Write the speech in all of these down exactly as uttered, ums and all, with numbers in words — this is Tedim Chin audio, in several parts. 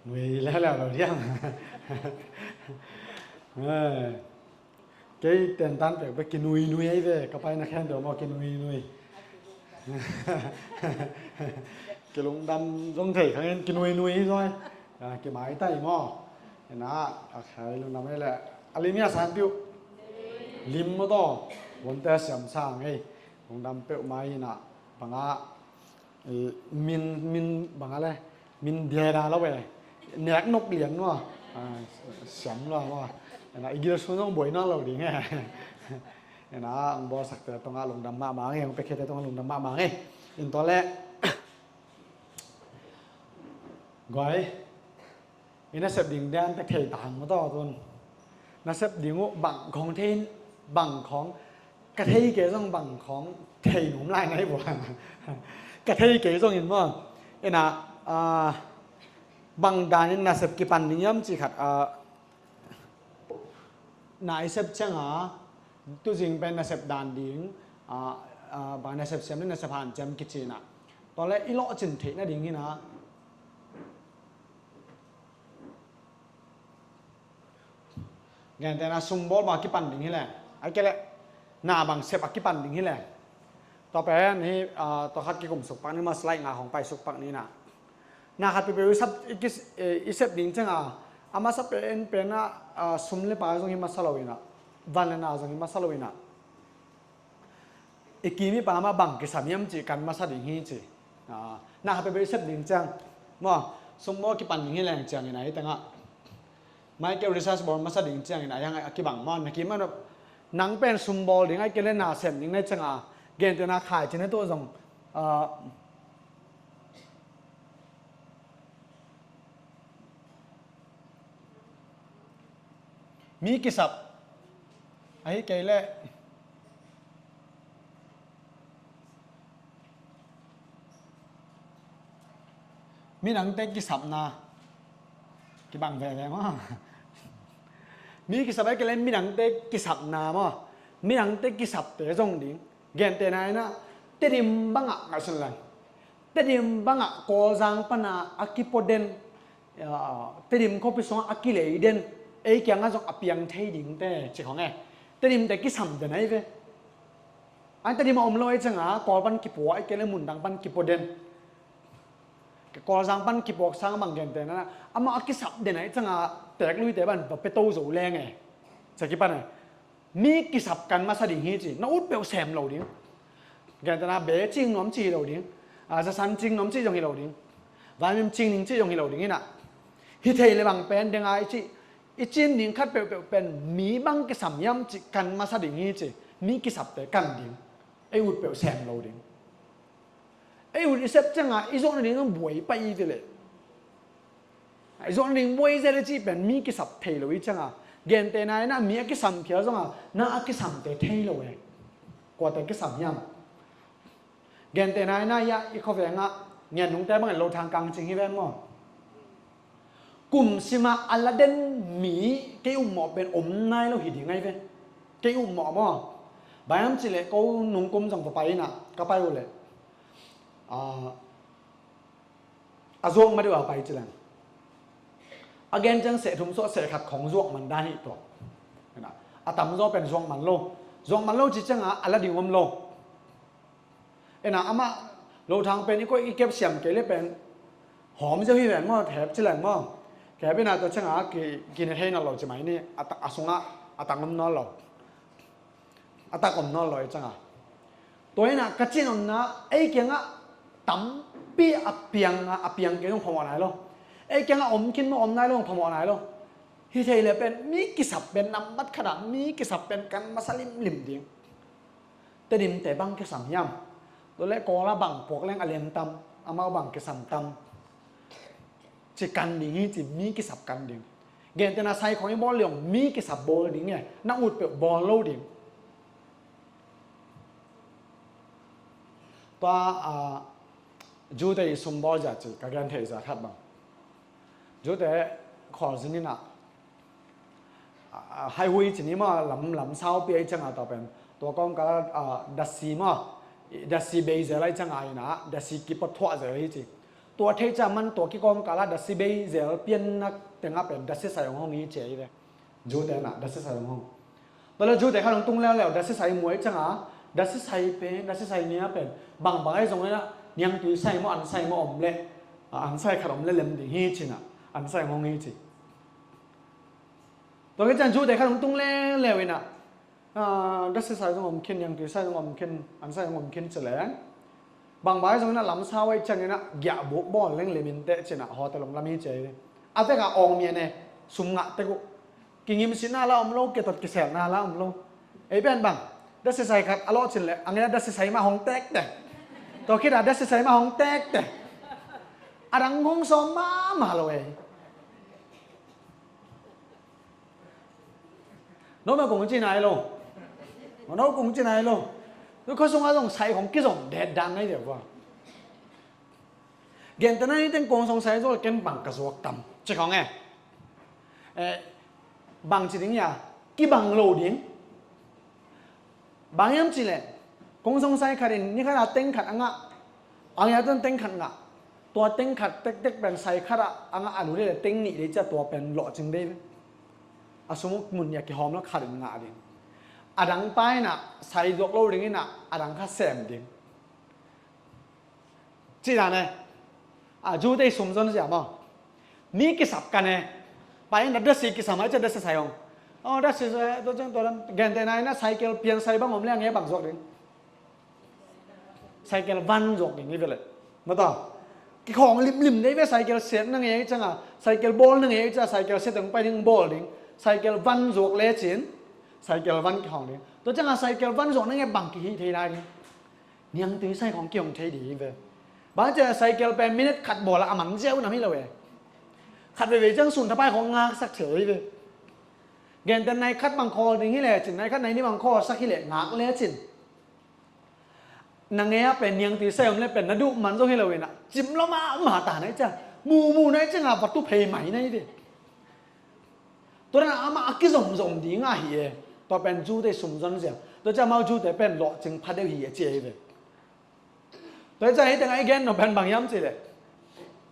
Nui leh leh lo diam. Kei tentan pek bek kinui nui ahi ve, ka paina khen deuh maw kinui nui. Kilungdam zong thei khangin kinui nui hi zaw. Kimaitai maw. Ina a khai lungdam ahi leh a lim hi a san piuh. Lim maw taw. Vonte siam sang ei. Lungdam peuhmah ina banga min min banga le min diada lo e. Nek nop lian maw. Siam lo maw. Ina i gil sun zong buai nawn lo ding e. Ina ang bawlsakte tongah lungdam mahmah nge, ang pekhete tongah lungdam mahmah nge. In tawh le guai. I nasep ding dan tek thei tang maw taw tun. Nasep ding uh bang khong thei, bang khong ka thei kei zong bang khong thei nuam lai nai bua. Ka thei kei zong in maw. Ina bang dan in nasep kipan ding hiam ci khat. Na i sep cianga tuzing pen nasep dan ding bang nasep siam le nasep hanciam kici na. Tua le i lawhcin theih nading hina. Gentehna sumbawl bang a kipan ding hileh, a kei leh na bang sep a kipan ding hileh. Tua pen hi tua khat kikum suk pak ni ma slide nga hong pai suk pak ni na. Na khat peuhpeuh i sep ding cianga a masa pen pen a sum le pai zong hi masa lo ina, van le na zong hi masa lo ina. I kim i pam ah bang kisam hiam cih kan masa ding hi ci. Na khat peuhpeuh i sep ding ciang maw, sumbawl kipan ding hi leng ciangin a hi tengah Michael Research Board masa ding ciangin a hiang a kibang maw, na kim ah nang pen sumbawl ding a hi kei le na sem ding na hi cianga gentehna khaici na tuah zong mi kisap ahi kei leh midangte kisapna kibang veve maw? Mi kisap ahi kei leh midangte kisapna maw? Midangte kisapte zong ding. Gentehna inah Tedim bangah ngaihsun leng, Tedim bangah Kawlzang pana a kipo den, Tedim khuapi sungah a kilei den, ei kiangah zong a piang thei dingte ci khong e. Tedimte kisam den ahi ve. An Tedim a om lo ahi cianga Kawl pan kipuak ahi kei le mundang pan kipo den. Kawlzang pan kipuak sang bang gentehna amah a kisap den ahi cianga teekluite ban va pia to zo leng e. Cia kipan e. Mi kisap kan masa ding hi ci, na ut peuh sem lo ding. Gentehna be cing nuam ci hi lo ding. Zasan cing nuam ci zong hi lo ding. Vaimim cing ning ci zong hi lo ding inah. Hi thei le bang pen denga i ci, i cin ding khat peuhpeuh pen mi bang kisam hiam ci kan masa ding hi ci, mi kisapte kan ding. Ei ut peuh sem lo ding. Ei ut i sep cianga i zawh nading zong buai pai i ti leh. I zawh nading buai zia le cih pen mi kisap thei lo i cianga. Gentehna inah mi a kisam phial zonga na a kisamte thei lo e. Kuate kisam hiam? Gentehna inah i khuavengah ngen nungte bangin lo thang kang cing hi ven maw? Kum simah a la den mi kei upmawh pen om nai lo hi ding ahi ve. Kei upmawh maw? Baiam cileh ko nungkum zong va pai inah ka pai uh leh a zuak ma deuh a pai cileng a gen ciang seh thum suah seh khat khong zuak man dan hi tua. A tamzaw pen zuak man lo. Zuak man lo ci cianga a la ding om lo. Ena amah lothang pen i koih i kep siam kei le pen hawm ziau hi ven maw, khep ci leng maw? Khep ina tua cianga ki, kine thei nawn lo ci mai ni, a ta, a sungah a tang om nawn lo. A tak om nawn lo i cianga. Tua ina ka cin omna ei kiangah tampi a piang a, a piang kei zong phamawh nai lo. Ei kiangah om khin maw om nai lo zong phamawh nai lo. Hi thei le pen mi kisap pen nambat khatah mi kisap pen kan masa limlim ding. Tedimte bang kisam hiam? Tua le Kawla bang puak leng a liam tam, amau bang kisam tam. Ci kan ding hi ci mi kisap kan ding. Gentehna sai khong i bawl liang mi kisap bawl ding e, na ut peuh bawl lo ding. Tua a Jute i sum bawl zia ci ka gen thei zia khat bang. Jute khualzin ina haihui ci ni maw, lam, lam saupi a i cianga tua pen tua kawmkal a dasi maw, Dasi bei zel a i ciang a inah dasi kipawt thuah zel hi ci. Tua thei ciang man tua kikawmkal ah dasi bei zel pianna tengah pen dasi sai hong hong hi ci a hi ve. Jew te inah dasi sai hong hong. Tua le Jew te khat hong tung leuleu dasi sai muai ciang a dasi sai pen dasi sai nia pen bangbang ahi zong inah niangtui sai maw an sai maw om leh an sai khat om leh lem ding hi ci inah an sai hong hong hi ci. Tua khit ciang Jew te khat hong tung leuleu inah dasi sai zong om khin, niangtui sai zong om khin, an sai zong om khin ci leng bangbang ahi zong inah lamsau ahi ciang inah giahbuk bawl leng lem in teh ci inah hotel hong lam hi ci a hi. A vek a awng mi a ne sum ngah tek uh. Kingimsitna la om lo, kitot kiselna la om lo. Ei pen bang dasi sai khat a lawh cin leh a ngen a dasi sai mah hong tektek. Tua khit a dasi sai mah hong tektek. A dang hong sawm mahmah lo ei. No ma kong ci nai lo. No kong ci nai lo. Tu kho sung a zong sai kong kizom det dan nai deuh va. Gentehna ni teng kong song sai zo ken bang ka zuak tam ci kong e. Bang ci ding ya kibang lo ding. Bang hiam cih leh kong song sai khat in ni khat a teng khat a ngah. A ngia tuan teng khat ngah. Tua teng khat tektek pen sai khat a ngah a lu dei le teng nih dei cia tua pen lawhcing dei ve. A sum uh mun nia kihawm lo khat in ngah ding. A dang pa inah sai zuak lo ding inah a dang khat sem ding. Cih dan e. A Jew te i sum zon zia maw? Mi kisap kan e. Pa in a dasi kisam a i cia dasi sai hong. Aw dasi sai tua ciang tua dan gentehna inah cycle pian sai bang om leng e bang zuak ding. Cycle van zuak ding hi ve le. Mata kikhawng limlim nei ve cycle set na ngei ciang a cycle bawl na ngei ciang a cycle set hong pai ding bawl ding. Cycle van zuak lecin cycle van kikhawng ding. Tua ciang a cycle van zuak na ngei bang kihi thei lai ding. Niangtui sai khawng kihong thei ding hi ve. Bang ciang cycle pen minute khat bawl a a man ziau nam hi lo e. Khat veivei ciang sun thapai khawng ngaksak thei hi ve. Genteh nai khat bang khawl ding hi lecin nai khat nai ni bang khawlsak hi le ngak lecin. Na ngei a pen niangtui sai om le pen na duh man zong hi lo inah cim lo mahmah ta nai cia mumu nai ciang a va tu phei mai nai ve. Tua dan amah a kizomzom ding a hi e. Tua pen Jew te sum zon zia. Tua ciang amau Jew te pen lawhcing pha deuh hi a ci a hi ve. Tua ciang hi tengah i gen nop pen bang hiam cih leh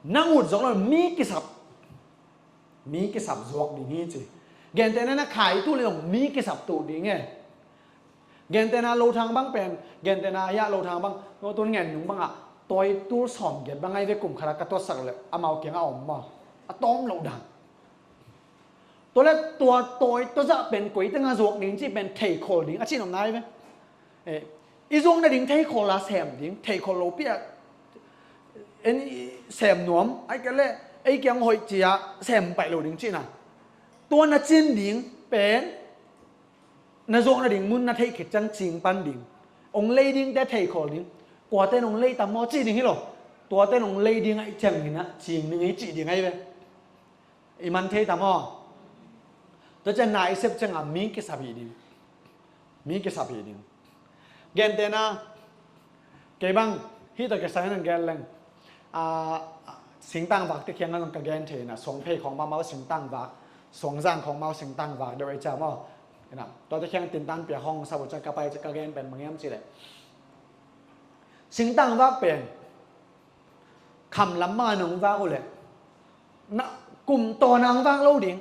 nang ut zong lo mi kisap. Mi kisap zuak ding hi ci. Gentehna na khai tu le zong mi kisap tu ding e. Gentehna lothang bang pen gentehna hiah lothang bang no tun ngen nung bangah tawi tul sawm giat bang ai ve kum khat a ka tuatsak le amau kiangah a om maw? A tawm loh dan. Tua le tua tawi tua zah pen koi tengah zuak ding cih pen theikhol ding a cih nopna ai ve. I zuak nading theikhol a sem ding theikhol lo piah en sem nuam ai ka le ei kiang hoih cia sem paih lo ding cihna. Tua na cin ding pen na zuak nading mun na theih khit ciang cing pan ding. Ong lei dingte theikhol ding. Kuate nong lei tam maw cih ding hi lo. Tuate nong lei ding aih ciangin ah cing ding aih cih ding aih ve. I man thei tam maw? Tua ciang na i sep ciangah mi kisap hi ding. Mi kisap hi ding. Gentehna kei bang hih tawh kisai nang gen leng. Singtangvak te khiang a zong ka gen thei na suangphei khawng mahmah uh singtangvak suangzang khawng mahmah uh singtangvak deuh ei cia maw? Tuate khiang tintan pia khawng sa uh cia ka pai cia ka gen pen bang hiam cih leh singtangvak pen khamlam mah nong vak uh leh na kum tawn a ang vak lo ding.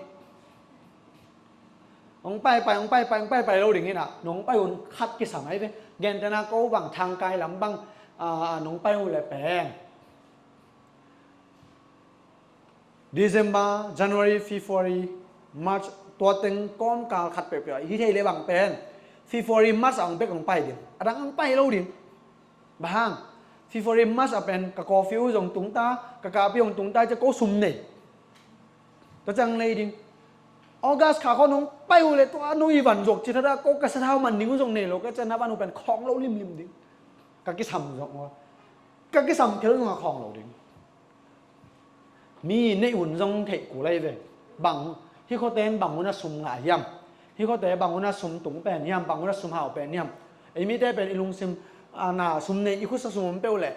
Hong paipai hong paipai hong paipai lo ding inah nong pai un khat kisam aih ve. Gentehna ko bang thangkai lam bang nong pai uh leh pen December, January, February, March tua teng kawmkal khat peuhpeuh ah hi thei leh bang pen February, March a hong bek hong pai ding. A dang hong pai lo ding. Bang hang February, March a pen ka coffee uh zong tungta ka kahpih hong tungta cia ko sum nei. Tua ciang lei ding. August kha khawng hong pai uh leh tua no i van zuak cih thada ko ka sathau man ding uh zong nei lo ka cia na van uh pen khawng lo limlim ding. Ka kisam zong ka kisam khel zong a khawng lo ding. Mi neih hun zong theih kul aih ve. Bang hi khuaten bang hun a sum ngah hiam? Hi khuate bang hun a sum tung pen hiam? Bang hun a sum hau pen hiam? Ei mite pen i lungsim na sum nei i khutsa sum om peuh leh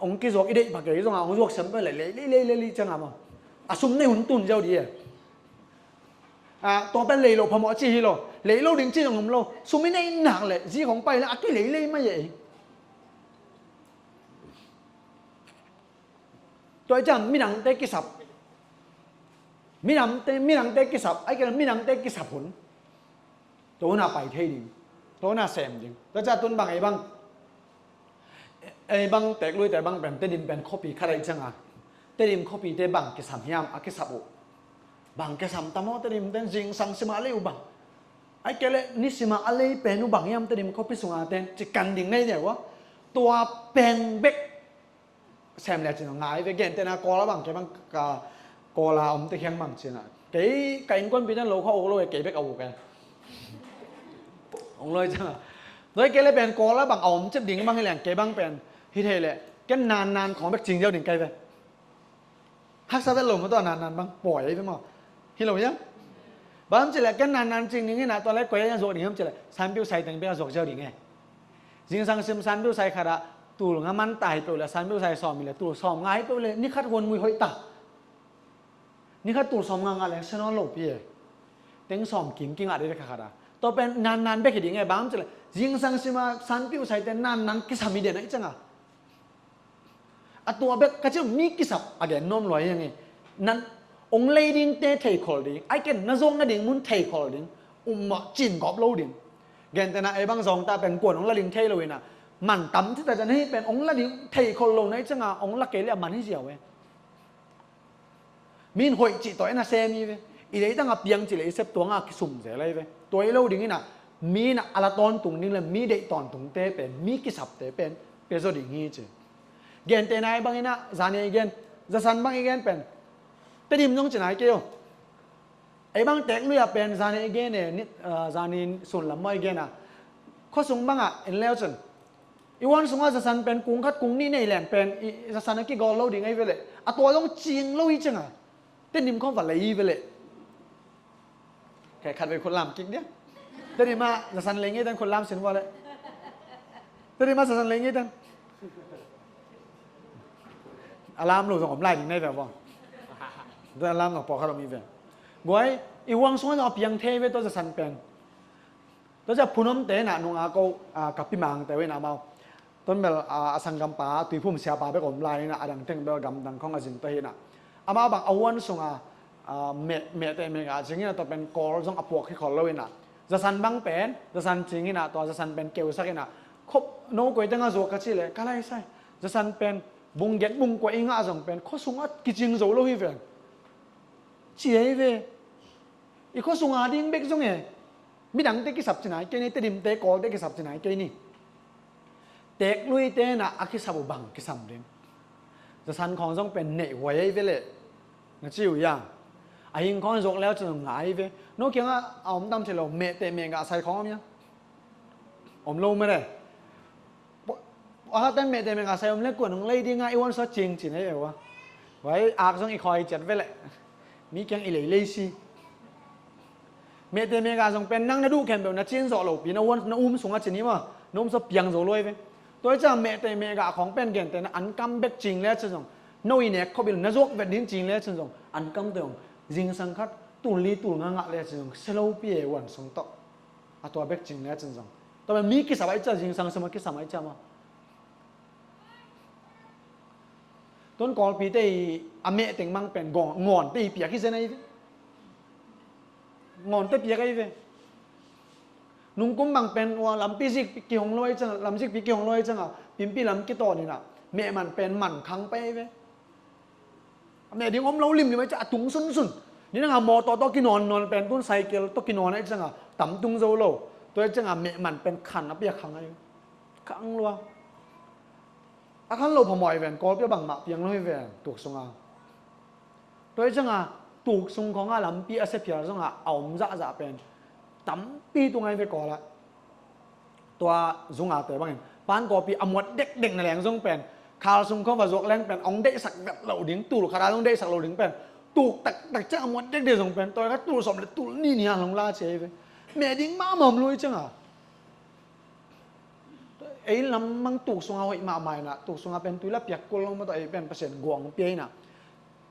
hong kizuak i deih pha kei zongah hong zuak siam peuh leh lei lei lei lei lei ciangah maw? A sum nei hun tun ziau di e. Tua pen lei lo phamawh ci hi lo. Lei lo ding ci zong om lo. Sum i neih nak leh zi khong pai leh a kilei lei mai e. Tua hi ciang midangte kisap. Midangte, midangte kisap, ahih kei leh midangte kisap hun. Tua hun a pai thei ding. Tua hun a sem ding. Tua ciang tun bang ei bang, ei bang Teeklui te bang pen, Tedim pen khuapi khat ahih ciang a, Tedim khuapite bang kisam hiam, a kisap uh. Bang kisam tam aw, Tedim ten zingsang sim a lei uh bang. Ahih kei leh nisim a lei pen uh bang hiam, Tedim khuapi sung a ten, ci kan ding nei deuh aw. Tua pen bek sem le cin ngai ve, gentehna Kawl a bang, kei bang ka Kawl a om te kiang bang cin a, kei ka innkuanpite in lo khua uk lo e, kei bek a uk e. Ong lo hi ciang a, noi kei le pen Kawl a bang a om cip ding bang hi leng, kei bang pen hi thei leh ken nannan khawng bek cing ziau ding kei ve. Haksa vet lo maw, tua nannan bang pawi ahi ve maw. Hi lo hiam? Bang ci leh ken nannan cing ding hi na, tua leh koi a zuak ding hiam ci leh, sanpiu sai teng bek a zuak ziau ding e. Zingsang sim sanpiu sai khat ah tul nga man ta hi peuh leh, sanpiu sai sawm hi leh, tul sawm nga hi peuh leh, ni khat huan mui hoih ta. Ni khat tul sawm nga nga leng se nawn lo pi e. Teng sawm kim kingah ding khat khat ah. Tua pen nannan bek hi ding e, bang ci leh zingsang sim a sanpiu sai te nannan kisam hi den ahih ciang a. A tua bek ka cih mi kisap a gen nuam lua hi hang e. Nan ong lei dingte theikhol ding, ahih kei leh na zuak nading mun theikhol ding, um mah cin gawp lo ding. Gentehna ei bang zawngta pen kuan ong la ding thei lo hi na, man tam ci ta ciang hih pen ong la ding theikhol lo na hih ciang a ong la kei leh a man hi ziau e. Mi in hoih cih tawh en a sem hi ve. I deih tang a piang cih leh i sep tuang a kisum zel ahi ve. Tua hi lo ding hi na, mi in a la tawntung ding leh mi deih tawntungte pen, mi kisapte pen pia zaw ding hi ci. Gentehna ei bang hi na, zani i gen, zasan bang i gen pen, Tedim zong ci nai kei aw. Ei bang Teeklui a pen zani i gen e, ni, ah, zani sun lam maw i gen a, khuasung bang ah en leu cun i huan sungah zasan pen kung khat kung nih nei leng pen i zasan a kigawl lo ding ahi ve leh, a tua zong cing lo hi ciang a, Tedim khawng va lei hi ve leh. Kei khat vei khut lam kik dia. Tedim ah zasan lei ngei ten khut lam sin vua leh. Tedim ah zasan lei ngei ten. A lam lo zong om lai ding nei ve vua. Tua a lam zong pawlkhat om hi ve. Guai, i huan sungah zong a piang thei ve tua zasan pen. Tua ciang phunomte in a nung a ko, a, ka pi Mangte uh in a, amau Ton Bel, a, a sanggampa Tuiphum siapa bek om lai in a, a dang teng bel gamdang khawng a zin ta hi in a, amau bang a huan sungah, a, meh, mehteh mehgah cing in a, tua pen Kawl zong a puak hi khol lo in a, zasan bang pen zasan cing in a, tua zasan pen keusak in a, khop no koi teng a zuak ka cih leh ka lai sai, zasan pen bung giat bung kua i ngah zong pen khua sungah kicing zo lo hi ven. Ci hi ve. I khua sunga ding bek zong e. Midangte kisap ci nai kei ni, Tedimte Kawlte kisap ci nai kei ni. Teekluite in a kisap uh bang kisam ding. Zasan khawng zong pen neih huai ahi ve leh. Na ci uh ia. A hing khawng zuak leu cun ngai ve. No kiangah a om tam thei lo, mehteh mehgah sai khawng om ia. Om lo mah le. A hatan mehteh mehgah sai om le kuan hong lei ding a, i huan sua cing cin ei eu a. Huai ak zong i khawi ciat ve leh. Mi kiang i lei lei si. Mehteh mehgah zong pen nang na duh khempeuh na cin zawh lo pi, na huan, na um sungah cin hi maw. Na um sua piang zo luai ve. Tua hi ciang mehteh mehgah khawng pen gentehna an kam bek cing le cin zong. No i nek khop in na zuak vet ding cing le cin zong. An kam te zong. Zingsang khat, tul li tul nga ngah le cin zong. Se lo pi e huan sung tawh. A tua bek cing le cin zong. Tua pen mi kisap a i cia, zingsang sim a kisam a i cia maw. Tun Kawlpite i a mehteh mehgah pen gawn, ngawnte i piak hi zen ahi ve. Ngawnte piak ahi ve. Nungkum bang pen ua lampi zikpi kihong lo ahi ciang, lam zikpi kihong lo ahi ciang a, pimpi lam kitawn in a, meh man pen man khang pai ahi ve. A meh ding om lo limlim ahi ciang a tung sunsun. Ni dang a mawtaw tawh kinawn nawn pen tun cycle tawh kinawn ahi ciang a tam tung zo lo. Tua ahi ciang a meh man pen khan a piak khang ahi. Khang lua. A khan lo phamawh ahi ven, Kawlpi a bangmah piang lo hi ven, tuk sung a. Tua ahi ciang a tuk sung khawng a lampi a sia phial zong a, a om zahzah pen tampi tung ahi ve Kawl ah. Tua zung a te bangin pan kawpi a muat dekdek na leng zong pen, khal sung khawng va zuak leng pen, ong deihsak vet lo ding, tul khat a zong deihsak lo ding pen, tuk taktak ciang a muat dekdek zong pen, tua kha tul sawm le tul nih ni a long la ci ahi ve. Meh ding mahmah om lo hi ciang a. Ei lam mang tuk sung a hoih mahmah in a, tuk sung a pen tui la piak kul lo maw, tua ei pen Pasian guang pia in a.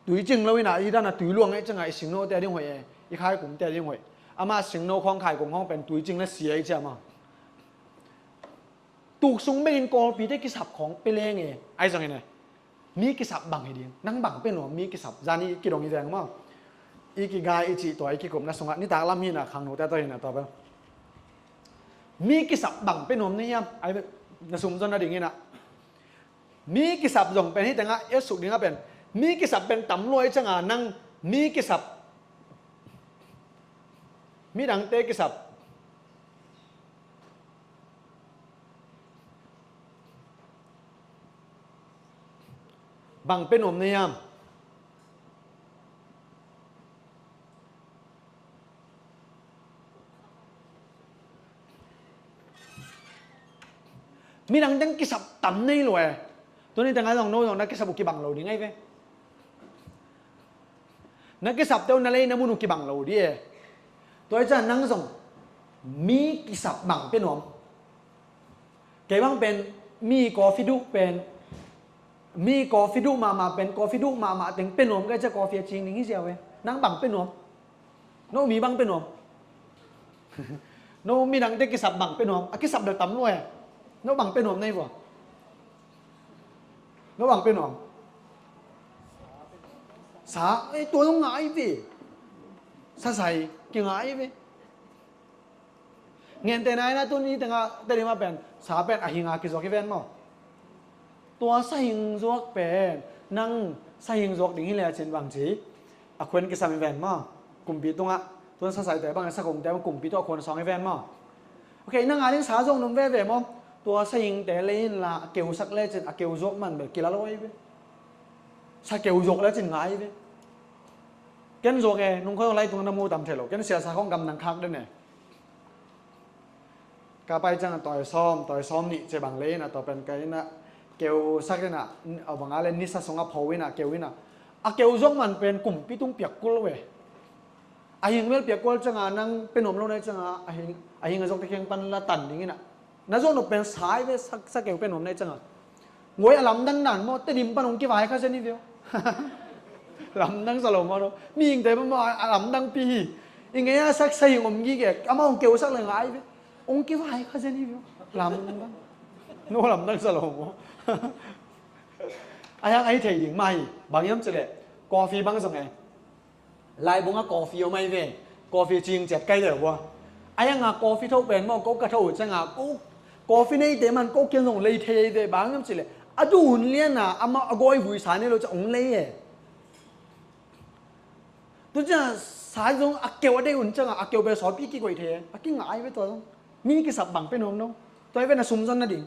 Tui cing lo in a, i dan a tui luang ahi ciang a, i singno te a ding hoih e, i khaikum te a ding hoih. Amah singno khawng khaikum khawng pen tui cing le sia ahi ciang maw. Tuk sung bek in Kawlpite kisap khawng pia leng e, ahi zong in e. Mi kisap bang hi ding. Nang bang pia nuam mi kisap. Zan i kidong i veng maw. I kigai i cih tua i kikupna sungah nitak lam hi na khangnote tawh hi na tua bel. Mi kisap bang pia nuam na hiam? Ai, na sum zon na ding hi na. Mi kisap zong pen hi tengah i suk dingah pen. Mi kisap pen tam lua i cianga nang mi kisap. Midangte kisap. Bang pia nuam na hiam? Midang teng kisap tam nei lua e. Tuni tengah zong no zong na kisap uh kibang lo ding ahi ve. Na kisapte uh na lei na mun uh kibang lo ding e. Tua hi ciah nang zong mi kisap bang pia nuam? Kei bang pen mi coffee duh pen, mi coffee duh mahmah pen, coffee duh mahmah teng pia nuam ka hi ciah coffee a cing ding hi ziau e. Nang bang pia nuam? No mi bang pia nuam? No midangte kisap bang pia nuam? A kisap bel tam lua e. No bang pia nuam na hi vua? No bang pia nuam? Sa, eh, tua zong ngai ve. Sa sai kingai ve. Ngente nai na tuni tengah Tedim a pen sa pen a hinga kizuak hi ven maw? Tua sa hing zuak pen nang sa hing zuak ding hi lecin bang ci a khuan kisam hi ven maw? Kumpi tungah tun sa saite bang sa kongte bang kumpi tungah khuan sawng hi ven maw? Ok, nang a ding sa zuak nung veve maw? Tua sa hingte lei inla a keu sak lecin a keu zuak man bel kila lo ahi ve. Sa keu zuak lecin ngai ve. Ken zuak e, nung khawng lai tungah na mu tam thei lo. Ken siasa khawng gamdang khak den e. Ka pai ciang a tawi sawm, tawi sawm nih ci bang lei in a tua pen ka inn ah keu sak in a, a bang a le nisa sung a pho in a keu in a, a keu zuak man pen kumpi tung piak kul ve. A hing bel piak kul ciang a nang pia nuam lo na hi ciang a, a hing, a hing a zuak te kiang pan la tan ding in a. Na zuak nop pen sai ve, sa, sa keu pia nuam na hi ciang a. Ngoi a lamdang dan maw, Tedim pan hong kivai kha zen hi veu. Lamdang sa lo maw no. Mihingte pan maw a lamdang pi hi. I ngei a sak sa hing om gige, amah hong keu sak le ngai ve. Hong kivai kha zen hi veu. Lamdang. No lamdang sa lo maw. A hiang a hi thei ding mah hi. Bang hiam cih leh coffee bang zong e. Laibung ah coffee om ahi ve. Coffee cing ciat kai deuh ua. A hiang a coffee tho pen maw, ko ka tho uh ciang a, ko coffee neite man ko kiang zong lei thei ahi ve, bang hiam cih leh a duh hun lian a, amah a gawi vui sa nei lo ciang hong lei e. Tu ciang sa zong a keu a deih hun ciang a, a keu bel sawtpi kikoih thei e. A kingai ve tua zong. Mi kisap bang pia nuam no. Tua hi ve na sum zon nading.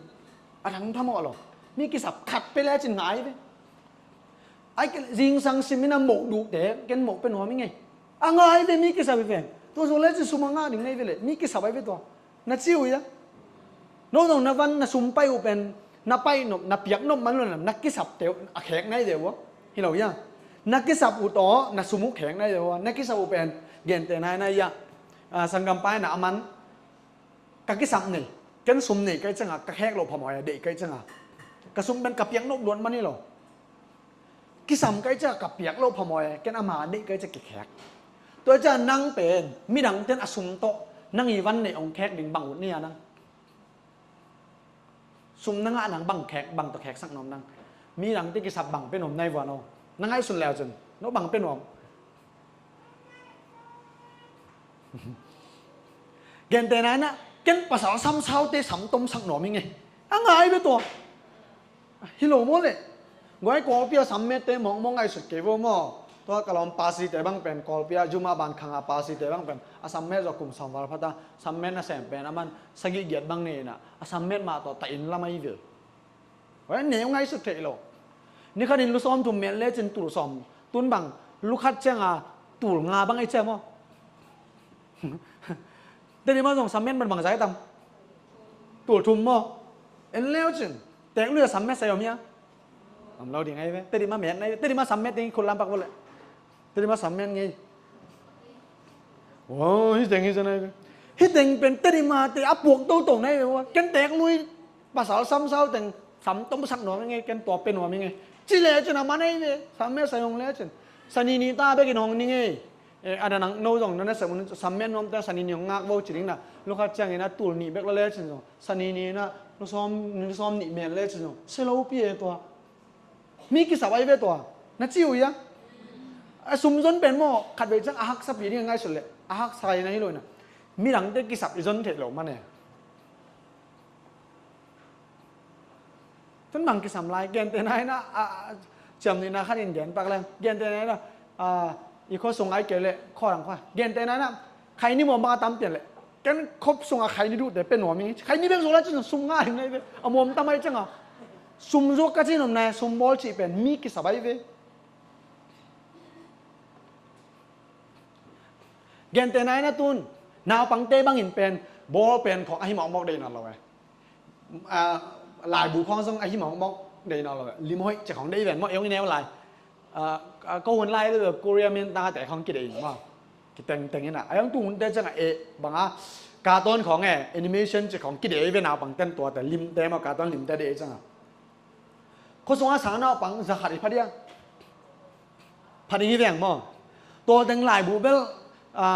A thang phamawh lo. Mi kisap khat pia lecin ngai ve. Ai, zingsang sim in a moh duhte, ken moh pia nuam hi ngei. A ngai ve mi kisap hi ve. Tua zong le ci sum a ngah ding ngei ve le, mi kisap ai ve tua. Na ci uh hia? No zong na van na sum pai uh pen, na pai nop, na piak nop man lo na, na kisapte uh a khek nai ve ua. Hi lo hia? Na kisap uh tawh, na sum uh khek nai ve ua. Na kisap uh pen, gente nai nai hia? Ah, sanggam pai na a man. Ka kisam nei, ken sum nei kai cianga, ka khek loh phamawh a deih kai cianga. Ka sum pen ka piak nop luat man hi lo. Kisam kai cianga ka piak loh phamawh a, ken ama deih kai cianga kikhek. Tua cianga nang pen, midang ten a sum tawh, nang i van nei ong khek ding bang ut ni a nang. Sum na ngah nang bang khek, bang tawh kheksak nuam nang. Midang te kisap bang pia nuam nai vua no. Na ngaihsun leu cun, no bang pia nuam. Gente nai na, ken pasal sam saute sam tomsak nuam hi ngei. A ngai ve tua. Hi lo maw le. Guai Kawlpi a sam mette mawngmawng ngaihsut kei vo maw. Tua ka lawm pasite bang pen Kawlpi a Juma ban khanga pasite bang pen a sam met zawh kum sawm val phata sam met nasem pen a man sagih giat bang nei na a sam met mah tawh ta inn lam ahi ve. Wen neu ngaihsut theih lo. Nikhatin lu sawm thum met lecin tul sawm. Tun bang lu khat cianga tul nga bang ei cia maw? Tedim a zong sam met man bang zai tam? Tul thum maw? En leucin. Tek lui a sam met sai om hia? Om lo ding ai ve. Tedim a met nai ve. Tedim a sam met ding khut lam pak vo le. Tedim a sam met ngei. Wow, hi teng hi cia nai ve. Hi teng pen Tedim a te a puak toto nai ve ua. Ken tek lui pasal sam sau teng sam tomsak nuam hi ngei, ken tua pia nuam hi ngei. Ci lecin a man ai ve. Sam met sai hong lecin. Sanini ta bekin hong ni ngei. Eh, a danang no zong na nasem un sam met nuam ta sanini hong ngak vo ci ding na. Lu khat ciangin a tul nih bek la lecin zong. Sanini na lu sawm, lu sawm nih met lecin zong. Se lo pi e tua. Mi kisap ahi ve tua. Na ci uh ia. A sum zon pen maw, khatvei ciang a haksa pi ding a ngaihsut leh a haksa hi na hi lo ina. Midangte kisap i zon theih loh mane. Tun bang kisam lai, gentehna ina, a, a, ciam nihna khat in gen pak leng. Gentehna ina, a, i khua sung ai kei leh khua dang khua. Gentehna ina, khaini muam bang a tam pian leh. Ken khop sunga khaini duhte pe nuam ing. Khaini bek zuak lai cin sum ngai nai ve. A muam tam ai cianga. Sum zuak ka cin om nai, sum bawl cih pen mi kisap ai ve. Gentehna ina tun, naupangte bangin pen, bawl pen khawng ahi mawkmawk deih nawn lo e. A, laibu khawng zong ahi mawkmawk deih nawn lo e. Lim hoih cih khawng deih ven maw, ei hong i neu lai. A, a, ko hun lai lo Korea min tangte khawng kideih maw. Kitengteng ina. A hong tu hunte cianga e, banga, cartoon khawng e, animation cih khawng kideih ve naupangten tuate, limte maw, cartoon limte deih cianga. Khua sunga sang naupang za khat i pha dia. Pha ding hi veng maw. Tua teng laibu bel, a,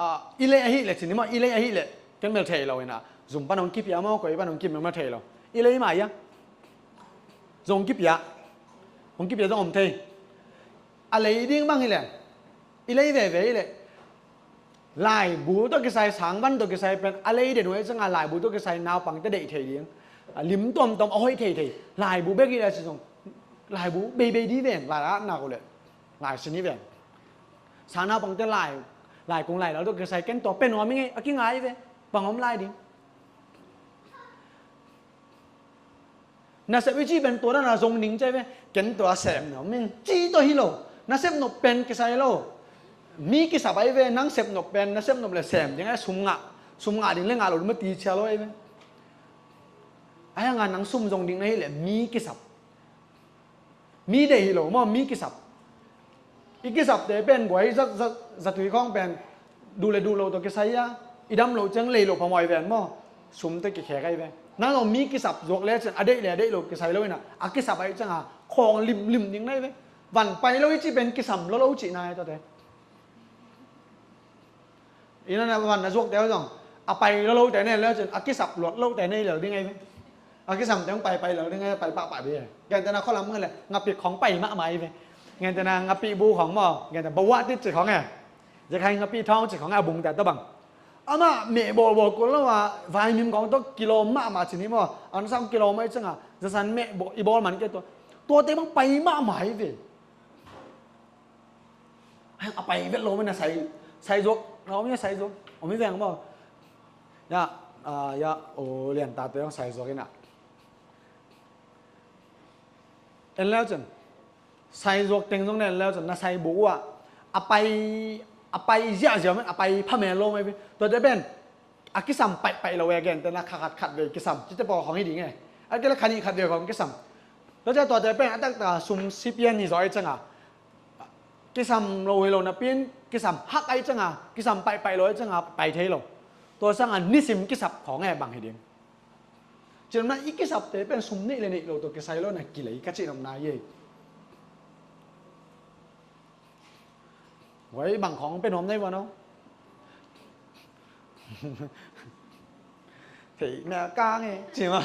a, i lei ahih leh cin hi maw, i lei ahih leh. Ken bel thei lo ina. Zum pan hong kipia maw, koi pan hong kipia maw thei lo. I lei mah ia. Zong kipia. Hong kipia zong om thei. A lei ding bang hi leh. I lei veve hi leh. Laibu tawh kisai, sangvan tawh kisai pen a lei den uh ai cianga laibu tawh kisai naupangte deih thei ding. A lim tuamtuam a hoih thei thei. Laibu bek hi leh si zong. Laibu beibei di ven, lai a nak uh leh. Lai sin hi ven. Sang naupangte lai, lai kung lai lal tawh kisai ken tua pe nuam ing ei, a kingai ve. Bang om lai ding. Nasep i cih pen tua dana zong ning cai ve. Ken tua sem nuam ing. Cih tawh hi lo. Nasep nop pen kisai lo. Mi kisap ai ve, nang sep nop pen, nasep nop le sem ding ai, sum ngah. Sum ngah ding le ngah lo, dum ti cia lo ai ve. Ai hanga nang sum zong ding na hi le mi kisap. Mi deih hi lo maw, mi kisap. I kisapte pen guai zat, zat, zatui khawng pen duh le duh lo tawh kisai a, i dam lo ciang lei lo phamawh ven maw. Sumte kikhek ai ve. Nang lo mi kisap zuak le ciang a deih le a deih lo kisai lo ina, a kisap ai cianga khawng limlim ding nai ve. Van pai lo i cih pen kisam lo lo cih nai tawte. Ina na van na zuak teu zong a pai lo lo te nei leu cin a kisap luat lo te nei lel ding ai ve. A kisam teng pai pai lel ding ai, pai pah pah ding ai. Gentena khualam ngai le ngapik khong pai mahmah ai ve. Gentena ngapik bu khong maw, gentena bawa tit cik khong e. Zekhai ngapik thawng cik khong e, a bung te tabang. Amah meh bawlbawl kul lo a, vaimim khong tawh kilawm mahmah cin hi maw. An sam kilawm ai canga zasan meh i bawl man ke tua. Tuate bang pai mahmah ai ve. A pai vet lo mena sai, sai zuak na om ia, sai zuak om i veng maw. Ya, a, ya, o lian ta te ong sai zuak ina. En leu cun sai zuak teng zong ne en leu cun na sai bu uh a, a pai, a pai ziahziah men, a pai phamel lo mai ve. Tuate pen a kisam paihpaih lo e, gentena kha khat khat ve kisam cite pawl khong hi ding e. A kele kha nih khat ve khong kisam. Tuate, tuate pen a taktak sum sipian hi zaw ai canga kisam lo hi lo napin, kisam hak ai canga, kisam paihpaih lo ai canga pai thei lo. Tua sanga nisim kisap khong e bang hi ding. Cinopna i kisapte pen sum neih le neih lo tawh kisai lo na kilei ka cinopna ye. Guai bang khong pe nuam nai vua no. Thei na ka nge ci ma.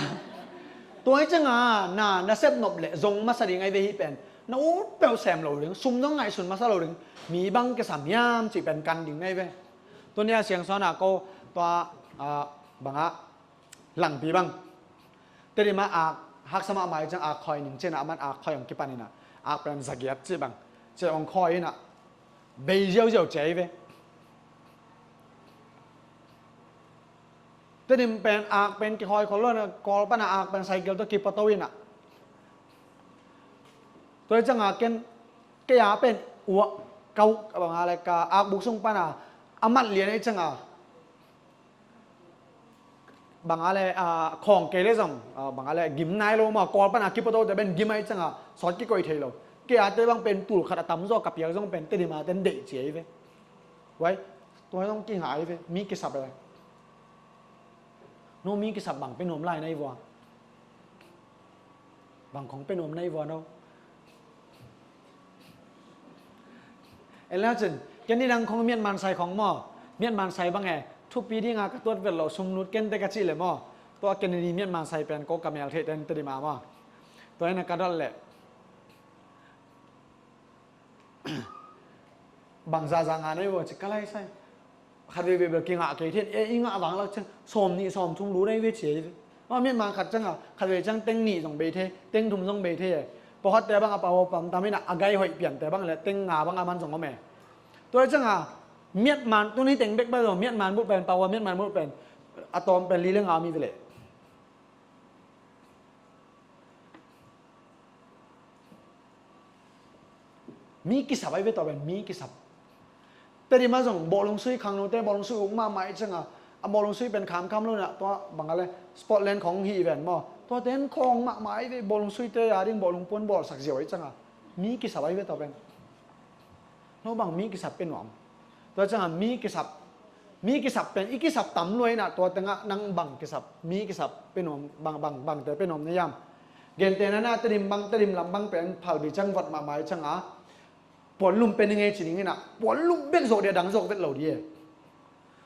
Tua i canga na, na sep nop le zong masa ding ai ve hi pen. Na ut peuh sem lo ding, sum zong ngaihsun masa lo ding. Mi bang kisam hiam ci pen kan ding ai ve. Tua nia siang sawn a ko tua, a, banga langpi bang. Tedim a ak haksa mahmah i cang ak khoi ning cina aman ak khoi ong kipan ina. Ak pen zagiat ci bang. Ci ong khoi ina. Bei ziauziau ci ai ve. Tedim pen ak pen kikhoi khol lo na, Kawl pana ak pen cycle to kipato ina. Tua i canga ken kei a pen ua kau banga le ka ak buk sung pana a mat lian i canga. Banga le, a, khawng kei le zong, a, banga le gim nai lo maw, Kawl pana kipato te ben gim ai canga sawt kikoih thei lo. Kei a te bang pen tul khat a tam zaw ka piak zong pen Tedim a ten deih ci ai ve. Wai, tua zong kingah ai ve, mi kisap ai. No mi kisap bang pe nuam lai nai vua. Bang khong pe nuam nai vua no. En la cin, ken ni dang khong miat man sai khong maw. Miat man sai bang e, thupi dinga ka tuat vet lo sum lut ken te ka cih le maw. Tua ken ni miat man sai pen ko ka mel theih ten Tedim a maw. Tua ina ka dot le. Bangzah zah ngah na hi uh a ci ka lai sai. Khat veivei bel kingah kei thei in, e, i ngah vang lak ciang sawm nih sawm thum lut na hi ve ci hi ve. Ma miatman khat ciangah khat vei ciang teng nih zong bei thei, teng thum zong bei thei e. Pawlkhatte bang a pau a pamtam in a, a gai hoih piante bang le teng nga bang a man zong om e. Tua hi ciangah miatman tun hi teng bek bang zong miatman buh pen, pau a miatman buh pen a tawm pen li le nga om hi ve leh. Mi kisap ahi ve tua pen, mi kisap. Tedim ah zong bawlung sui, khangnote bawlung sui uk mahmah ahih ciangah, a bawlung sui pen khamkham lo in ah, tua bang a le sport len khawng hi ven maw. Tua ten khawng mahmah ahi ve, bawlung suite a ding bawlung puan bawlsak ziau ahih ciangah. Mi kisap ahi ve tua pen. No bang mi kisap pe nuam. Tua ciangah mi kisap, mi kisap pen, i kisap tam lua in ah tua tengah nang bang kisap, mi kisap pe nuam, bang, bang, bangte pe nuam na hiam. Gentehna in ah Tedim bang, Tedim lam bang pen phalbi ciang vot mahmah ahih ciangah puanlum pe ning ei ci ding in ah, puanlum bek zuak ding a, dang zuak vet lo ding e.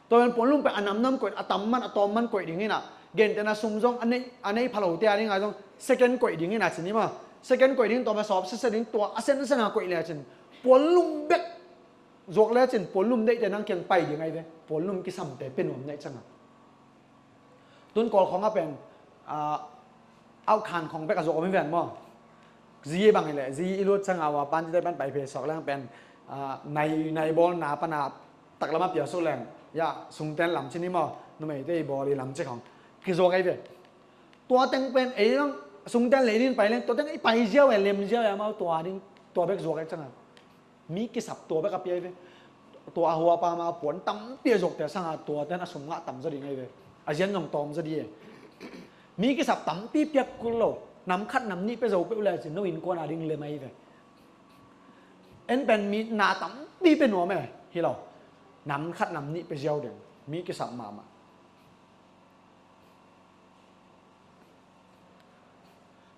Tua pen puanlum pen a namnam koih, a tam man, a tawm man koih ding in ah, gentehna sum zong a nei, a nei phalote a ding a zong second koih ding in ah ci ni maw. Second koih ding, tua pen sawp sese ding, tua a sensen a koih le a cin. Puanlum bek zuak le a cin, puanlum deihte nang kiang pai ding ahi ve. Puanlum kisamte pe nuam na hih ciangah. Tun Kawl khawng ah pen, ah, auh khan khawng bek a zuak om hi ven maw. Zi bang hi leh, zi i lut ciangah a pan cite pan pai phei suak leng pen, ah, nai, nai bawlna pan a taklam a pia suk leng, ya, sungten lam ci ni maw, numeite i bawl i lam ci khawng kizuak ahi ve. Tua teng pen ei bang sungten lei ding pai leng, tua teng i pai ziau e, lem ziau e, amau tua ding, tua bek zuak ahi ciangah. Mi kisap tua bek a pia hi ve. Tua a hua pa ma puan tampi a zuakte sangah tua ten a sum ngah tam zaw ding ahi ve. A zian zong tawm zaw ding e. Mi kisap tampi piak kul lo. Nam khat nam nih pia zo peuh le a cin no innkuan a ding lem ahi ve. En pen mi na tampi pia nuam e. Hi lo. Nam khat nam nih pia ziau ding. Mi kisap mahmah.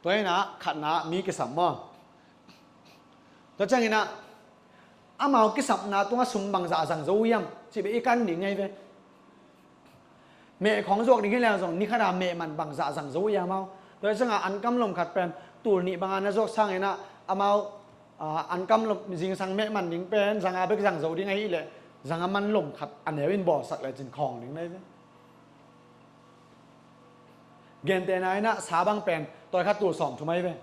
Tua hi in ah khatna mi kisap maw. Tua ciangin ah amau kisapna tungah sum bangzah a zang zo uh hiam cih bek i kan ding ahi ve. Meh khawng zuak ding hi leng zong ni khat a meh man bangzah a zang zo uh hiam amau. Tua hi ciangah ankam lom khat pen tul nih bang a na zuak sangin ah amau, ah, ankam lom zingsang meh man ding pen zanga bek zang zo ding ahih leh zanga man lom khat a neu in bawlsak le cin khawng ding na hi ve. Gentehna in ah sa bang pen tawi khat tul sawm thum ahi ve.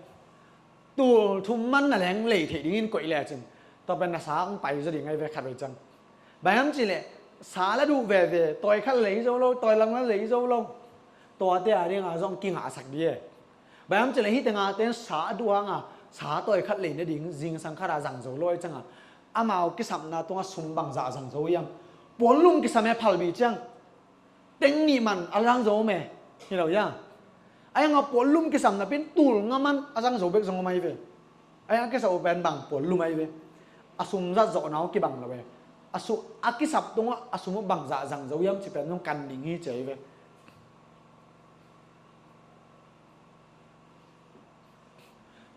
Tul thum man na leng lei theih dingin koih le a cin, tua pen na sa hong pai zaw ding ahi ve khat vei ciang. Bang hiam cih leh sa la duh veve, tawi khat lei zo lo, tawi lang la lei zo lo. Tuate a ding a zong kingahsak ding e. Bang hiam cih leh hih teng a ten sa a duh hang a, sa tawi khat lei nading zingsang khat a zang zo lo ahih ciangah amau kisapna tungah sum bangzah a zang zo hiam. Puanlum kisam e phalbi ciang. Teng nih man a zang zo me. Hi lo hia. Ahi hang a puanlum kisam napi in tul nga man a zang zo bek zong om ahi ve. Ahi hang a kisap uh pen bang puanlum ahi ve. A sum zat zawhna uh kibang lo e. A su, a kisap tungah a sum uh bangzah zang zo hiam cih pen zong kan ding hi ci ahi ve.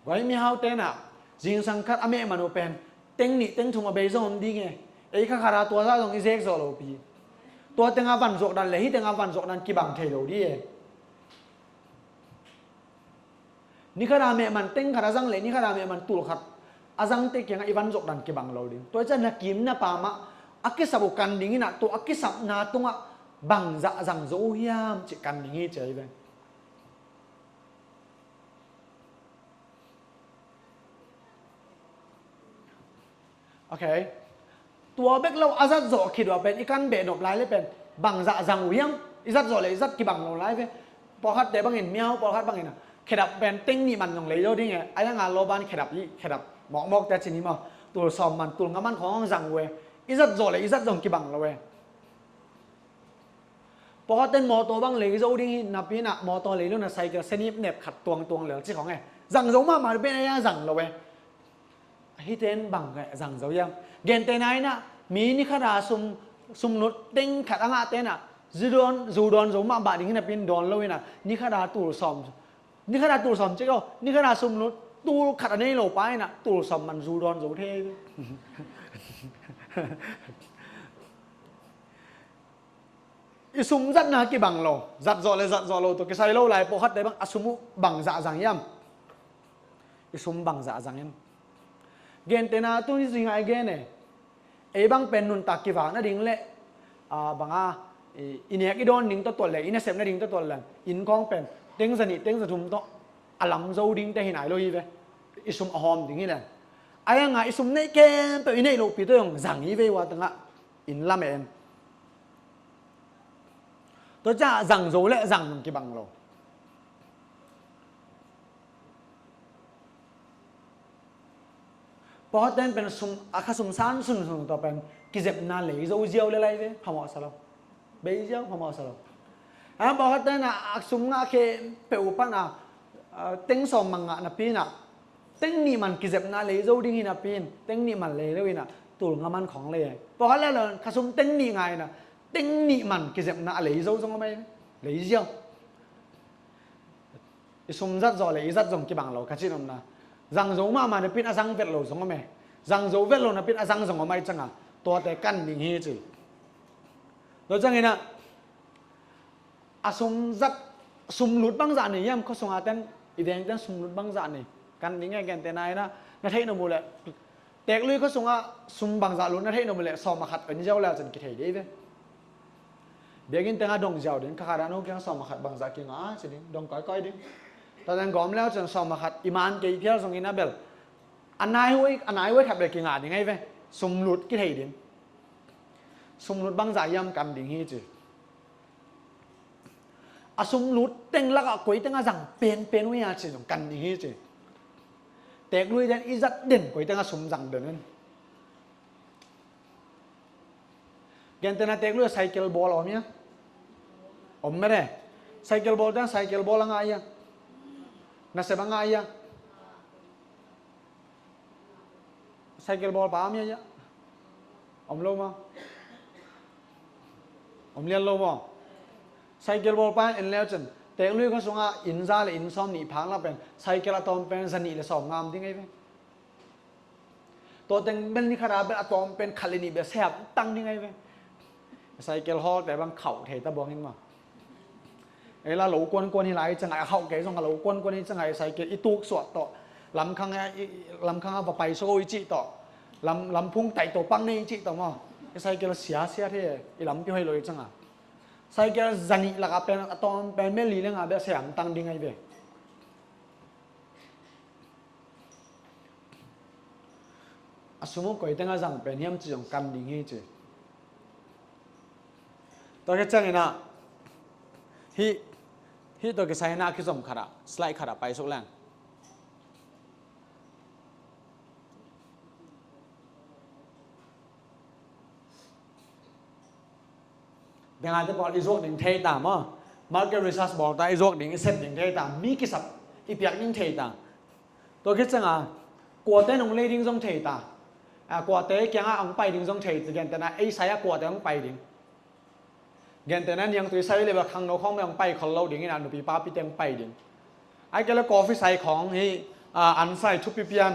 Guai mihaute in ah zingsang khat a meh man uh pen teng nih teng thum a bei zong om ding e. Ei kha khat a tua zah zong i zek zawh lopi. Tua teng a van zuak dan le hih teng a van zuak dan kibang thei lo ding e. Ni khat a meh man teng khat a zang le ni khat a meh man tul khat a zangte kiangah i van zuak dan kibang lo ding. Tua hi ciang na kim na pam ah a kisap uh kan ding in ah tua a kisapna tungah bangzah zang zo uh hiam cih kan ding hi ci ahi ve. Ok. Tua bek lo a zat zawh khit uh a pen i kan beh nop lai le pen bangzah zang uh hiam? I zat zawh le i zat kibang lo lai ve. Pawlkhatte bangin, mihau pawlkhat bangin a khedap pen teng nih man zong lei lo ding e. Ahi hang a lawban khedap hi, khedap mawkmawkte a ci ni maw. Tul sawm man, tul nga man khawng zang uh e. I zat zawh le i zat zong kibang lo e. Pawlkhat ten mawtaw bang lei zo ding hi napi in ah mawtaw lei lo in ah cycle senipnep khat tuangtuang lel ci khawng e. Zang zo mahmah pen ahi a zang lo e. Hih ten bang zang zo hiam? Gentehna in ah mi ni khat a sum, sum lut teng khat a ngahte in ah zu dawn, zu dawn zo mahmah ding hi napi in dawn lo in ah ni khat a tul sawm, ni khat a tul sawm cik aw, ni khat a sum lut tul khat a nei lo pa in ah tul sawm man zu dawn zo thei. I sum zatna kibang lo, zat zawh le zat zawh lo tawh kisai lo lai, pawlkhatte bang a sum uh bangzah zang hiam? I sum bangzah zang hiam? Gentehna tuni zui ngai gen e. Ei bang pen nuntak kivak nading le, a, banga, i, i nek i dawn ding tawtuat le, i nasep nading tawtuat le, inn khawng pen teng za nih, teng za thum tawh a lam zo ding te hi nai lo hi ve. I sum a hawm ding hi le. Ai anga i sum neih khempeuh i neih lohpi tawh zong zang hi ve ua tangah inn lam en. Tua ciah zang zo le zang kibang lo. Pawlkhat ten pen sum, a kha sum san sunsun tawh pen kizepna lei zo ziau le lai ve, phamawh sa lo. Bei ziau, phamawh sa lo. A pawlkhat ten a, a sum ngah khempeuh uh pan a, a, teng sawm mang ngah napi in a, teng nih man kizepna lei zo ding hi napi in, teng nih man lei lo in a, tul nga man khawng lei. Pawlkhat le lo kha sum teng nih ngah in a, teng nih man kizepna a lei zo zong om ei, lei ziau. I sum zat zaw le i zat zong kibang lo ka cih nopna. Zang zo mahmah napi in a zang vet lo zong om e. Zang zo vet lo napi in a zang zong om ahih cianga, tuate kan ding hi ci. Tua ciangin a, a sum zat, sum lut bangzah nei hiam, khuasunga ten, i veng ten sum lut bangzah nei. Kan ding e, gentehna in a, na theih nop uh leh, Teeklui khuasungah sum bangzah lut na theih nop uh leh sawm a khat en ziau le cin kithei dei ve. Biakinn tengah dong ziau ding, kha khat a no kiang sawm a khat bangzah kingah ci ding, dong kawikawi ding. Tua teng gawm le cin sawm a khat i man kei phial zongin a bel, a nai huai, a nai huai khat bel kingah ding ahi ve. Sum lut kithei ding. Sum lut bangzah hiam kan ding hi ci. A sum lut teng lakah koi tengah zang penpen uh hia ci zong kan ding hi ci. Teeklui den i zat den koi tengah sum zang den in. Gentehna teeklui a cycle bawl a om hia? Om mede. Cycle bawl tengah cycle bawl a ngah hia? Nasep a ngah hia? Cycle bawlpa om hia? Om lo maw? Om lian lo maw? Cycle bawlpa en leu cin, teeklui khuasungah inn za le inn sawm nih phak lak pen cycle a tawm pen za nih le sawm nga om ding ahi ve. Tua teng bel ni khat a bel a tawm pen khat le nih bel siam tang ding ahi ve. Cycle hawlte bang khauh thei ta buang in maw? Ei la lo kuankuan hi lai ciangah, a khauh kei zong a lo kuankuan hi ciangah, cycle i tuk suah tawh, lamkhang a, i, lamkhang a va pai suk o i cih tawh, lam, lamphung taih tawh pang nei i cih tawh maw? I cycle siasia thei, i lampi hoih lo i ciangah. Cycle za nih lakah pen a tawm pen mel li le nga bel siam tang ding ahi ve. A sum uh koi tengah zang pen hiam ci zong kan ding hi ci. Tua khit ciangin ah, hih, hih tua kisai in ah a kizom khat ah, slide khat ah paisuk leng. Bengate pawl i zuak ding thei ta maw? Market research bawl ta i zuak ding, i sep ding thei ta, mi kisap i piak ding thei ta. Tua khit ciangah kuate nong lei ding zong thei ta. A, kuate kiangah hong pai ding zong thei ta, gentehna ei sai-ah kuate hong pai ding. Gentehna niangtui sai le bel khangno khawng bel hong pai khol lo ding in ah, nupi papite hong pai ding. Ahih kei leh coffee sai khawng hi, a, an sai thupi pian,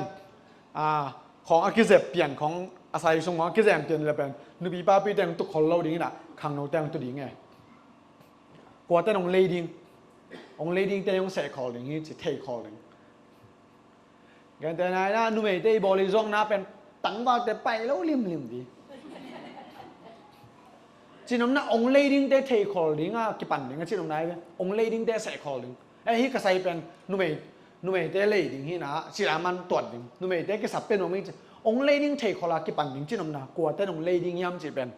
a, khawng a kizep pian khawng, a sai sung khawng a kizem pian le pen nupi papite hong tu khol lo ding in ah, khangnote hong tu ding e. Kuate nong lei ding, hong lei dingte hong seh khol ding hi ci, thei khol ding. Gentehna in ah numeite i bawl i zuakna pen tangvalte pai lo limlim ding. Cinopna hong lei dingte thei khol ding a kipan ding a cinopna hi ve. Hong lei dingte seh khol ding. Eh, hih ka sai pen numei, numeite lei ding hi na, ci a man tuat ding. Numeite kisap pen numeite hong lei ding thei khol a kipan ding cinopna. Kuate nong lei ding hiam cih pen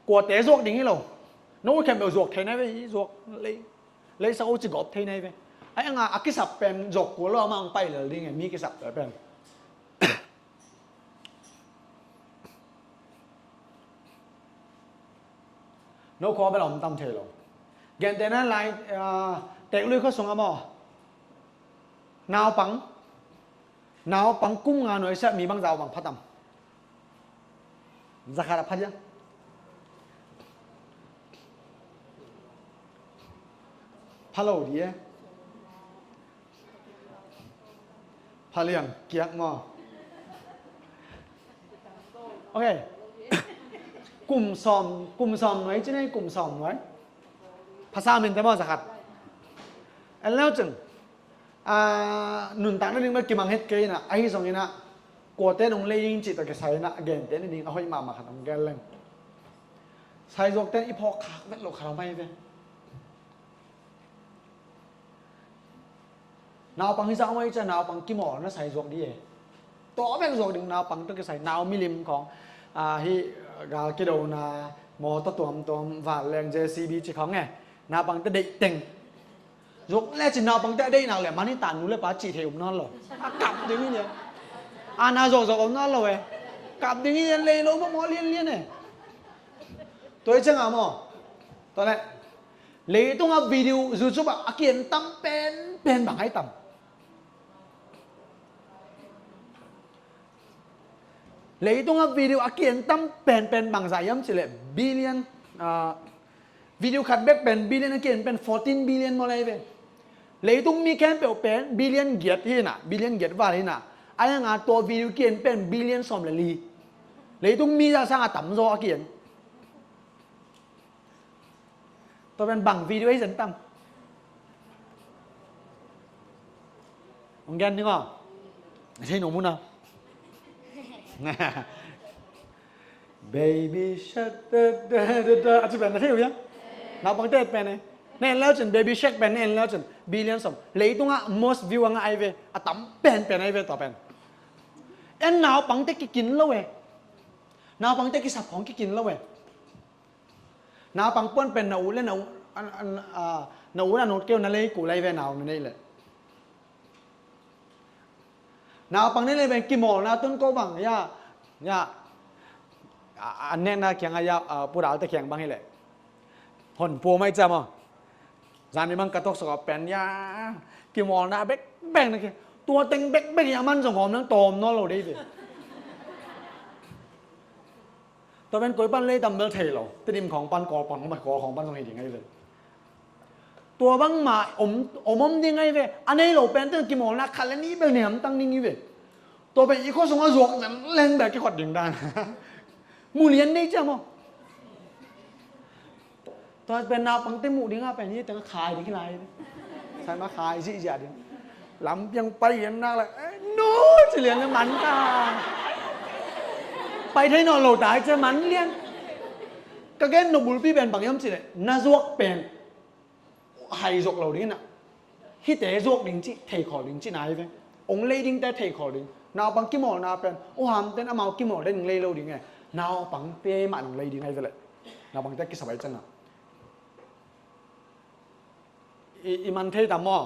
kuate zuak ding hi lo. No khempeuh zuak thei na ve, hih zuak lei. Lei sak o ci gawp thei na hi ve. Ai anga a kisap pen zuak kul lo amah hong pai lel ding e, mi kisap pen. No khua bel a om tam thei lo. Gentehna lai, ah, Teeklui khua sungah maw? Naupang, naupang kum nga nuai siah mi bangzah uh bang pha tam? Zakhat a pha diam? Pha lo di e. Pha liang kiak maw? Ok. Kum sawm, kum sawm nuai ci nei, kum sawm nuai. Pha sa min te maw zakhat. En leu cin. A, nuntak nading bel kimang het kei in ah, ahi zongin ah, Kuate nong lei ding cih tawh kisai na a gente ni ding a hoih mahmah khat hong gen leng. Saizuakte in i phawk khak vet loh khat a om ahi ve. Naupang hi zah om ahi ciang naupang kimawlna saizuak ding e. Tua vet zuak ding naupang tawh kisai nau milim khawng. Ah, hih gal kidona, mawtaw tuamtuam, vanleng, J C B ci khawng e. Naupangte deih teng. Zuak lecin naupangte a deih nak leh man hi ta, nu le pa cih thei um nawn lo. A kap ding hi lian. A na zuakzuak um nawn lo e. Kap ding hi lian, lei lo mawh mawh lianlian e. Tua hi ciangah maw, tua leh leitungah video, YouTube ah a ki-en tam penpen bang ahi tam? Leitungah video a ki-en tam penpen bangzah hiam cih leh billion, ah, video khat bek pen billion a ki-en pen fourteen billion maw lai ve. Leitung mi khempeuh pen billion giat hi na, billion giat val hi na. Ahi hanga tua video ki-en pen billion sawm le li. Leitung mi zah sangah tamzaw a ki-en. Tua pen bang video ahi zen tam? Hong gen ding aw. A thei nuam uh na. Baby shark, da, da, da, da. A ci pen na thei uh hiam? Naupangte et pen e. Na en leu cin Baby Shark pen na en leu cin billion sawm. Leitungah most view a ngah ahi ve. A tam penpen ahi ve tua pen. En naupangte kikin lo e. Naupangte kisap khawng kikin lo e. Naupang puan pen na u le na u, a, a, a, na u le na ut keu na lei kul ahi ve nau na neih leh. Naupang neih leh pen kimawlna tun ko bang, ya, ya. A, a nekna kiangah ya, a, Pu Dalte kiang bang hi leh. Hon pua mai cam aw. Zan mi mang ka tawk sawk a pen ya. Kimawlna bekbek na kia. Tua teng bekbek ya man zong hawm nang tawm nawn lo dei ve. Tua pen koi pan lei tam bel thei lo. Tedim khawng pan, Kawl pan khawng pan, Kawl khawng pan zong hi ding ahi ve. Tua bangmah om, om, om ding ahi ve. A nei lo pen teng kimawlna khat le nih bel nei hamtang ding hi ve. Tua pen i khua sungah zuak zen leng bel kikhot ding dan. Mu lian dei ciam aw. Tua pen naupangte muh ding a pen hi teng a khai ding hi lai. Sai ma khai zihziah ding. Lampiang pai lian nak le, eh, no, ci lian le man ta. Pai thei nawn lo ta hi ci man lian. Ka gen nop bulpi pen bang hiam cih leh na zuak pen hai zuak lo ding in ah, hihte zuak ding cih thei khawl ding cihna hi ve. Ong lei dingte thei khawl ding. Naupang kimawlna pen, u hamten amau kimawlte ong lei lo ding e. Naupangte mah ong lei ding ahi ve leh. Naupangte kisap ahi ciangah. I, i man thei tam maw?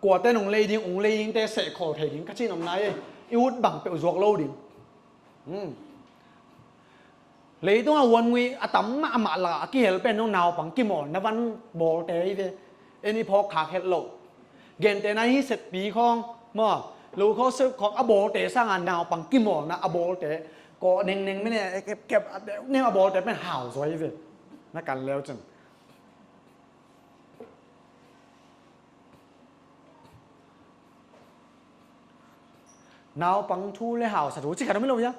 Kuate nong lei ding, ong lei dingte seh khawl thei ding ka cih nopna e. I ut bang peuh zuak lo ding. Hmm. Leitungah huan ngui a tam mahmah lak a kihel pen nong naupang kimawlna van bawlte hi ve. En i phawk khak het lo. Gentehna hi setpi khawng maw, lo khawng sep khawng a bawlte sangah naupang kimawlna a bawlte, kawh nengneng mene kepkep a nem a bawlte pen hau zaw hi ve. Na kan leu cin. Naupang thu le hausa thu ci khat om hi lo hia?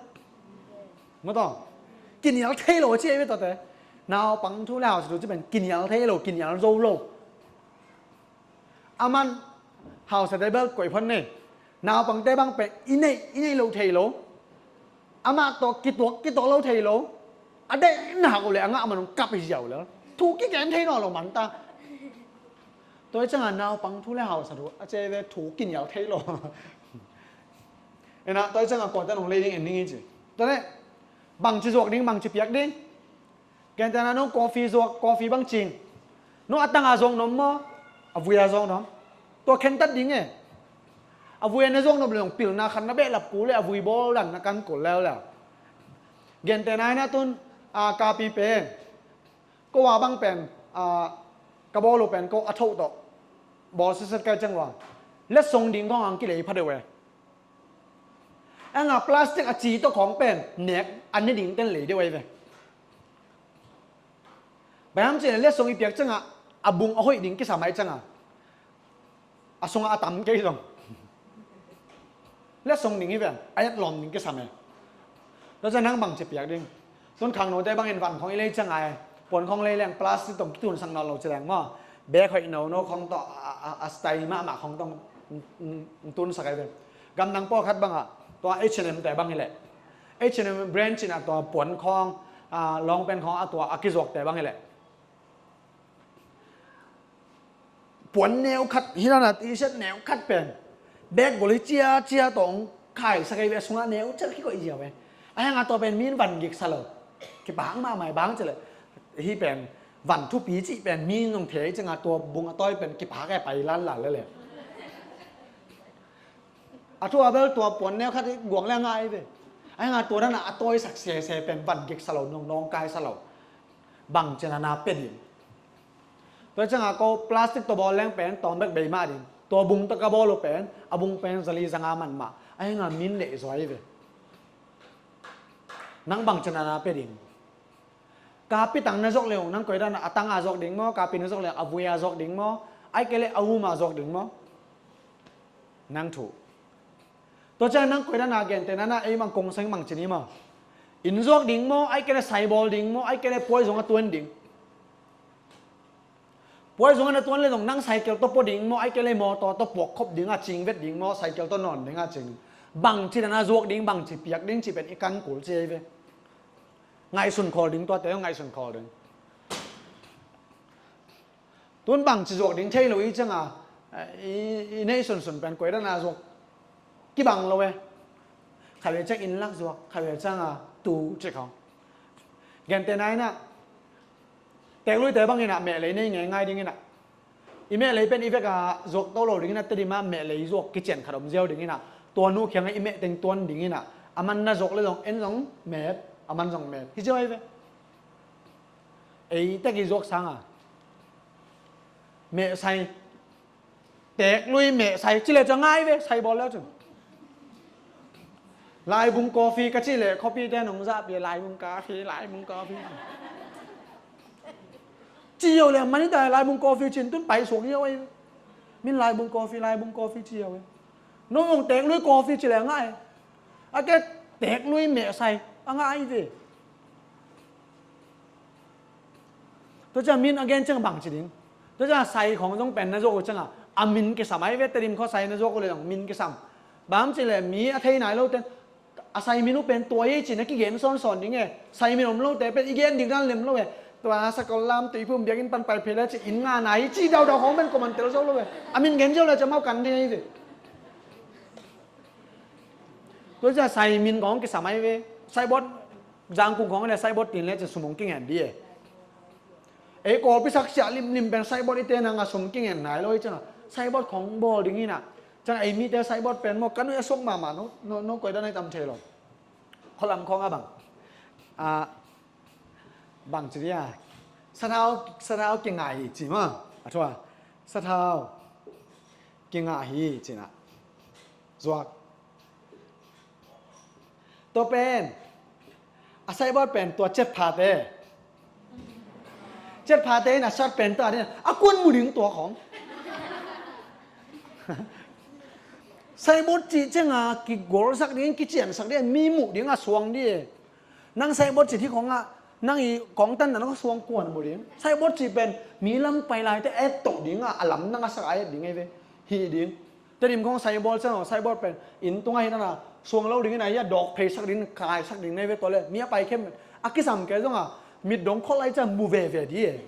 Maw taw. Kinial thei lo ci ei ve tawte. Naupang thu le hausa thu ci pen kinial thei lo, kinial zo lo. A man hausate bel koih phot nei. Naupangte bang pen i neih, i neih lo thei lo. Amah tawh kituak, kituak lo thei lo. A deih nak uh leh a ngah man hong kap hi ziau leh. Thu kigen thei nawn lo man ta. Tua hi ciangah naupang thu le hausa thu a ci ei ve, thu kinial thei lo. Ena, tua hi ciangah kuate nong lei ding en ding hi ci. Tua leh bangci zuak ding, bangci piak ding. Gentehna nong coffee zuak, coffee bang cing. Nong a tanga zuak nuam maw? A vui a zuak nuam. Tua khentat ding e. A vui a na zuak nuam leh nong pilna khat na behlap kul leh a vui bawl dan na kan kul leuleu. Gentehna hi na tun, a, kapi pen. Ko a bang pen, a, ka bawl uh pen ko a thoh tawh bawl setset kai ciang ua. Letsong ding khawng ang kilei pha deuh e. Anga plastic a ci tawh khawng pen nek a ne ding ten lei deuh ahi ve. Bang hiam cih leh letsong i piak ciangah a bung a hoih ding kisam ahi ciangah a sungah a tam kei zong letsong ding hi ve, a et lawm ding kisam e. Tua ciang nang bangci piak ding. Tun khangnote bangin van khawng i lei ciangah e, puan khawng lei leng plastic tawh kitunsak nawn lo ci leng maw? Bag hoih nono khawng tawh a, a, a style mahmah khawng tawh tunsak ahi ve. Gamdang pawlkhat bangah Tua H and M te bang hileh, H and M brand cih a tua puan khawng, ah, long pant khawng a tua a kizuak te bang hileh, puan neu khat hi na, T-shirt neu khat pen bag gol hi cia cia tawh khaisak ei ve, a sungah neu ciat kikoih ziau ve. A hang a tua pen min van gik sa lo. Kipak mahmah bang cileh, hih pen van thupi cih pen min zong thei cianga tua bung a tawi pen kipak e pai lanlan lele. A thu a bel tua puan neu khat i guang le a ngai ve. A hang a tua dana a tawisak sese pen van gik sa lo, nong nong kai sa lo. Bang cina na pe ding. Tua cianga ko plastic tua bawl leng pen tawm bek bei mah ding. Tua bung tua ka bawl uh pen a bung pen zali zanga man mah. A hang a min neih zuai ve. Nang bang cina na pe ding. Kapi tang na zuak leh ung nang koi dana a tanga zuak ding maw, kapi na zuak leh a vuia zuak ding maw, ai kei leh a uma zuak ding maw? Nang thu. Tua ciang nang koi dana gente nana ei mang kong seng mang cini maw? Inn zuak ding maw, ai kei leh saibawl ding maw, ai kei leh puai zong a tuan ding. Puai zong a na tuan leh zong nang cycle tawh pua ding maw, ai kei leh mawtaw tawh puak khop ding a cing vet ding maw, cycle tawh nawn ding a cing. Bang ci dana zuak ding, bang ci piak ding ci pen i kan kul ci ei ve. Ngaihsun khawl ding, tuate ngaihsun khawl ding. Tun bang ci zuak ding thei lo i cianga, i, i neih sunsun pen koi dana zuak kibang lo e. Khawe ciang inn lak zuak, khawe cianga tu ci khawng. Gente na ina, tekluite bang ina, mehlei nei ngei ngai ding ina. I mehlei pen i veka zuak to lo ding ina, Tedim a mehlei zuak kician khat om ziau ding ina. Tua nu kianga i meh teng tuan ding ina. A man na zuak le zong, en zong met, a man zong met. Hi ziau ai ve. Ei tek i zuak sanga meh sai. Teklui meh sai. Ci le ca ngai ve, sai bawl leu cun. Laibung coffee ka ci le, coffee te nong zah pia, laibung coffee, laibung coffee. Ci yo le, mani ta laibung coffee cin tun pai suak yo ai. Min laibung coffee, laibung coffee ci yo ai. Nong ong teklui coffee ci le ngai. A ke teklui meh sai, a ngai ve. Tua ciang min a gen ciang bang ci ding. Tua ciang sai khong zong pen na zuak uh cianga a min kisam ai ve, Tedim khaw sai na zuak uh le zong min kisam. Bang ci le mi a thei nai lo ten a sai min uh pen tua ei ci na kigen sawnsawn ding e. Sai min om lo te pen i gen ding dan lem lo e. Tua sakol lam tuiphum biakinn pan pai phei le ci inn nga nai ci daudau khong pen koman tel zo lo e. A min gen ziau le ciang mau kan ding ai ve. Tua ciang sai min khong kisam ai ve. Sai bawt Zangkung khong le sai bawt tin le ci sum hong kingen di e. Ei kawlpi sak siah limlim pen sai bawt i te nanga sum kingen nai lo i cianga sai bawt khong bawl ding ina. Cianga ei mite sai bawt pen maw kan uh a suak mahmah no, no, no koi dan ai tam thei lo. Khualam khong a bang. A, bang ci dia. Sathau, sathau kingah hi ci maw. A thua. Sathau kingah hi cina. Zuak. Tua pen a sai bawt pen tua cet phate. Cet phate in a sat pen ta ding a kuan mu ding tua khong. Sai bawt cih cianga kigolsak ding, kiciansak ding, mi muh ding a suang ding. Nang sai bawt cih hi khongah nang i kong tan nang suang kuan mu ding. Sai bawt cih pen mi lam pai laite a et toh ding a, a lam nang a sak a et ding ei ve. Hi ding. Tedim khong sai bawl ciang, sai bawl pen inn tungah hi nana suang lo ding ina hi a dawk pheisak ding, kaisak ding nei ve tua le mi a pai khem a kisam kei zonga mit dong khol lai ciang mu veve di e.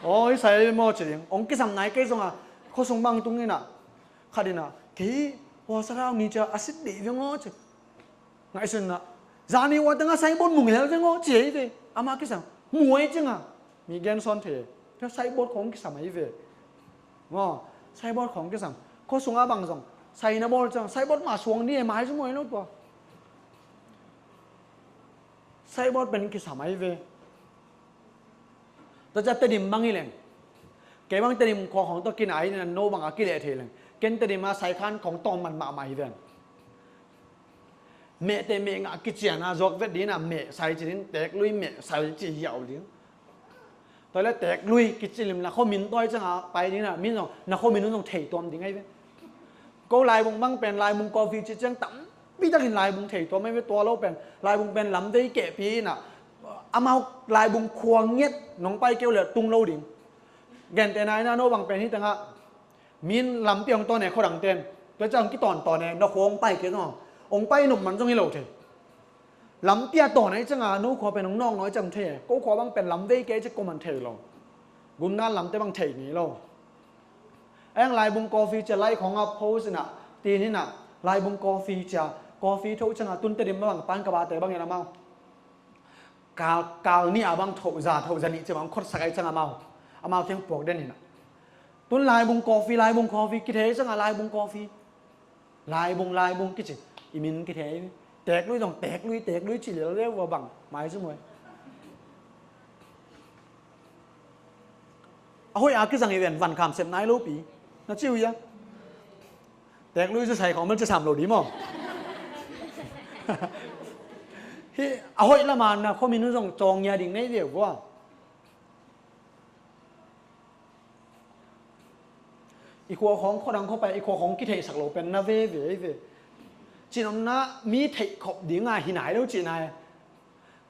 Aw, hi sai maw ci ding. Ong kisam nai kei zonga khuasung bang tung ina khat ina kei hua sarau ni cia a sit dih veng aw ci. Ngaihsunna zani ua tengah sai bawt mu ngel veng aw ci ei ve. Ama kisam mu ei cinga mi gen sawn thei. Tua sai bawt khong kisam ei ve. Maw, sai bawt khong kisam. Khuasunga bang zong sai na bawl ciang sai bawt mah suang ni e, mai zong muai lo tua. Sai bawt pen kisam ei ve. Tua ciah Tedim bang hi leng. Kei bang Tedim khua khong tua kinai hi na no bang a kileh thei leng. Ken Tedim a sai khan khong tawm man mahmah hi ven. Meh te meh ngah kician a zuak vet ding a meh sai ci ding, teklui meh sai ci hiau ding. Tua le teklui kici lim la khuamin tawi cianga pai ding a min zong na khuamin un zong thei tuam ding ahi ve. Ko laibung bang pen laibung coffee ci ciang tampi takin laibung thei tuam ahi ve, tua lo pen laibung pen lamvei kehpi ina amau laibung khua nget nong pai keu le tung lo ding. Gente na ina no bang pen hi tengah min lampi hong tawn e khuadang ten. Tua ciang kitawntawn e, na khua hong pai kei zong, hong pai nop man zong hi lo thei. Lampi a tawn ahih cianga no khua pen hong nawknawk ahih ciang thei e. Ko khua bang pen lam vei kei ci kuaman thei lo. Gungal lamte bang thei ngei lo. Ahi hang Laibung coffee cia, lai khawng a post inah, tin inah, Laibung coffee cia, coffee tho cianga tun Tedim bang pan ka bate bangin amau kal, kal nih a bang thoh za, thoh za nih cia bang khotsak ahih cianga amau, amau kiang puak den inah. Tun Laibung coffee, Laibung coffee kithei cianga Laibung coffee. Laibung, Laibung kici, i min kithei. Teeklui zong Teeklui, Teeklui ci lel leu va bang mai ci muai. A hoih a kizang hi ven, van kham sep nai lopi. Na ci uh hia? Teeklui zu sai khawng mel ci sam lo di maw? Hi, a hoih lama na khuamin uh zong cawng ngia ding nei ve uh vua. I khua khawng khuadang khua pai, i khua khawng kitheihsak lo pen na veve ve. Cihnopna mi theih khop dinga hi nai lo cih nai.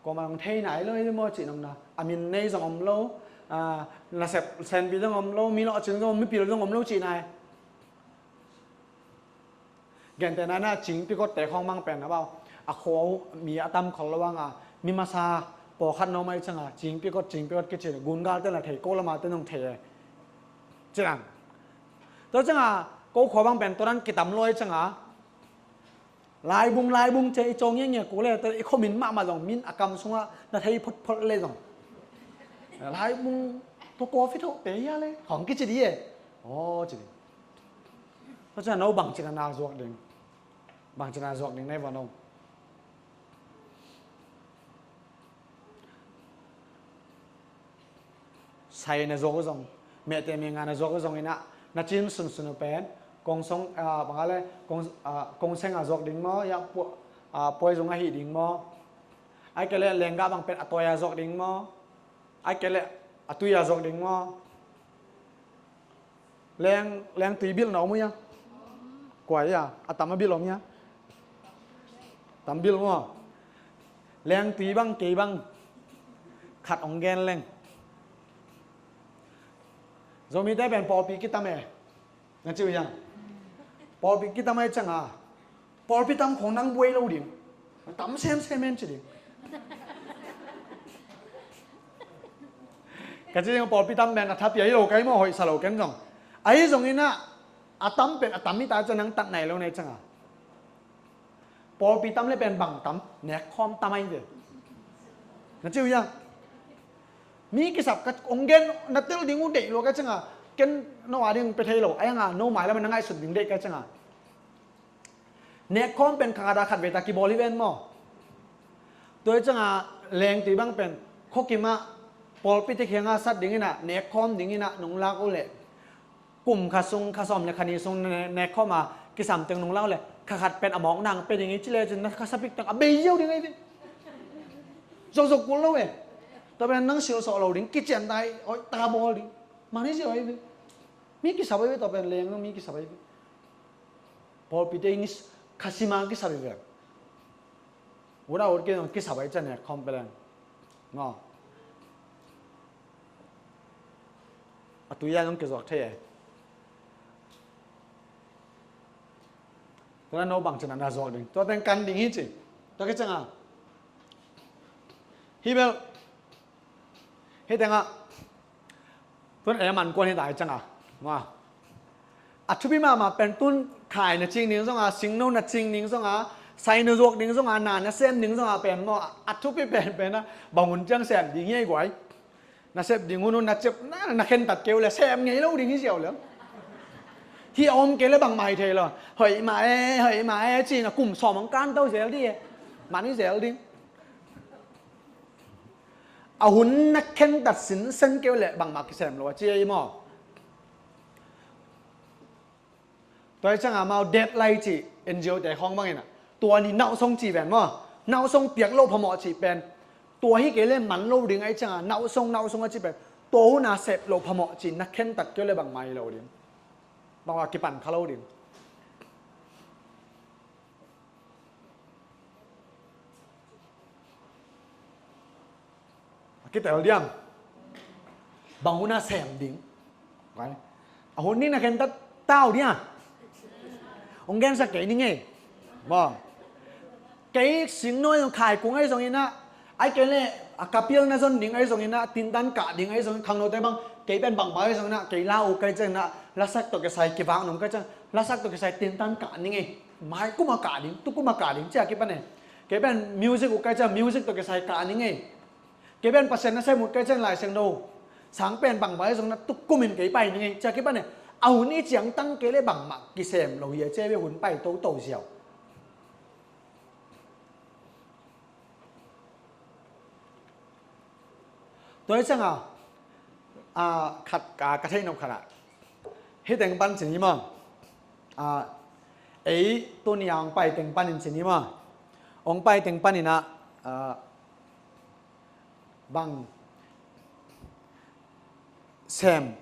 Kuamah zong thei nai lo hi maw cihnopna. A min nei zong om lo, a, nasep senpi zong om lo, mi lawhcing zong om, mipil zong om lo cih nai. Gentehna inah Cingpikotte khawng bang pen a bau, a khua uh mi a tam khol lo hanga, mi masa pawlkhat na om ahih cianga Cingpikot, Cingpikot kici, gungalte la thei, ko lama te nong thei e. Ci dan. Tua cianga ko khua bang pen tua dan kitam lo ahih cianga Laibung, Laibung ci i cawng ngiangia kul e, tua i khuamin mahmah zong min a kam sungah na thei photphot le zong Laibung, tua coffee tho pe hia le khawng kici di e. Aw ci di. Tua ciang no bangci na na zuak ding? Bangci na zuak ding na hi vua no? Sai na zuak uh zong, mehte meh nga na zuak uh zong inah, na cin sunsun uh pen, kong song, ah, bang a le, kong, ah, kong seng a zuak ding maw, ya, pu-, ah, puai zung a hih ding maw? Ai kei le lenggah bang pen a tawi a zuak ding maw? Ai kei le a tui a zuak ding maw? Leng, leng tui bilh na om uh hia? Kua hia? A tam a bilh om hia? Tam bilh maw? Leng tui bang kei bang khat hong gen leng. Zomite pen pawlpi kitam e. Na ci uh hia? Pawlpi kitam ahih cianga pawlpi tam khawng nang buai lo ding. Tam semsem en ci ding. Ka ci ding pawlpi tam pen a thapia hi lo kai maw, hoih sa lo ken zong. Ahi zong inah a tam pen a tam hi ta ciang nang tat nai lo na hi cianga. Pawlpi tam le pen bang tam, nekkhawm tam ahi ve. Na ci uh hia? Mi kisap ka hong gen na tel ding uh deih lua ka cianga, ken no a ding pe thei lo, ahi hanga no mai lama na ngaihsut ding deih ka cianga. Nekkhawm pen kha khat a khat vei ta kibawl hi ven maw? Tua hi cianga lengtui bang pen khuakim ah pawlpi te kiangah sat ding inah, nekkhawm ding inah nong lak uh leh kum kha sung, kha sawm le kha nih sung ne-, nekkhawm a kisam teng nong lak uh leh kha khat pen a mawkna hong pia ding hi ci lecin na kha sapik teng a bei ziau ding ahi ve. Zokzok kul lo e. Tua pen nang silsawh lo ding, kician tai, oi, ta bawl ding. Man hi ziau ahi ve. Mi kisap ahi ve, tua pen leng mi kisap ahi ve. Pawlpite in khasima kisap hi ve. Ut a ut kei zong kisap ahi cian e, khawm pe leng. Maw. A tui a zong kizuak thei e. Tua na no bangci na na zuak ding. Tua teng kan ding hi ci. Tua kei cianga. Hi bel. Hih tengah tun e man kuan hi ta hi cianga. Maw. A thupi mahmah pen tun khai na cing ding zonga, singno na cing ding zonga, sai na zuak ding zonga, na na sem ding zonga pen maw. A thupi pen pen a bang hun ciang sem ding hi ei guai. Na sep ding hun uh na cep na, na khentat keu le sem ngei lo ding hi ziau le. Hi a om kei le bangmah hi thei lo. Hoih mah e, hoih mah e ci na kum sawm hong kan to zel ding e. Man hi zel ding. A hun na khentat sinsen keu le bangmah kisem lo a ci ei maw? Tua hi cianga amau deadline ci N G O te khawng bangin a, tua ni nauhsong ci ven maw? Nauhsong piak loh phamawh ci pen. Tua hi kei le man lo ding ahi cianga nauhsong, nauhsong a ci pen. Tua hun a sep loh phamawh ci na khentat keu le bangmah hi lo ding. Bangmah kipan kha lo ding. A kitel diam. Bang hun a sem ding. Vai. A hun ni na khentat tau dia. Hong gensak kei ning ei. Maw. Kei singno ahi zong, khaikung ahi zongin ah, ahih kei leh a kapil na zon ding ahi zongin ah, tintan kah ding ahi zongin, khangnote bang, kei pen bangbang ahi zongin ah, kei la uk ka hih ciangin ah, lasak tawh kisai kivak nuam ka hih ciang, lasak tawh kisai tintan kah ning ei. Mai kum a kah ding, tu kum a kah ding ci a kipan e. Kei pen music uk ka hih ciang, music tawh kisai kah ning ei. Kei pen Pasian nasem ut ka hih ciang, Lai Siangtho sang pen bangbang ahi zongin ah, tu kum in kei pai ning ei ci a kipan e. A hun i ciangtan kei leh bangmah kisem lo hi a, ci a, hun pai toto ziau. Tua hi ciang a, a, khat ka, ka theih nop khat ah, hih teng pan ci ni maw. A, ei tuni a hong pai teng panin ci ni maw. Hong pai teng panin ah, a, bang sem,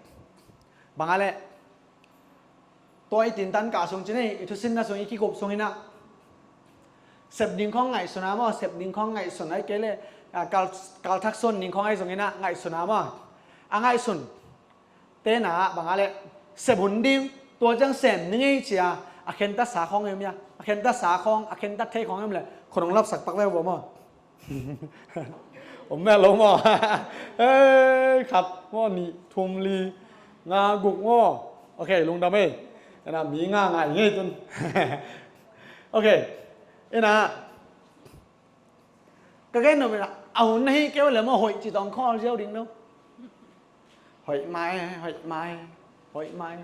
bang a leh, tua i tintan kah sung ci ni, i thusinna sung, i kikup sungin ah, sep ding khawng ngaihsun a maw, sep ding khawng ngaihsun, ahih kei leh, a, kal, kalthak suan ding khawng ahi zongin ah ngaihsun a maw. A ngaihsun tena ah bang a leh, sep hun ding, tua ciang sem ning ei ci a, a khentat sa khawng em ia, a khentat sa khawng, a khentat thei khawng em leh, khut hong lapsak pak veu vua maw. Om mel lo maw. Ei, khat maw, nih, thum, li, nga, guk maw. Ok, lungdam ei. Ena mi nga ngai ngei tun. Ok. Ena ka gen nop ena, a hun na hih kei uh leh maw, hoih ci tawh hong call ziau ding lo. Hoih mai, hoih mai, hoih mai.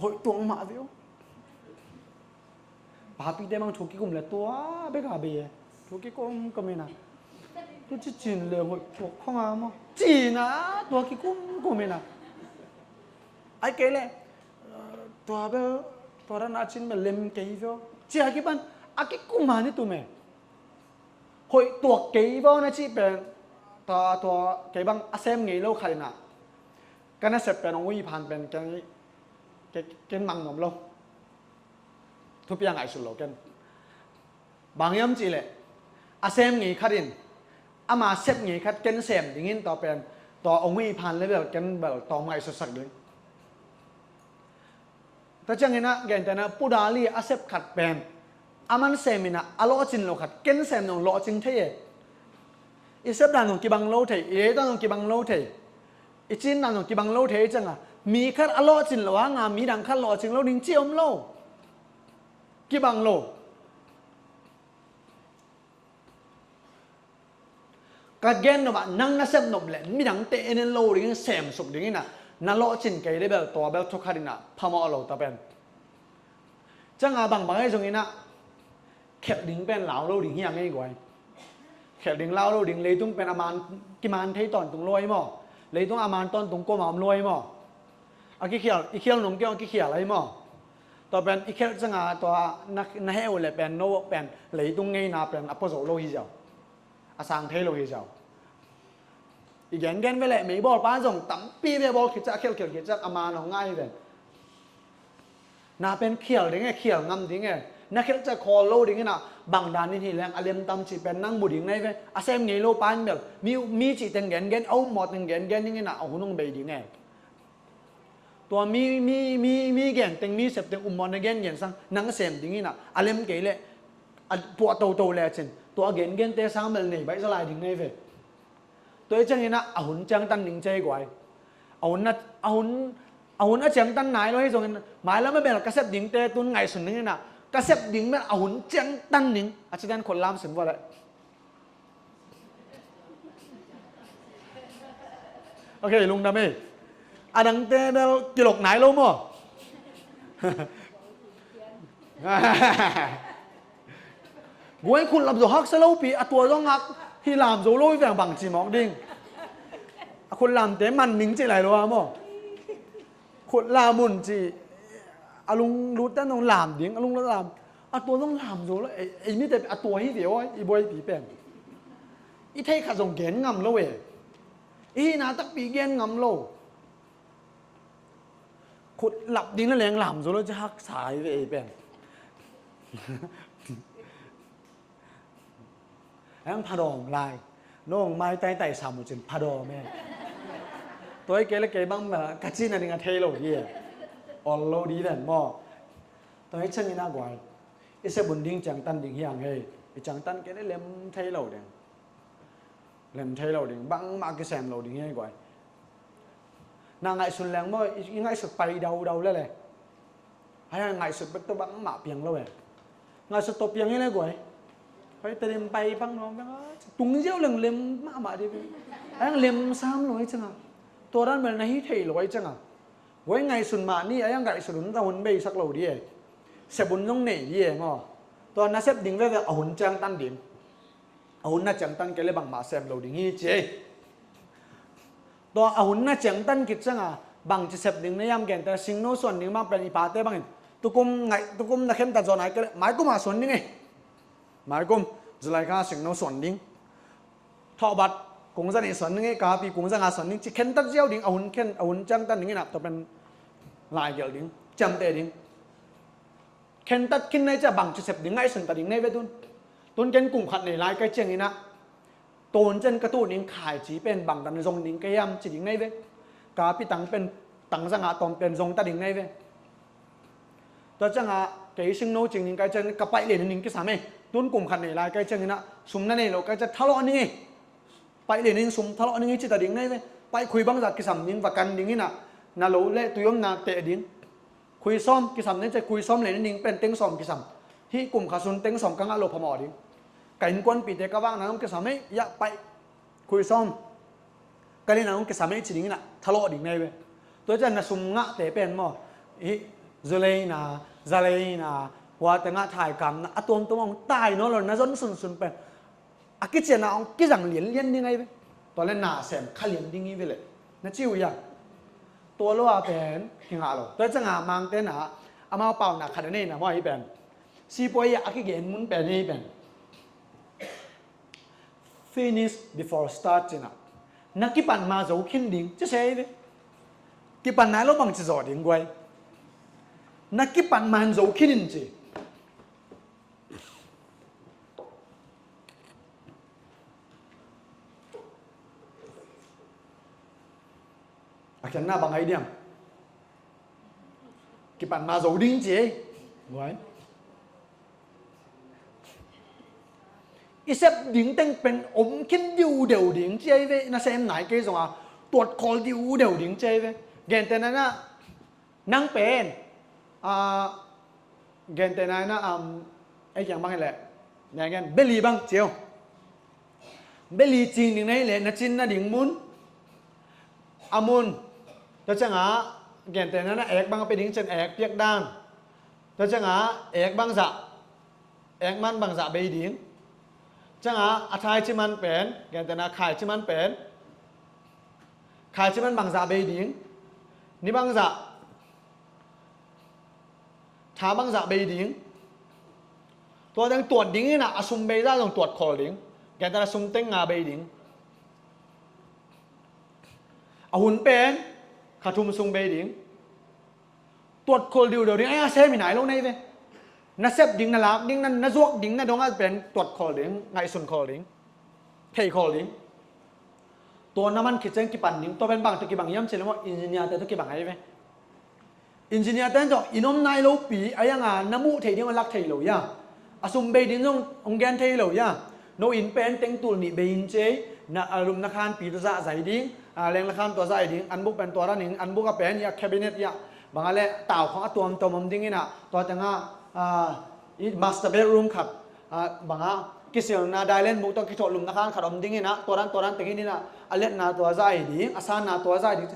Hoih tuak mah ve aw. Papite mang thu kikum leh tua bek a bei e. Thu kikum kum ena. Tu ci cin leh hoih tuak khong a maw. Cin a tua kikum kum ena. Ahih kei leh, tua bel, tua dan a cin bel lem kei ve aw. Ci a kipan, a kikum a ni tum e. Hoih tuak kei ve aw na cih pen, tua, tua, kei bang a sem ngei lo khat in ah, ka nasep pen hong ui phan pen ken, ken, ken mang nuam lo. Thupi a ngaihsut lo ken. Bang hiam cih leh, a sem ngei khat in, ama sep ngei khat ken sem dingin tua pen, tua hong ui phan leh bel ken bel tawm ngaihsutsak ding. Tua ciangin ah, gentehna, Pu Dali a sep khat pen, aman sem in ah, a lawhcin lo khat ken sem nong lawhcing thei e. I sep dan nong kibang lo thei, i lei dan nong kibang lo thei, i cin dan nong kibang lo thei ciang a, mi khat a lawhcin lo hang a, mi dang khat lawhcing lo ding ci om lo. Kibang lo. Ka gen nop ah, nang na sep nop leh midangte en en lo dingin, semsuk dingin ah, na lawhcin kei leh bel tua bel thu khat in ah phamawh lo ta pen. Ciang a bangbang ahi zongin ah, khelh ding pen lau lo ding hi a ngei guai. Khelh ding lau lo ding, leitung pen a man, kiman thei tawntung lo ahi maw. Leitung a man tawntung kuamah om lo ahi maw. A kikhial, i khial nung kiang a kikhial ahi maw. Tua pen i khelh ciang a, tua na, na heh uh leh pen, no pen, leitung ngeina pen a pua zo lo hi ziau. A sang thei lo hi ziau. I gengen ve leh, meibawlpa zong tampi ve, bawl khit ciang, a khelh, khelh khit ciang a man hong ngah hi ven. Na pen khial ding e, khial ngam ding e. Na khelh ciang khawl lo dingin ah, bang dan in hi leng a lem tam cih pen nang mu ding na hi ve. A sem ngei lo pa in bel, mi, mi cih teng gengen, a upmawh teng gengen dingin ah, a hun hong bei ding e. Tua mi, mi, mi, mi gen teng, mi sep teng upmawh na gengen sang, nang sem dingin ah, a lem kei leh, a puah toto lecin, tua a gengente sang bel nei baih zaw lai ding na hi ve. Tua hi ciangin ah, a hun ciangtan ding ci hi guai. A hun a, a hun, a hun a ciangtan nai lo hi zongin, mailam a bel ka sep dingte tun ngaihsun dingin ah, ka sep ding bel a hun ciangtan ding, a citan khut lam sim vua leh. Ok, lungdam ei. A dangte bel kilok nai lo maw. Guai khut lam zo haksa lo pi, a tua zong hak hi lam zo lo hi veng bang ci mawk ding. A khut lamte man ning ci lai lo a maw. Khut lam un ci, a lunglut tan zong lam ding, a lunglut lam. A tua zong lam zo lo, ei, ei mite a tua hi ve aw, i buaipi pen. I theih khat zong gen ngam lo e. I hihna takpi gen ngam lo. Khut lap ding na leng lam zo lo ci haksa hi ve ei pen. Heng phadawm lai. Nong mai taitai sam uh cin phadawm e. Tua hi kei le kei bang mah ka cihna ding a thei lo hi e. Ol lo ding den maw. Tua hi ciangin a guai, i sep hun ding ciangtan ding hi hang hei. I ciangtan kei le lem thei lo ding. Lem thei lo ding, bangmah kisem lo ding hi guai. Na ngaihsun leng maw, i, i ngaihsut pai daudau lele. Hei, ngaihsut bek tawh bangmah piang lo e. Ngaihsut tawh piang hi le guai. Pai tadin pai pang nuam pang a, tung ziau leng lem mahmah dih. Hei, lem sam lo hi cianga. Tua dan bel na hi thei lo hi cianga. Guai ngaihsun mah ni, hei, ngaihsut hun ta hun beisak lo dih e. Sep hun zong nei dih e maw. Tua na sep ding veve a hun ciangtan ding. A hun na ciangtan kei le bangmah sem lo ding hi ci ei. Tua a hun na ciangtan khit cianga bangci sep ding na hiam, gente singno suan ding bang pen i pate bangin tukum ngaih, tukum na khentat zaw nai kei le maikum a suan ding ei. Maikum July kha singno suan ding. Thawhbat kung za nih suan ding ei, kapi kung za nga suan ding ci khentat ziau ding, a hun khen, a hun ciangtan ding in a tua pen lai gelh ding, ciamteh ding. Khentat khin nai cia bangci sep ding ngaihsun ta ding nei ve tun. Tun ken kum khat nei lai kai ciangin a, tun cian ka tuh ning khaici pen bangtan zong ning ka hiam ci ding nei ve. Ka pitang pen tang zanga tawm pen zong ta ding nei ve. Tua cianga kei singno cing ning kai ciangin ka paih le ning kisam ei. Tun kum khat nei lai kai ciangin a sum na nei lo kai cia thalawh ning ei. Paih le ning sum thalawh ning ei ci ta ding nei ve. Paih khui bangzah kisam ning va kan ding in a, na lo le tui om na teh ding. Khui sawm kisam ning cia, khui sawm le ning pen teng sawm kisam. Hih kum kha sun teng sawm ka ngah lo phamawh ding. Ka innkuanpite ka vakna hong kisam ei, ya paih khui sawm ka lina hong kisam ei ci ding in a thalawh ding nei ve. Tua cian na sum ngahte pen maw, hih zuleina, zaleina, huate ngah thaikamna a tuamtuam hong tai nawn lo na zon sunsun pen a kiciana hong kizang lianlian ding ahi ve. Tua le na sem kha lian ding hi ve le na ci uh ia. Tua lo a pen kingah lo. Tua cianga mangte na amau paunak khat a neina maw ahi pen, sipuai a kigen mun pen ahi pen finish before start cina. Na kipan ma zo khin ding ci se ahi ve. Kipan nai lo bangci zaw ding guai. Na kipan ma in zo khin in ci. A khianna bang ahi diam? Kipan ma zo ding ci ei. Guai. I sep ding teng pen om khin diudeu ding ci ahi ve. Na sem nai kei zonga tuat khawl diudeu ding ci ahi ve. Gente na na Nang pen, a, gente na na, um, ei kiang bang hi leh, na gen beli bang ci uh. Beli cing ding na hi leh na cin nading mun, a mun. Tua cianga gente na na ek bang a pia ding cin ek piak dan. Tua cianga ek bangzah, ek man bangzah bei ding. Cianga a thaici man pen, gente na khaici man pen, khaici man bangzah bei ding. Ni bangzah, tha bangzah bei ding. Tua teng tuat ding in a, a sum bei zah zong tuat khawl ding. Gente na sum teng nga bei ding. A hun pen kha thum sung bei ding. Tuat khawl diudeu ding, ai a sem hi nai lo nei ve. Na sep ding, na lak ding, na, na zuak ding, na dong a pen tuat khawl ding, ngaihsun khawl ding, thei khawl ding. Tua na man khit ciang kipan ding, tua pen bang tawh kibang hiam ci leh maw, engineer te tawh kibang ahi ve. Engineer te tawh in om nai lo pi, a yang a na muh thei ding a lak thei lo ia. A sum bei ding zong hong gen thei lo ia. No in pen teng tul nih bei in cei, na a lum na khan pi tua zah zai ding, a leng la khan tua zah ding, an buk pen tua ran in, an buk a pen ia cabinet ia, bang a le tau khong a tuamtuam om ding in a, tua teng a, a, i master bedroom khat, a, bang a, kisilna dailen buk tawh kithuah lum na khan khat om ding in a, tua ran, tua ran teng in a, a letna tua zah ding, a sanna tua zah ding.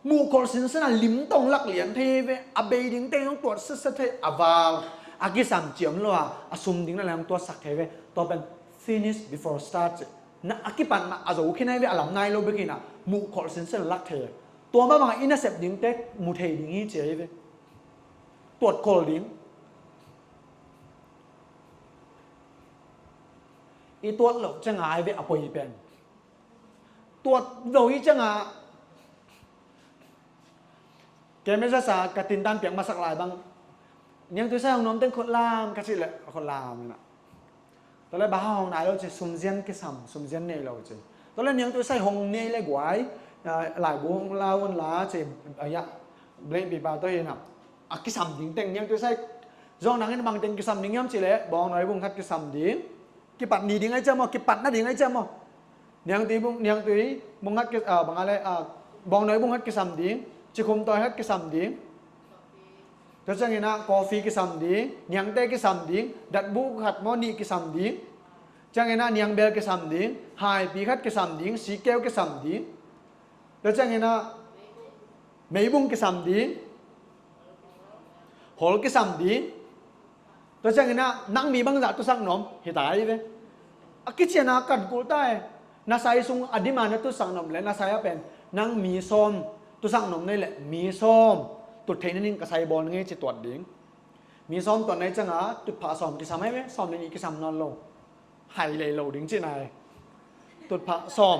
Muh kholh sinsen a lim tawh lak lian thei ve, a bei ding teng hong tuat sitset thei, a val, a kisam ciam lo a, a sum ding na leng tuatsak thei ve, tua pen finish before start ci. Na a kipan mah a zo khin ahi ve, a lam nai lo bek in a, muh kholh sinsen lak thei. Tua mah bang a i nasep ding te mu thei ding hi ci ahi ve. Tuat khawl ding. I tuat loh ciang a ahi ve a poi pen. Tuat lo hi ciang a, kei message a ka tintan piak masak lai bang, Niang Tuisai hong nuam teng khut lam ka cih leh khut lam in a. Tua leh bang hang hong nai lo ci, sumzian kisam, sumzian nei lo ci. Tua leh Niang Tuisai hong nei leh guai, Laibu hong la un la ci, a ya, blank paper tawh hi na. A kisam ding teng niangtui sai. Zong nang in bang teng kisam ding hiam cih leh bawngnawi bung khat kisam ding. Kipat ni ding ai ciam maw, kipat na ding ai ciam maw. Niangtui bung, niangtui bung khat ki, ah, bang a le, ah, bawngnawi bung khat kisam ding, cikhum tawi khat kisam ding. Tua ciangin ah coffee kisam ding, niangte kisam ding, datbuh khat maw nih kisam ding. Ciangin ah niangbel kisam ding, haipi khat kisam ding, sikeu kisam ding. Tua ciangin ah meibung kisam ding, hol kisam ding. Tua ciangin ah nang mi bangzah tusak nuam hi ta hi ve. A kician a kan kul ta e. Na sai sung a demand na tusak nuam le na sai a pen nang mi sawm tusak nuam nei le mi sawm tut thei na ning ka sai bawl ngei ci tuat ding. Mi sawm tuat nei ciangin tutphah sawm kisam hai ve, sawm le nih kisam nawn lo. Hai lei lo ding cihna e. Tutphah sawm.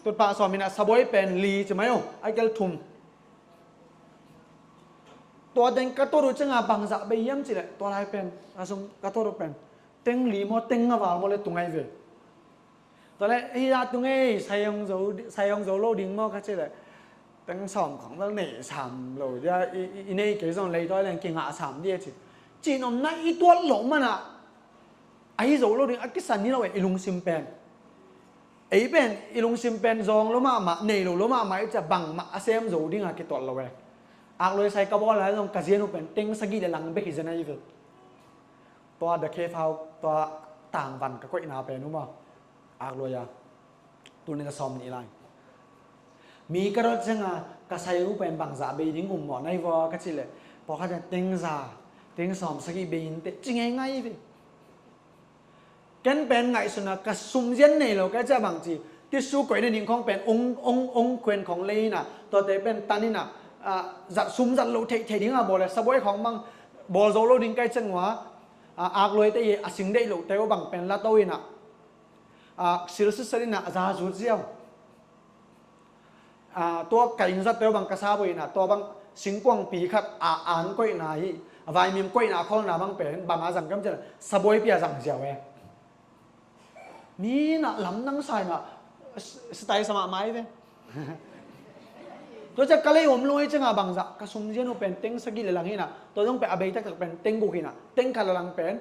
Tutphah sawm in ah sabuai pen li ci mai o, ai kel thum. Tua teng ka tuat uh ciangin bangzah bei hiam cih leh tua lai pen a sung ka tuat uh pen teng li maw, teng nga val maw le tung ai ve. Tua le hi a tung ei, sai hong zo, sai hong zo lo ding maw ka cih leh teng sawm khong vel nei sam lo dia, i, i, i nei kei zong lei tua leng kingah sam dia ci. Cih nopna i tuat loh man ah a hi zo lo ding a kisan hi lo e, i lungsim pen. Ei pen i lungsim pen zawng lo mahmah, nei lo lo mahmah i ciah bangmah a sem zo ding a kituat lo e. Akloi sai ka bawl lai zong ka zian uh pen teng sagih le lang bek hi zen ahi ve. Tua da khe phau, tua tangvan ka koihna pen uh maw. Akloi a. Tuni ka sawm nih lai. Mi ka dot ciangin ka sai uh pen bangzah bei ding um mawh nai vua ka cih leh pawlkhat in teng za, teng sawm sagih bei in teh ci ngeingai ve. Ken pen ngaihsun a ka sum zian nei lo ka ciah bang ci. Tissue koih na ding khong pen ong, ong, ong kuen khong lei in a, tuate pen tan in a, ah, zat sum zat lo theih theih ding a bawl le sabuai khong bang bawl zo lo ding kai ciang ua, ah, akluaite i a sing deih lohte uh bang pen la to in a, ah, sil sitset in a za zut ziau. Ah, tua ka inn zatte uh bang ka sa buai in a, tua bang singkuangpi khat a an koihna hi, a vaimim koihna a kholna bang pen bang a zang kam cian a sabuaipi a zang ziau e. Mi in a lamdang sa in a s-, sitai sa mahmah hi ve. Tua ciah ka lei om lo hi ciangin bangzah ka sum zian uh pen teng sagih le lang hi in a, tua zong pen a bei taktak pen teng guk hi in a, teng khat le lang pen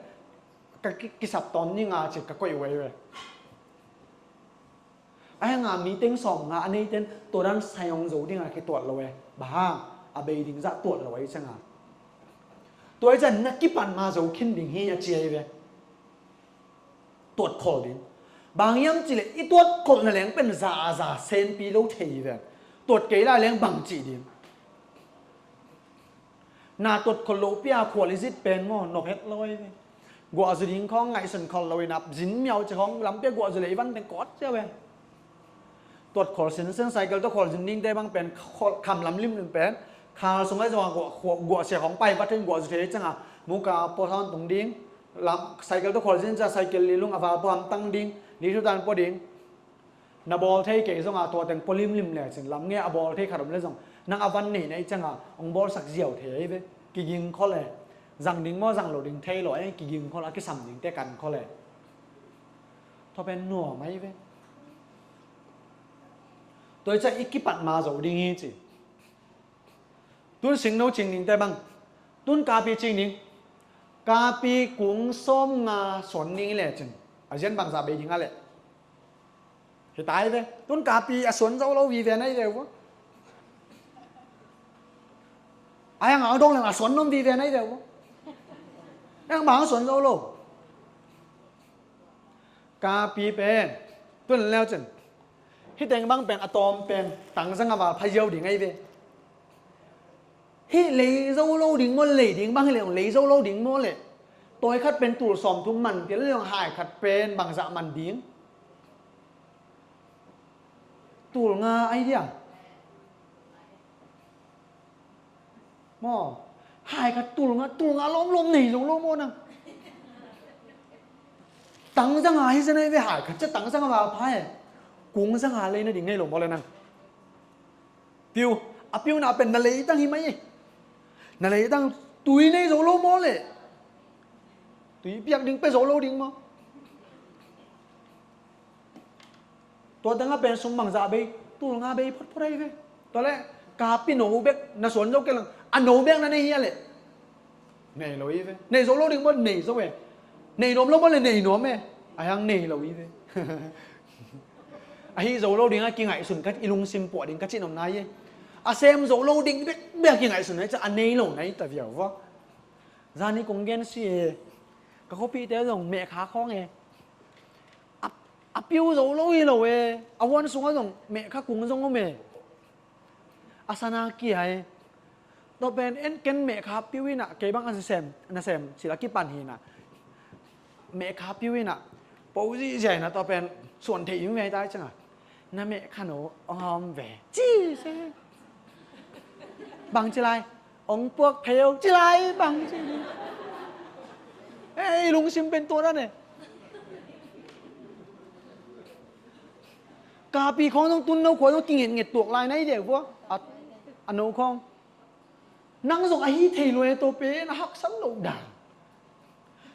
ka ki-, kisap tawn ni nga ci ka koih uh ahi ve. Ahi hang a mi teng sawm nga a neite in tua dan sai hong zo ding a kituat lo e. Bang hang a bei ding zah tuat lo ahi ciangin. Tua ahi ciangin na kipan ma zo khin ding hi a ci ahi ve. Tuat khol ding. Bang hiam cih leh i tuat kholhna leng pen za a za senpi lo thei hi ve. Tuat kei lai leng bang cih ding. Na tuat khol loh pi a khual i zit pen maw, nop het lo hi ve. Guah zu ding khong ngaihsun khol lo in a, zin miau ci khong lampi a guah zu le i van teng kawt cia ve. Tuat khol sinsen cycle tawh khol zin dingte bang pen khol, kham lam limlim pen. Khal sung a zong a guah, guah, guah sia khong pai vat in guah zu thei ciang a, muka pawh thawn tung ding. Lam, cycle tawh khol zin cia cycle li lung a val pawh hamtang ding, li thutan pawh ding. Na bawl thei kei zong a tua teng pua limlim le cin lam nge a bawl thei khat om le zong nang a van nei na i ciang a hong bawlsak ziau thei ahi ve. Kiging khol e. Zang ding maw zang lo ding thei lo e, kiging khol a kisam ding te kan khol e. Tua pen nuam ahi ve. Tua i ciah i kipat ma zo ding hi ci. Tun singno cing ding te bang. Tun kapi cing ding. Kapi kung sawm nga suan ding le cin. A zian bangzah bei ding a leh. Hi tai ve. Tun kapi a suan zo lo vive nai ve vo. A yang a dong leng a suan nom vive nai ve vo. Yang bang a suan zo lo. Kapi pen. Tun leu cin. Hih teng bang pen a tawm pen tangzang a val pha ziau ding ahi ve. Hih lei zo lo ding maw, lei ding bang hi leh lei zo lo ding maw leh. Tawi khat pen tul sawm thum man pial leh hai khat pen bangzah man ding. Tul nga ahi dia. Maw, hai khat tul nga, tul nga lawmlawm nei zo lo maw nang. Tangzang a hi zen ahi ve hai khat cia tangzang a val pha e. Kungzang a lei na ding nei lo maw le nang. Piu, a piu na pen na lei tang hi mai e. Na lei tang tui nei zo lo maw le. Tui piak ding pe zo lo ding maw. Tua tengah pen sum bangzah bei, tul nga bei photphot ahi ve. Tua leh kapi no bek na suan zo kei lang, a no bek na nei hi a leh. Nei lo hi ve. Nei zo lo ding maw, nei zo e. Nei nuam lo maw leh nei nuam e. A hiang nei lo hi ve. Ahi zo lo ding a kingaihsun ka, i lungsim puah ding ka cih nopna hi e. A sem zo lo ding bekbek a kingaihsun na hi ciang a nei lo na hi ta viau vua. Zani kong gen si e. Ka khuapihte zong mehkha khawng e. A, a piu zo lo hi lo e. A huan sungah zong mehkha kung zong om e. A sana kia e. Tua pen en ken mehkha piu inah, kei bang a nasem, nasem cil a kipan hi inah. Mehkha piu inah. Po zihziah inah tua pen suan thei ing ve ta ciangah. Na mehkha no ong om ve. Ci se. Bang ci lai. Ong puak pheu ci lai bang ci. Ei, lungsim pen tua dan e. Kapi khawng zong tun no khua zong kingetnget tuak lai na hi deuh vua. A, a no khawng. Nang zong ahi thei lua e tua pen a haksan lo dan.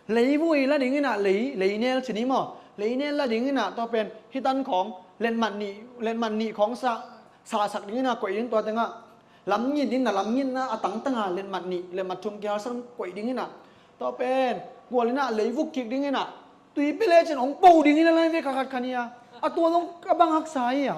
Leivui la ding inah lei, leinel ci ni maw. Leinel la ding inah tua pen hitan khawng, letmat nih, letmat nih khawng sa, sasak ding inah koih ding tua tengah. Lam ngit ding na lam ngitna a tangtanga letmat nih, letmat thum kihalsan koih ding inah. Tua pen, gual inah leivuk kik ding inah. Tui pia lecin ong po ding hi na lai ve kha khat kha nih a. A tua zong a bang haksa hi a.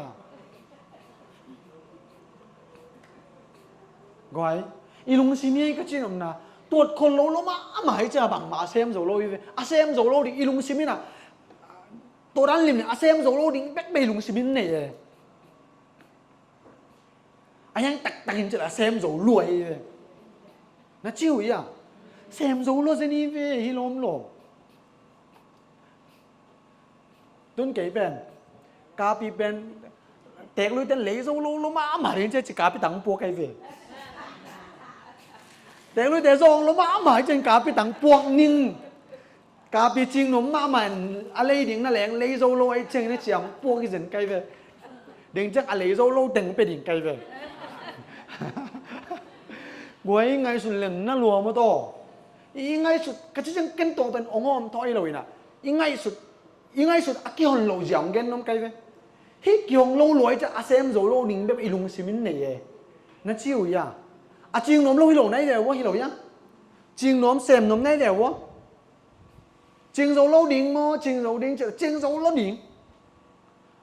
Guai, i lungsim hi ka cih nopna. Tuat khol lo lo mahmah hi cia bangmah a sem zo lo hi ve. A sem zo lo ding i lungsim hi na. Tua dan lim nih a sem zo lo ding bek bei lungsim hi nei e. A hiang taktak in cih la a sem zo lua hi ve. Na ci uh hi a. Sem zo lua zen hi ve hi lawm lawm. Tun kei pen kapi pen teklui ten lei zo lo lo mahmah ding cia ci kapi tang puak kai ve. Teklui te zong lo mahmah cia kapi tang puak ning. Kapi cing nuam mahmah in a lei ding na leng lei zo lo ai ciang na ciang puak hi zen kai ve. Ding ciang a lei zo lo teng pe ding kai ve. Guai ngaihsun leng na lua maw taw. I ngaihsut ka ci ciang ken tawh tan ong awm thaw i lo inah. I ngaihsut, i ngaihsut a kihon lo ziang gen nuam kai ve. Hi kihong lo luai ciang a sem zo lo ding bek i lungsim in nei e. Na ci uh ia. A cing nuam lo hi lo nai ve ua hi lo ia. Cing nuam sem nuam nai ve ua. Cing zo lo ding maw, cing zo ding, cing zo lo ding.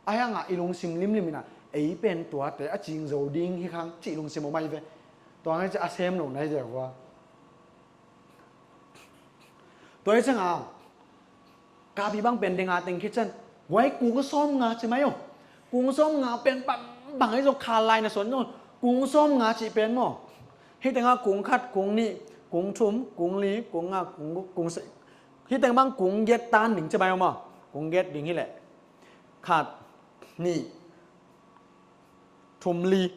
A hiangah i lungsim limlim inah ei pen tuate a cing zo ding hi khang cih lungsim om ahi ve. Tua ngai ciah a sem lo nai ve ua. Tua hi ciangah kapi bang pen denga teng khit cian guai kung sawm nga ci mai aw. Kung sawm nga pen bang bang ahi zong khal lai na suan zong kung sawm nga cih pen maw. Hi tengah kung khat, kung nih, kung thum, kung li, kung nga, kung guk, kung se. Hi teng bang kung giat tan ding ci mai aw maw. Kung giat ding hi leh khat, nih, thum, li.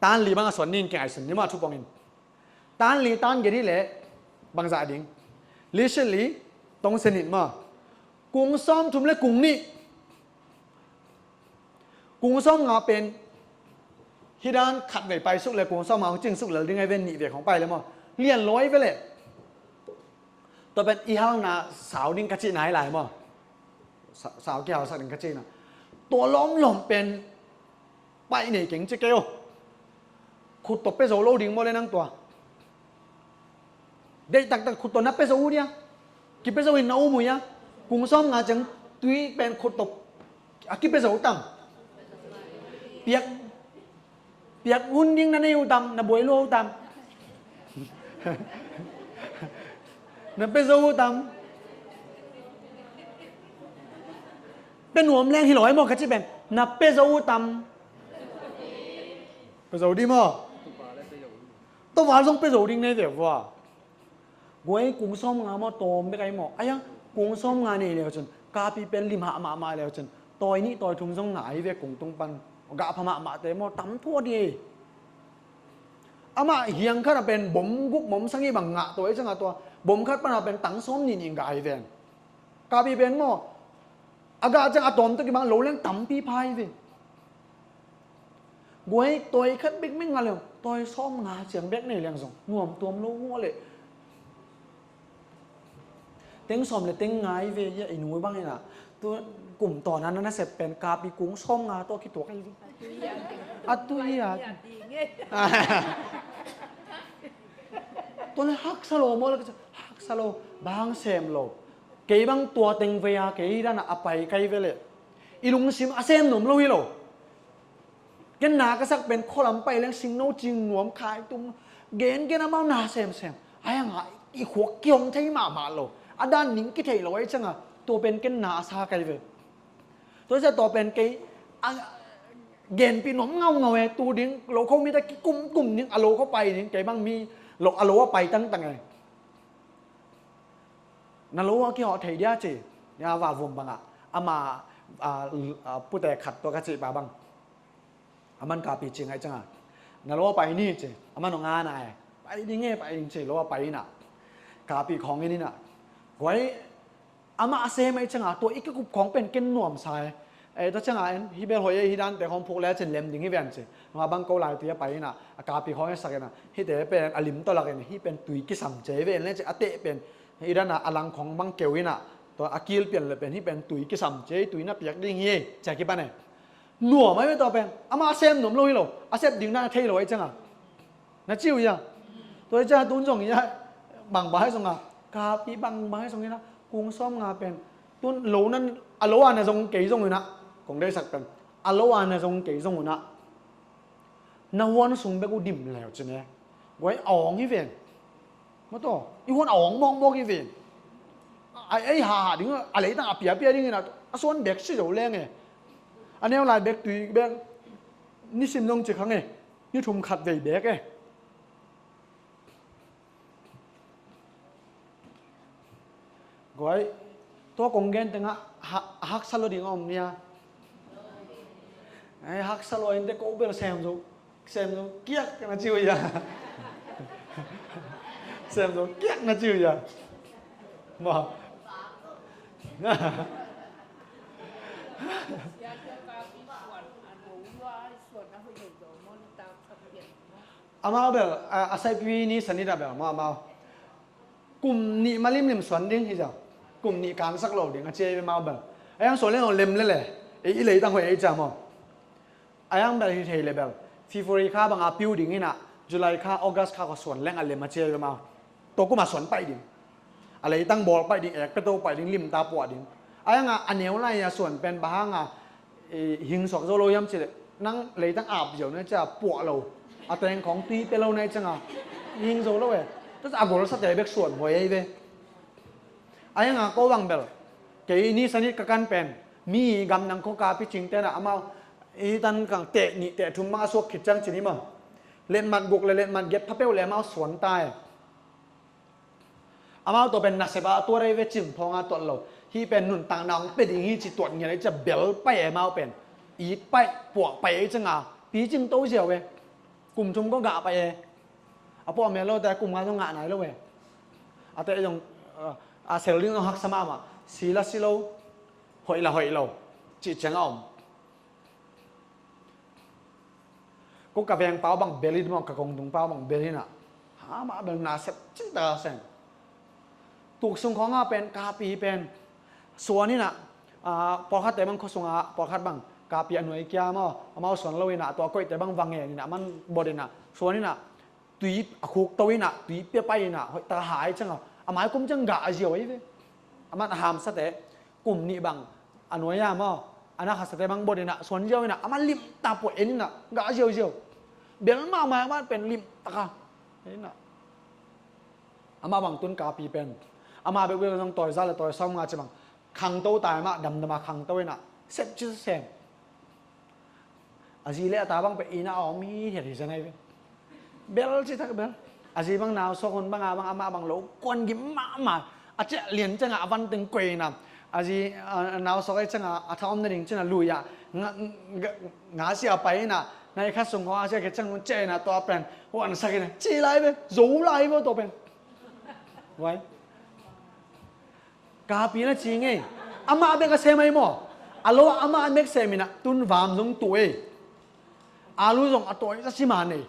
Tan li bang a suan ning keng ai sun ni maw thu pongin. Tan li tan giat hi leh bangzah ding. Li sit li tong se nit maw. Kung sawm thum le kung nih. Kung sawm nga pen hi dan khat vei pai suk le kung sawm nga hong cing suk lel ding ai ven nih vei khong pai le maw. Lian lawi ve le. Tua pen i halna sau ding ka cihna hi lai maw. Sau, sau kihalsak ding ka cihna. Tua lawmlawm pen paih nei keng ci kei aw. Khut tawh pia zo lo ding maw le nang tua. Deih taktak khut tawh na pia zo uh dia. Kipia zo in na um uh ia. Kung sawm nga ciang tui pen khut tawh a kipia zo uh tam. Piak, piak hun ding na nei uh tam, na buai lua uh tam. Na pia zo uh tam. Pia nuam leng hi lo ai maw ka ci pen. Na pia zo uh tam. Pia zo ding maw. Tua val zong pia zo ding nei ve vua. Guai kung sawm nga maw tawm bek ai maw. Ai a kung sawm nga nei leu cun kapi pen lim hah mahmah leu cun tawi nih tawi thum zong nga ai ve kung tung pan. Gah pha mahmahte maw tam thua di. Amah hiang khat a pen bom guk bom sagih bang ngah tawi ciangah tua bom khat pan a pen tang sawm nih nih ngah ai ven. Kapi pen maw a gah ciang a tawm tuk i bang lo leng tampi pha ai ve. Guai tawi khat bek meng nga leng tawi sawm nga ciang bek nei leng zong nuam tuam lo ngawh leh. Teng sawm le teng ngai ve ia i nu bang inah tu Kum tawn a na nasep pen kapi kung sawm nga tawh kituak ahi ve. A tui a. Tua le haksa lo maw le ka ci, haksa lo, bang sem lo. Kei bang tua teng vei a kei dan a pai kai ve le. I lungsim a sem nuam lo hi lo. Ken na ka sak pen khualam pai leng singno cing nuam khai tum. Gen gen amau na semsem. Ai anga i khuak kihong thei mahmah lo. A dan ning kithei lo ai cianga. Tua pen ken na a sa kai ve. Tua sia tua pen kei a genpi nuam ngaungau e tu ding lo kho mi ta kikum kum ding a lo kho pai ding kei bang mi lo a lo a pai tangtang e. Na lo a kihawh thei dia ci. Nia va vum bangah ama a, a, pute khat tua ka cih pa bang. A man kapi ci ngai canga. Na lo a pai ni ci. A man ong ana e. Pai ding e pai ding ci lo a pai ina. Kapi khawng in ina. Guai amah a sem ai canga tua i kikup khawng pen ken nuam sa e. Ei ta canga en hi bel hoi ei hi dante khawng phuk le cin lem ding hi ven ci. Nunga bang ko lai tui a pai ina. A kapi khawng e sak ina. Hite pen a lim tawlak ina. Hi pen tui kisam ce ve en le ci a teh pen. Hi dana a lang khawng bang keu ina. Tua a kil pian le pen hi pen tui kisam ce tui na piak ding hi. Cia kipan e. Nuam ai ve tua pen. Ama a sem nuam lo hi lo. A sep ding na thei lo ai canga. Na ciu ia. Tua ia tun zong ia. Bang bai zong a. Kapi bang bai zong ina. Kung sawm nga pen. Tun lo nan a lo a na zong kei zong ina. Kong dei sak pen. A lo a na zong kei zong ina. Na huan sung bek u dim leu cine. Guai awng hi ven. Maw taw, i huan a awng mawkmawk i ven. Ai ei haha ding a leitang a piapia dingin a suan bek si zo leng e. A neu lai bek tui bek nisim zong ci khang e. Ni thum khat vei bek e. Guai, tua kong gen tengah a haksa lo ding a om nia. Ai haksa lo in te ko bel sem zo. Sem zo kiak na ciu ia. Sem zo kiak na ciu ia. Maw. Amau bel a saipui ni sanit a bel maw amau. Kum nih malimlim suan ding hi zau. Kum nih kangsak lo ding a cia i bel mau bel. A yang suan leng lem lele. I leitang hoi ei cia maw. A yang bel hi thei le bel February kha banga piu ding ina July kha August kha kho suan leng a lem a cia i bel mau. Tua kuma suan paih ding. A leitang bawl paih ding ek peto paih ding limta puah ding. A yanga a neu lai a suan pen bahanga hing suak zo lo hiam cileh nang leitang ap ziau na cia puah lo. A teng khawng tui pe lo na i cianga hing zo lo e. Tua a gol sate bek suan huai ei ve. A yanga ko bang bel kei ni sanit ka kan pen mi gam nang kho kapi cing tena amau i tan kang teh nih teh thum bang a suak khit ciang cin i maw. Letmat guk le letmat get pha peuh le amau suan ta e. Amau tua pen nasep a tuat ei ve cin phawng a tuat lo. Hih pen nuntakna hong pia ding hi ci tuat ngiat ei cia bel paih e amau pen. It paih puah paih ei cianga picing to ziau e. Kum thum ko gah paih e. A puah mel lo te kum nga zong ngah nai lo e. A teh zong a sel ding zong haksa mahmah. Si la si lo. Hoih la hoih lo. Cih ciang a om. Ko ka veng pau bang bel in maw ka kong tung pau bang bel in ah. Ha mah bel na sep cin ta seng. Tuk sung khawng ah pen kapi pen suan in ah. Pawlkhat te bang khuasung ah pawlkhat bang kapi a nuai kia maw amau suan lo in ah tua koih te bang va ngen in ah man bot in ah suan in ah. Tui a khuk to in ah tui pia pai in ah hoih ta hai ciang a a mai kum ciang gah a ziau ei ve. A man a hamsate kum nih bang a nuai a maw a na khasate bang bot in ah suan ziau in ah a man limta puah en in ah gah a ziauziau. Bel mahmah a man pen limtaka en in ah. Amah bang tun kapi pen amah bekbek zong tawi za le tawi sawm nga ci bang khangto tai mah damdama khangto in ah sep ci sem. A zi le a ta bang peh ina a om hi hiat hi zen ai ve. Bel ci thak bel a zi bang nau sawk hun banga bang amah bang lo kuan gim mahmah. A ciah lian cianga a van teng kuei ina a zi nau sawk ai cianga a tha om nading cina lui ah nga sia pai ina nai kha sung hoa a sia ke ciang hun ciah ina tua pen huan sak ina ci lai ve zo lai ve tua pen. Wai. Kapi na ci ngei. Amah bek a sem ai maw a lo amah bek sem inah tun vam zong tuh ei. Alu zong a tawi za sima nei.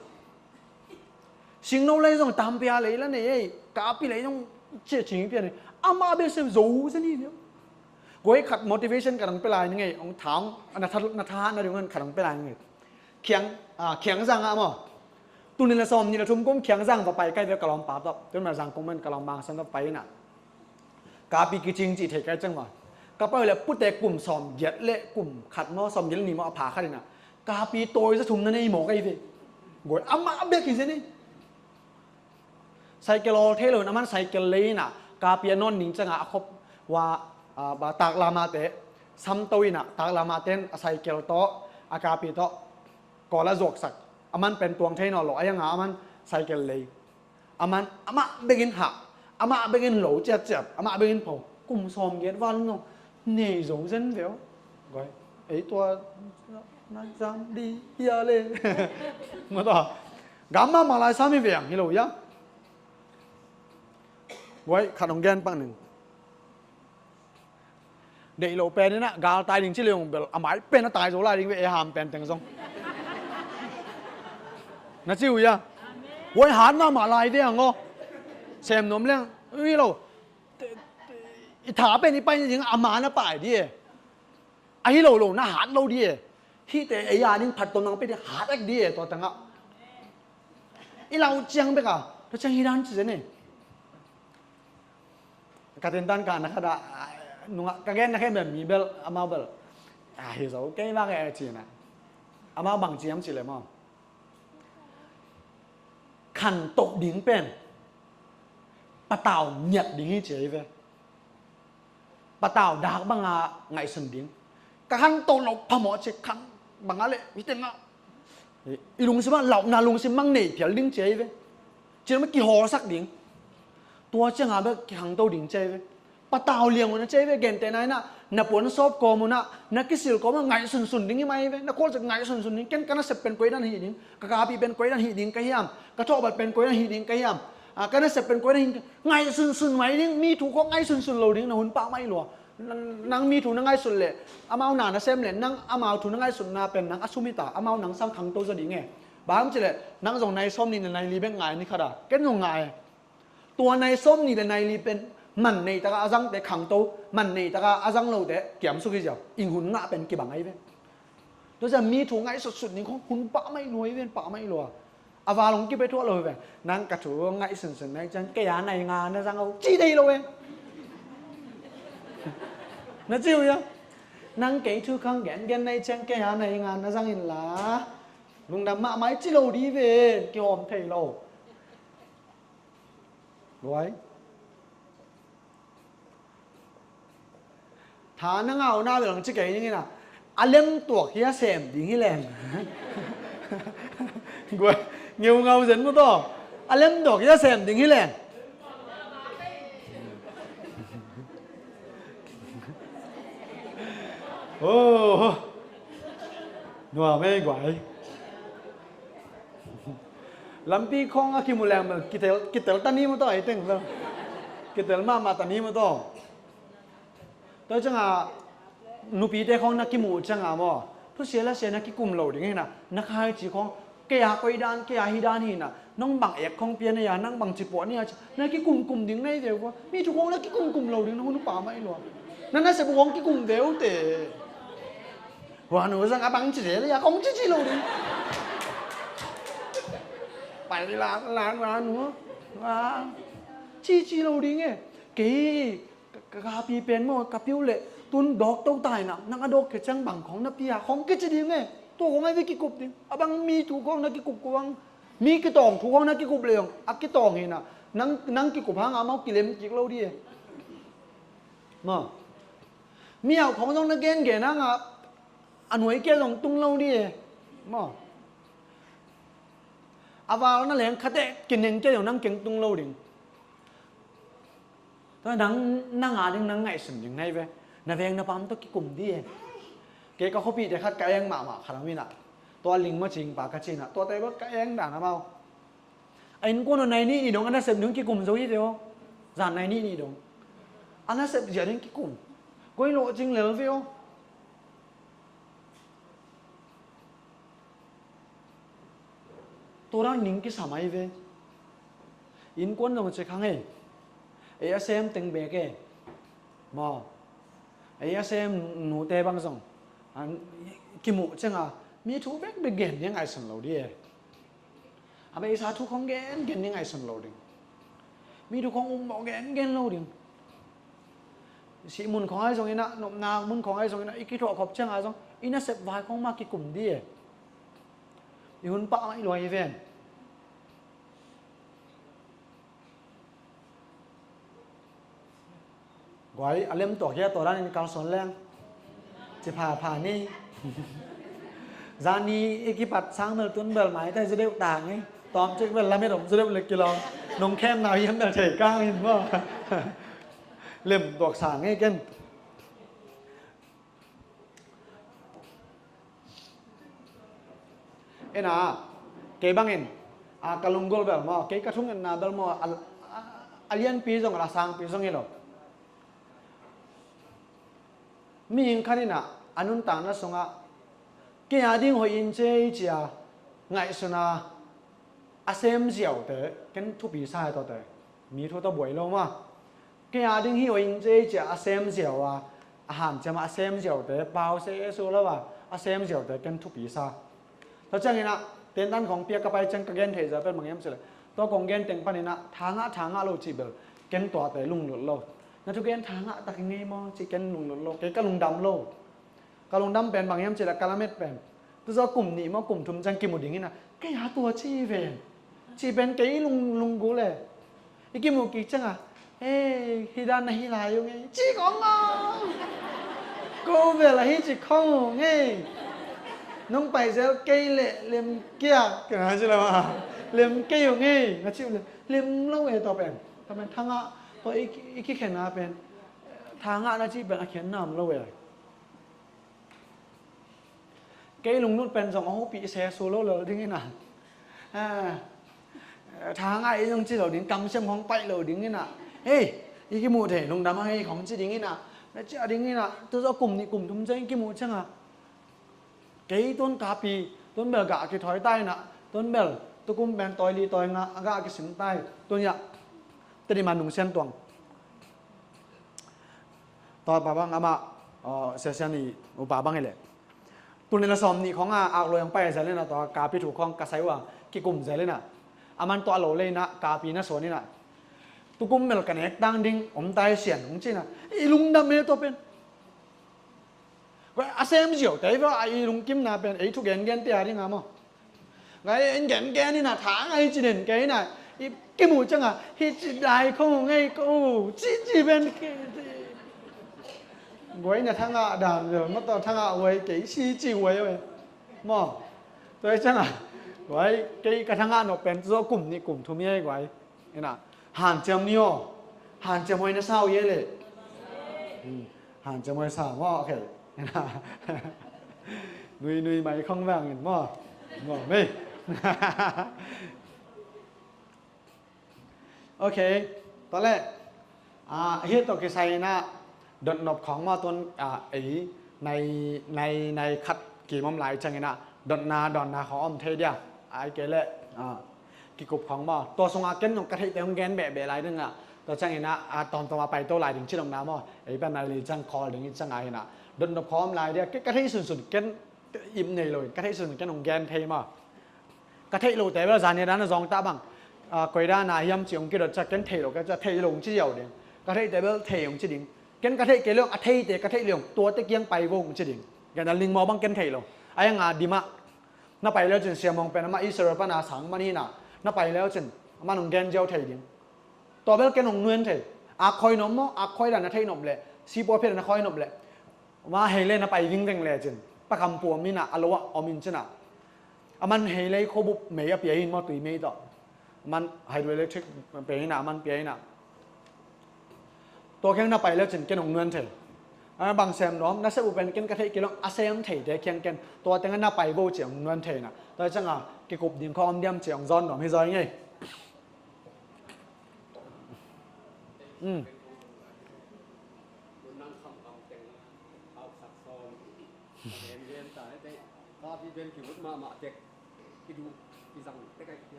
Singno lei zong tampia lei la nei ei. Kapi lei zong cia cing pia nei. Amah bek sem zo za ni. Guai, khat motivation ka dang pia lai ni ngei, ong thang, na tha, na tha na ding khat dang pia lai ni ngei. Khiang, ah, Khiangzang ah maw. Tul nih le sawmnih le thum kum Khiangzang va pai kai ve ka lawmpa tawh. Tun ma Zangkong man ka lawmpa sang va pai ina. Kapi kicing ci thei kai cang maw. Ka pai le pute kum sawmgiat le kum khat maw, sawmgiat le nih maw a pha khat ina. Kapi tawi za thum na nei maw kai ve. Guai, amah bek hi zen ei. Cycle awl thei lo in, aman cycle lei ina, kapi a nawn ning cianga a khop ua, a, ba, taklamate samto ina, taklamate in a cycle tawh, a kapi tawh, kawl a zuaksak. Aman pen tuang thei nawn lo, a ianga aman cycle lei. Aman, amah bekin hah, amah bekin lo ciatciat, amah bekin pho. Kum sawmgiat val no, nei zo zen veu. Guai, ei tua, na zam di hia le. Mata. Gam mahmah lai sam hi veng hi lo ia. Guai, khat hong gen pak ning. Deih lo pen ina, gal tai ding ci le ong bel, a mai pen a tai zo lai ding ve, e ham pen teng zong. Na ci uh ia. Guai, hat mahmah lai ve ang aw. Sem nuam leng, hi lo. I tha pen i pai ding a ma na pai di e. Ahi lo lo na hat lo di e. Hihte ei a ding phat tom nang pe di hat ek di e, tua tangah. I lau ciang bek a, tua ciang hi dan ci zen e. Ka tintan ka na khat a, nungah, ka gen na khen bel mi bel, amau bel. A hi zo, kei bang e ci na. Amau bang ciam ci le maw. Khantoh ding pen. Patau ngiat ding hi ci ei ve. Patau dak banga ngaihsun ding. Ka khanto lo phamawh ci khan banga le, hi teng a. I lungsim a, launa lungsim mang nei phial ding ci ei ve. Ci ma kihawlsak ding. Tua cianga bek kikhanto ding ci ei ve. Patau liang una ci ei ve, gentehna ina, na puan sawp kawm una, na kisil kawm una, ngaihsunsun ding hi mai ve. Na khualzin ngaihsunsun ding, ken ka nasep pen koi dan hi ding, ka kapi pen koi dan hi ding ka hiam, ka thawhbat pen koi dan hi ding ka hiam. A, ka nasep pen koi na hin, ngaihsunsun mai ding, mi thu khawng ngaihsunsun lo ding, na hun pah mai lua. Nang, nang mi thu na ngaihsun le, amau na na sem le, nang amau thu na ngaihsunna pen nang a sum hi ta, amau nang sang khangto zaw ding e. Bang ci le, nang zong nai sawmnih le nai li bek ngai ni khat a, ken zong ngai e. Tua nai sawmnih le nai li pen, man nei taka a zangte khangto, man nei taka a zang lote, kiamsuk hi ziau, ing hun ngah pen kibang ai ve. Tua zia mi thu ngaihsutsut ning khawng hun pah mai lua hi ven, pah mai lua. A val hong kipia thuah lo hi ven. Nang ka thu ngaihsunsun nai ciang kei a nai nga na zang o ci dei lo e. Na ci uh ia. Nang kei thu khang gengen nai ciang kei a nai nga na zang in la. Lungdam mahmah i ci lo di ven, kihawm thei lo. Luai. Tha na ngau na bel ang ci kei ning ina. A lem tuak hi a sem ding hi leng. Guai, ngeungau zen mu taw. A lem tuak hi a sem ding hi leng. Oh. Nuam ei guai. Lampi khawng a kimu leng bel kitel, kitel ta ni maw taw, ei teng bel. Kitel mahmah ta ni maw taw. Tua cianga nupite khawng na kimuh cianga maw, thusia lasia na kikum lo ding hina, na khaici khawng, kei a koi dan, kei a hi dan hina, nong bang ek khawng pia na ia, nang bang ci puah na ia ci, na kikumkum ding na hi ve ua. Mi thu khawng na kikumkum lo ding, na hun pa mah i lua. Na nasep uh khawng kikum ve uh te. Hua nu zang a bang ci zel ia, kong ci ci lo ding. Pai la la hua nu. Hua. Ci ci lo ding e. Kei ka, ka, ka pi pen maw, ka piu le. Tun dawk to tai na, nang a dawk ke ciang bang khong na pia, khong ke ci ding e. Tua khong ai ve kikup ding. A bang mi thu khong na kikup ko bang. Mi kitawng thu khong na kikup le ong. A kitawng hi na. Nang, nang kikup hang a mau kilem kik lo di e. Maw. Mi au khong zong na gen gen hang a. A nuai kia zong tung lo di e. Maw. A val na leng khate kineng kia zong nang keng tung lo ding. Tua nang, nang a ding nang ngaihsun ding nai ve. Na veng na pam tua kikum di e. Kei ka khuapihte khat ka eng mahmah khat a mina. Tua ling ma cing pa ka cina. Tua te ka eng dan a mau. A innkuan aw nai nih ni dong a nasep ding kikum zo hi ve aw. Zan nai nih ni dong. A nasep zia ding kikum. Koi lawh cing lel ve aw. Tua dan ning kisam ai ve. Innkuan zong a cek hang e. Ei a sem teng bek e. Maw. Ei a sem nute bang zong, an, kimuh cianga mi thu bekbek gen ding ngaihsun lo ding e. A beisa thu khong gen gen ding ngaihsun lo ding. Mi thu khong um mawh gen gen lo ding. Sih mun khong ahi zongin ah, nopna mun khong ahi zongin ah, i kithuah khop cianga zong i nasep vai khong mah kikum ding e. I hun pah mah i luai hi ven. Guai, a lem tuak hi a, tua danin kalsuan leng. Ci phapha ni. Zani i kipat sang bel tun bel maitai zaw deuh ta ngei. Tawm cik bel lamet om zaw deuh le kilawm. Nong khemna hiam bel thei kang in maw. Lem tuak sa ngei ken. Ena, kei bangin, a, ka lunggulh bel maw, kei ka thungetna bel maw, a, a, a lianpi zong, a sangpi zong hi lo. Mihing khat in ah, a nuntakna sungah, kei a ding hoih in ci ei ci a, ngaihsun a, a sem ziaute, ken thupi sa hi tawte. Mi thu tawh buai lo mah. Kei a ding hi hoih in ci ei ci a, a sem ziau a, a hanciam a, a sem ziaute, pau se e su lo a, a sem ziaute, ken thupi sa. Tua ciangin ah, tentan khong piak ka pai ciang ka gen thei zia pen bang hiam cih leh. Tua kong gen teng panin ah, tha ngah, tha ngah lo cih bel, ken tuate lunglut lo. Na thugen tha ngah tak hi ngei maw, cih ken lunglut lo, kei ka lungdam lo. Ka lungdam pen bang hiam cih leh ka lamet pen. Tua zawh kum nih maw kum thum ciang kimu ding in ah, kei a tua ci ven. Cih pen kei lung, lunggulh e. I kimu kik ciangah, "Ei, hi dan na hi lai uh ngei," ci khong a. Ko bel ahi ci khong uh ngei. Nong pai zel kei leh lem kiak, kena ci lo a. Lem kei uh ngei, na ci uh leh, lem lo e tua pen. Tua pen tha ngah, tua i, i kikhen a pen. Tha ngah na ci pen a khen nam lo e. Kei lunglut pen zong a hopih se su lo lo ding in ah. Ah, tha ngah i zong ci lo ding, kamsiam khong paih lo ding in ah. Hei, i kimuh thei lungdam a hei khong ci ding in ah. Na ci a ding in ah, tua zawh kum nih kum thum ciang i kimuh ciangah. Kei tun kapi, tun bel gah kithawi ta in ah, tun bel, tukum pen tawi li tawi nga, a gah kisim ta hi, tun hiah, Tedim a nungsian tuang. Tua pa bang amah, aw, siasian i upa bang hi leh. Tuni la sawm nih khong a, ak luai hong pai zel in ah, tua kapi thu khong ka sai uh a, kikum zel in ah. Aman tua lo lei in ah, kapi na suan in ah. Tukum bel ka nek tang ding, om ta hi sian, hong ci in ah. I lungdam e tua pen. Guai, a sem ziau te, a i lungkimna pen, ei thu gen gen te a ding a maw. Guai, en gen gen in ah tha ngah hi ci den kei in ah, i kimuh ciangah, hi ci dai khong ngei ko, ci ci pen. Guai na tha ngah dan, maw tua tha ngah huai kei, ci ci huai huai. Maw, tua hi ciangah, guai, kei ka tha ngah nop pen, zawh kum nih kum thum hi ei guai. In ah, hanciam ni aw. Hanciam huai na sa uh hi ei leh. Hmm. Hanciam huai sa maw, okay. In ah. Nui nui mai khong vang in maw. Maw, mei. Okay. Tua leh. Ah, hih tawh kisai in ah, dotnop khawng maw tun, ah, ei, nai, nai, nai khat kim om lai ciangin ah, dotna, dawnna khawng om thei dia. Ahih kei leh, ah, kikup khawng maw. Tua sungah ken nong ka theihte hong gen behbeh lai ding ah. Tua ciangin ah, ah, tawmtawm ah paito lai ding ci dong na maw. Ei pen nai li ciang call ding i ciang ah hi in ah. Dotnop khawng om lai dia. Ken ka theih sunsun ken ip nei lo in. Ka theih sunsun ken hong gen thei maw. Ka theih lote bel zan hi a dan a zawng ta bang. Ah, koi dan a hiam ci hong kidot ciang ken theih lo, ka ciang theih lo hong ci ziau ding. Ka theihte bel thei hong ci ding. Ken ka theih kei lo, a theite ka theih lo, tuate kiang pai vo hong ci ding. Gen a ling maw bang ken theih lo. A yang a dim ah. Na pai leu cin siamong pen amah Israel pan a sang man hi in ah. Na pai leu cin, amah hong gen ziau thei ding. Tua bel ken hong nuan thei. A khoi nop maw, a khoi dan na theih nop leh. Sipua phiat na khoi nop leh. Mah hei le na pai vingveng le cin. Pakam pu om in ah, a lo ah om in cin ah. Aman hei le khuabup mei a pia in maw tui mei tawh. Aman hydroelectric pia in ah, aman pia in ah. Tua kheng na pai le cin ken hong nuan thei. A bang sem nuam, na sep uh pen ken ka theih kei lo, a sem theite kheng ken. Tua teng na pai vo ci hong nuan thei in ah. Tua ciang a, kikup ding khawng om diam ci hong zawn nuam hi zaw ing ei. Mm.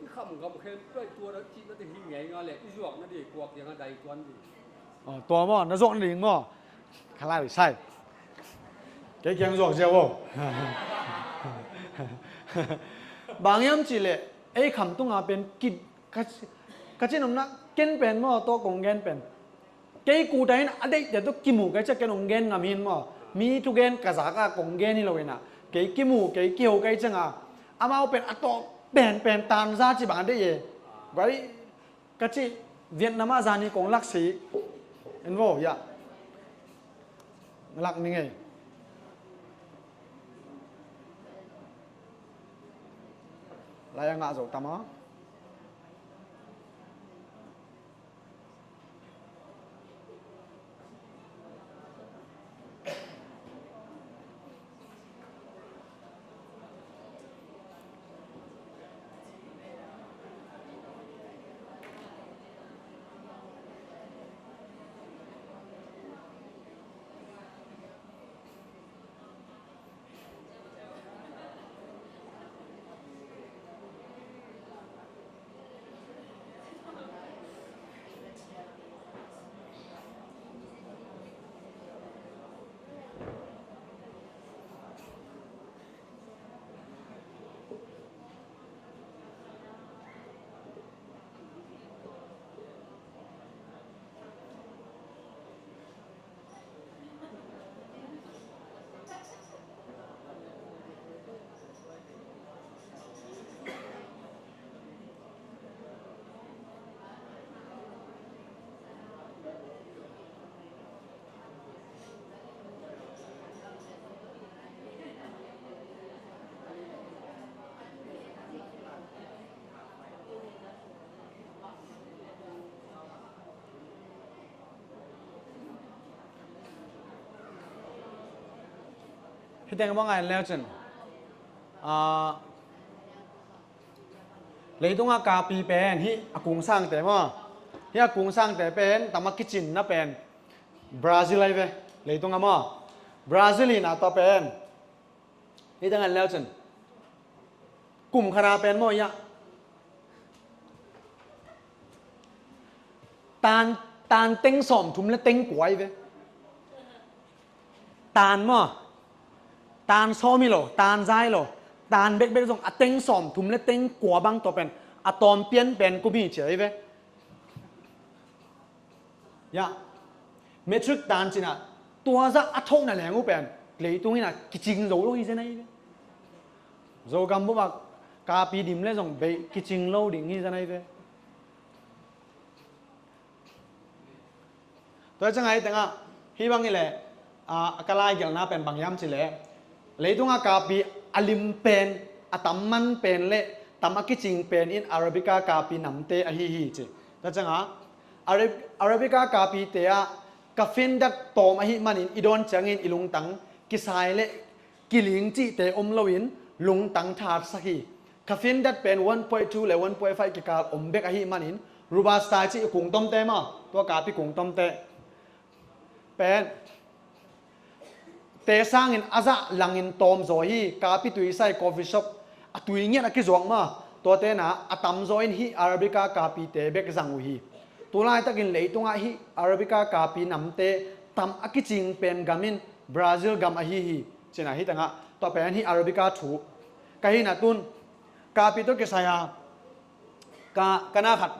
I kham gam khempeuh tua na cih na te hi ngei nga le i zuak na di kuak kiang a dai tuan di. Tua maw na zuak na ding maw? Khalai sai. Kei kiang zuak ziau aw. Bang hiam cih leh ei kham tunga pen ki ka, ka cin omna ken pen maw tua kong gen pen. Kei kuta in a deihte tawh kimu kai ciang ken hong gen ngam hin maw? Mi thugen ka zak a kong gen hi lo in ah kei kimu kei kiho kai ciang a amau pen a tawh penpen tanza ci bang a deih e. Guai ka ci Vietnam ah zani kong lak si en vo ya. Lak ni ngei. Lai a ngah zo tam a. Hih teng bang a en leu cin, ah, leitunga kapi pen hih a kungsangte maw? Hih a kungsangte pen tam a kicinna pen Brazil ahi ve. Leitunga maw? Brazil hi na tua pen. Hih teng en leu cin kum khata pen maw hiah tan, tan teng sawm thum le teng kua hi ve. Tan maw? Tan sawm hi lo, tan za hi lo. Tan bekbek zong a teng sawm thum le teng kua bang tua pen a tawm pian pen kum hi cia hi ve. Ya. Metric tan cina tua zah a thokna leng uh pen leitung ina kicing zo lo hi zen ahi ve. Zogam buma kapi dim le zong bei kicing lo ding hi zen ahi ve. Tua ciang ahi tengah hih bang hi leh, a, a ka laigelhna pen bang hiam cih leh leitunga kapi a lim pen, a tam man pen le tam a kicing pen in Arabica kapi namte ahi hi ci. Tua ciangah Arab-, Arabica kapite ah caffeine dat tawm ahih manin i dawn ciangin i lungtang kisai le kiling cihte om loin lungtang thatsak hi. Caffeine dat pen one point two le one point five kikal om bek ahih manin Robusta cih kungtomte maw, tua kapi kungtomte pen te sangin a zah langin tawm zaw hi. Kapi tuisai coffee shop a tui ngiat a kizuak maw, tuate na a tamzaw in hih Arabica kapite bek zang uh hi. Tulaitakin leitungah hih Arabica kapi namte tam a kicing pen gam in Brazil gam ahi hi. Cina hih tengah tua pen hih Arabica thu ka hihna tun kapi tawh kisai a ka, ka na khat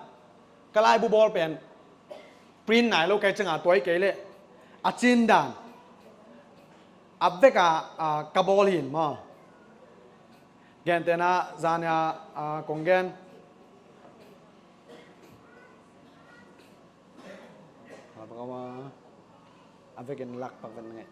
ka laibu bawl pen print nai lo kei cianga tuai kei leh a cin dan a veka, a, ka bawl hin maw? Gentehna zania, a, kong gen a vekin lakpak ven ngei.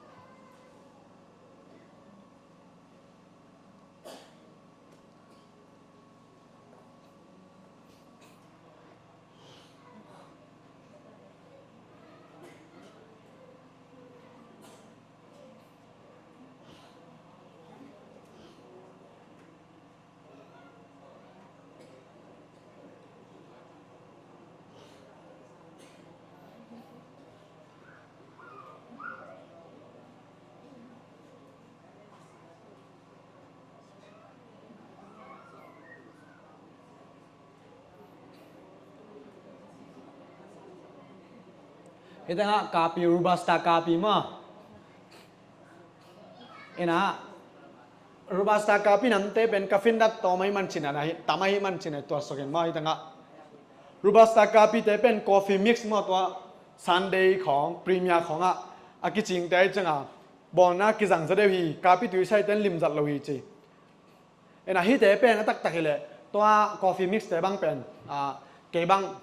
Hih tengah kapi, Robusta kapi maw. Ina, Robusta kapi namte pen caffeine dat tawm ahi man cina na hi, tam ahi man cina tua sukin maw. Hih tengah Robusta kapite pen coffee mix maw, tua Sunday khawng, Premier khawngah a kicingte ahi cianga bawlna kizang zaw deuh hi, kapi tui saite in limzat lo hi ci. Ina, hihte pen a taktak hileh tua coffee mixte bang pen, ah, kei bang,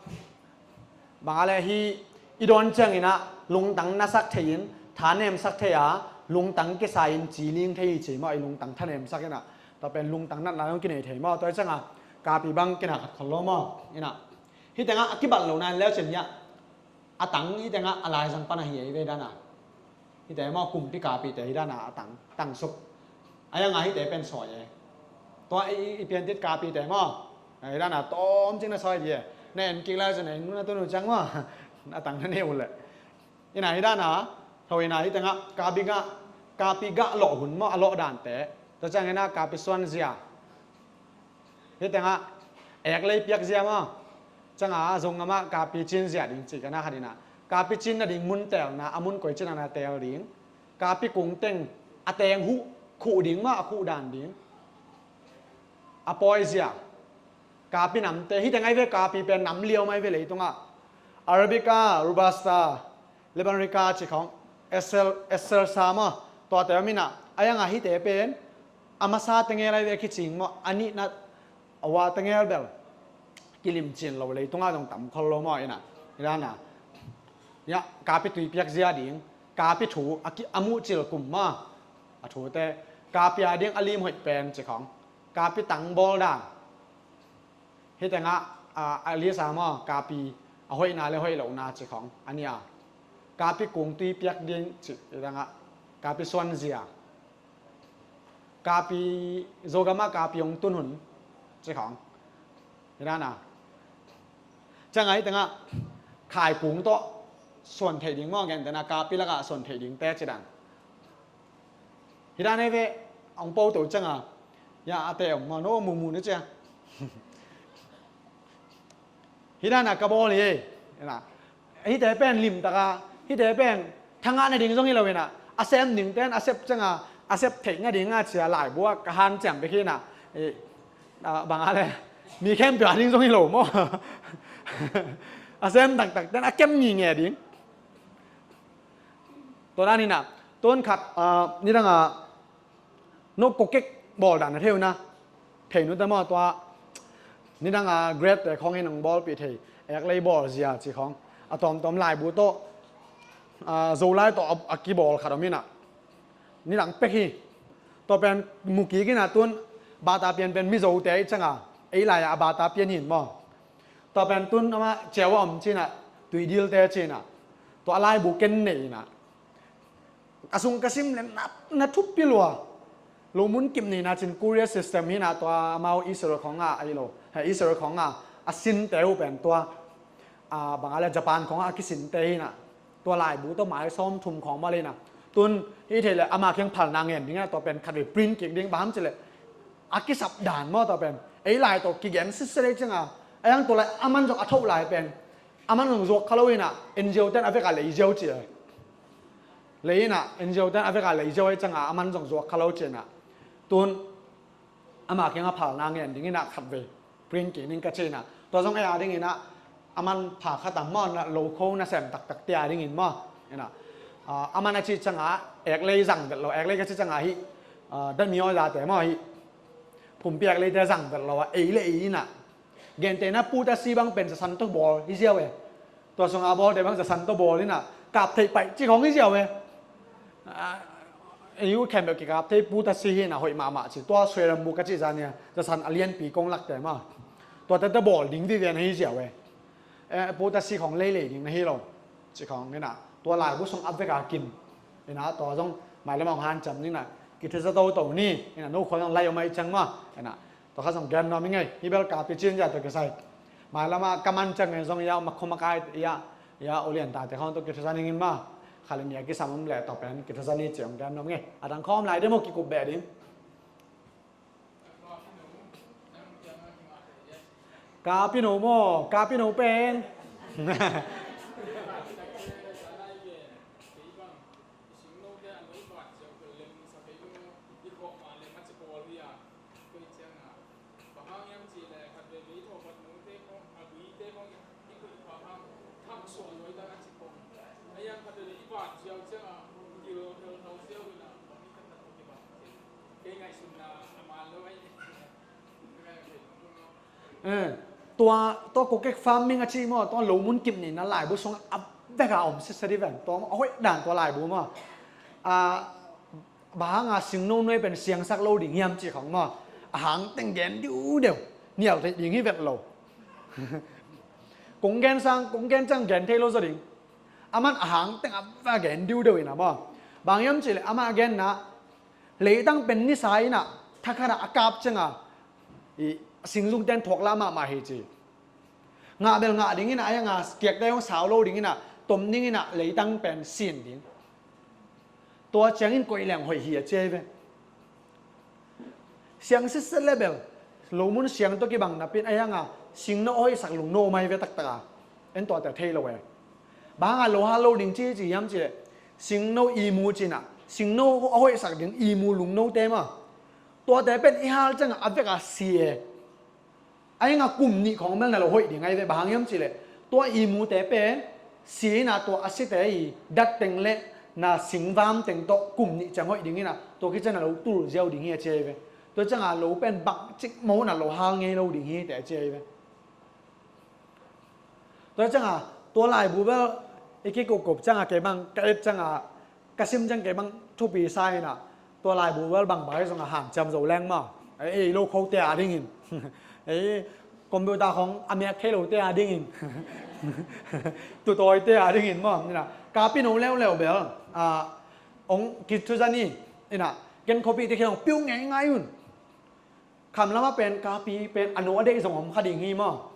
bang a leh hih i dawn cianginah lungtang nasak thei-in, thanemsak thei a, lungtang kisa-in ciling thei hi ci maw, i lungtang thanemsak inah, tua pen lungtang natna zong kinei thei maw, tua hi cianga kapi bang kina khat khol lo maw. Ina, hih tengah a kibat lo na in leucin hiah a tang hih tengah a laizang pan ahi ei ve dana. Hihte maw, kumpi kapite hi dana a tang, tangsuk. A yanga hihte pen sawi e. Tua i, i, i piantit kapite maw, hi dana tawm cing na sawi di e. Na en kik lai zun en na tunu ciang maw, a tang na nei uh leh. Ina hi dana, tho ina hih tengah kapi gah, kapi gah lawh hun maw, a lawh dante. Tua ciang ina kapi suanzia. Hih tengah eklei piakzia maw. Cianga zong amah kapi cinzia ding ci ka na khat ina. Kapi cin nading mun telna, a mun koi cina na tel ding. Kapi kung teng a teng huh, khuh ding maw, a khuh dan ding. A pawizia. Kapi namte, hih tengah i ve kapi pen nam liau mai ve leitungah. Arabica, Robusta, Liberica ci khawng, Excel, Excelsa maw, tuate om inah, a yanga hihte pen a masa tengel ahi ve kicing maw, a nihna a wa tengel bel kilimcin lo leitungah zong tam khol lo maw. Ina, hi dana, ya, kapi tui piakzia ding, kapi thu a ki, a muhcil kum maw, a thute, kapi a ding a lim hoih pen ci khawng, kapi tang bawl dan. Hih tengah, a, a list ah maw, kapi a hoihna le hoih lohna ci khawng a nia. Kapi kung tui piak ding ci, hih tengah kapi suanzia. Kapi, Zogamah kapi hong tun hun ci khawng. Hih dana. Cianga hih tengah khai kung tawh suan theih ding maw, gentehna kapi lakah suan theih ding te ci dan. Hih dan ei ve, hong po to cianga, ya, a te om maw, no mumu ni cia. Hih dana ka bawl hi. Hihte pen limtaka, hihte pen thangah na ding zong hi lo ina, a sem ding ten a sep cianga, a sep theih nga dinga cia laibu ah ka han ciam bek hi ina. Eh, ah, bang a le, mi khempeuh a ding zong hi lo maw. A sem taktak ten a kem nginge ding. Tua dan ina, tun khat, ah, nidanga no kokek bawl dan a thei uh na. Thei nu ta maw tua. Nidanga grade te khawng in hong bawlpih thei. Eklei bawl zia ci khawng. A tawmtawm laibu tawh, ah, Zolai tawh a, a kibawl khat om ina. Nidang pek hi. Tua pen mukik ina tun bata pian pen Mizote i cianga. Ei lai-a a bata pian hin maw. Tua pen tun amah ciau a om cina, tuidilte cina. Tua a laibu ken nei ina. A sung ka sim le na, na thupi lua. Lo mun kip nina cin courier system hina tua amau Israel khonga a ilo. He Israel khonga a sinte uh pen tua. A banga le Japan khonga a kisinte hina. Tua laibu tua mai sawm thum khong mah le hina. Tun hi thei le ama kiang phalna ngen ding a tua pen khat vei print kik ding bang ham ci le. A kisap dan maw tua pen. Ei lai tawh kigen sitset ei cianga. A yang tua lai aman zong a thoh lai pen. Aman zong zuak kha lo hina, N G O ten a veka lei ziau ci. Lei hina, N G O ten a veka lei ziau ei cianga, aman zong zuak kha lo ci hina. Tun, ama kianga phalna ngen ding hina khat vei. Print kik ning ka ci hina. Tua zong ei a ding hina, aman pha kha tam maw na lo kho na sem taktak tia ding hin maw. Hina. Ah, aman a ci cianga, ek lei zang vet lo, ek lei ka ci cianga hi. Ah, dan mi oi zate maw hi. Pumpi ek lei te zang vet lo, ei le ei hina. Gentehna putasi bang pen zasan tawh bawl hi ziau e. Tua sunga bawlte bang zasan tawh bawl hina. Kap theih paih cik hong hi ziau e. Ah, ei uh khempeuh kikap thei putasi hina hoih mahmah ci. Tua suairam buk ka cih zania. Zasan a lianpi kong lakte ma. Tua tete bawl ding vive na hi ziau e. Eh, putasi khong leilei ding na hi lo. Cik khong hina. Tua laibu sung a veka kim. Hina tua zong mailam hong hanciam nina. Kithuza toto ni. Hina no khua zong lai om ai ciang ma. Hina. Tua kha zong gen nuam i ngei, hi bel kapi cin zia tua kisai. Mai lama ka man ciang ngen zong ia, ma khoma kai ia, ia ulian tate khong tua kithuza ning in ma. Khali nia kisam om le tua pen kithuza ni ciang gen nuam i ngei. A dang khawm lai demo kikup beh ding. Kapi no mo, kapi no pen. Eh, tua, tua kokek farming a ci maw, tua lo mun kip nihna laibu sungah a bek a om sitset hi ven. Tua a hoih dan tua laibu maw. A, bang hanga singno nuai pen siangsak lo ding hiam cih khong maw. A hang teng gen diudeu. Nial theih ding hi vet lo. Kong gen sang, kong gen ciang gen thei lo zaw ding. Aman a hang teng a va gen diudeu ina maw. Bang hiam cih leh amah genna, leitang pen nisa ina, thakhat ah a kap cianga, i, singzung ten thuak la mahmah hi ci. Ngah bel ngah ding ina, a hanga kiakte hong sau lo ding ina, tom ding ina, leitang pen sin ding. Tua ciangin koih leng hoih hi a ci ahi ve. Siang sitset le bel, lo mun siang tawh kibang napin a hanga, singno a hoihsak lungno mai ve taktaka. En tuate thei lo e. Bang hanga lo hal lo ding ci ci hiam cih leh, singno imu cina, singno a hoihsak ding imu lungnote maw. Tuate pen i hal cianga a veka si e. A hanga kum nih khong bel na lo hoih ding ahi ve, bang hang hiam cih leh, tua imute pen si ina, tua a site i dat teng le na singvam teng tawh kum nih ciang hoih ding ina, tua khit ciang na lo tul ziau ding hi a ci ahi ve. Tua cianga lo pen bangcik mo na lo hal ngei lo ding hi te a ci ahi ve. Tua cianga tua laibu bel i kikupkup cianga kei bang ka et cianga ka sim ciang kei bang thupi sa ina, tua laibu bel bangbang hi zong a hanciam zo leng maw. Ei, ei lo khote a dingin, ei, computer khong a mek thei lote a dingin, tutawite a dingin maw. Ina, kapi no leuleu bel, a, ong kithuza ni, ina, ken khuapi te kheng ong piu ngeingai un. Kham lamah pen kapi pen a no a deih zong om kha ding hi maw.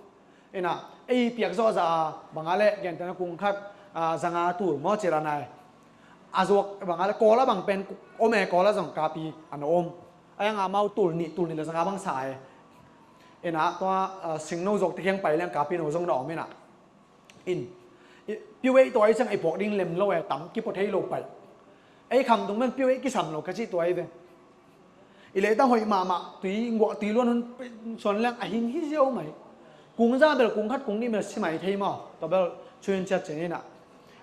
Ina, ei piak zawh zah a, bang a le, gentehna kung khat, a, zanga tul maw ci la nai. A zuak bang a le, Kawl a bang pen om e, Kawl a zong kapi a no om. A hanga amau tul nih, tul nih le zanga bang sa e. Ina, tua, a, singno zuak te kheng pai leng kapi no zong na om ina. In, i, piu ei tua i ciang ei puak ding lem lo e, tam kipua thei lo pai. Ei khamtung men piu ei kisam lo ka cih tua ei ve. I leitang hoih mahmah, tui nguah, tui luan hun suan leng a hing hi ziau mai. Kung za bel, kung khat, kung nih bel si mai thei maw. Tua bel chuin ciat cin ina.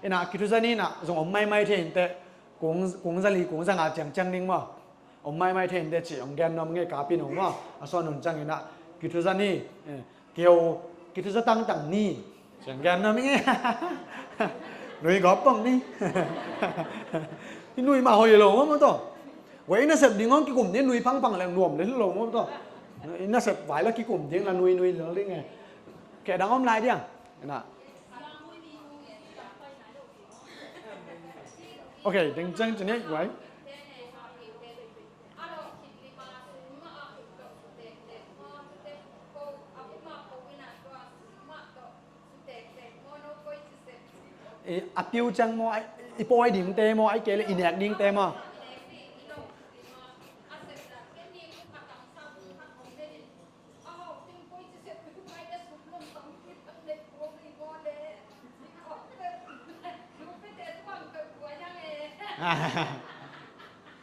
Ina, kithuza ni ina, zong om maimai thei inteh, kung, kung za li, kung za nga ciangciang ding maw. Om maimai thei inteh ci, ong gen nuam ngei kapi no maw. A suan hun ciang ina, kithuza ni, eh, keu, kithuza tangtang ni. Ciang gen nuam ngei. Nui gawp pong ni. I nui mah hoih lo maw maw tawh. Wei i nasep ding hong kikum ni, nui pangpang leng nuam le lo maw tawh. I nasep vai la kikum ding la nui nui lo ding e. Kei dang om lai diang. Ina. Ok, ding ciang ci ni, wai. I, a piu ciang maw, a, i pawi dingte maw, a i kei le i nek dingte maw.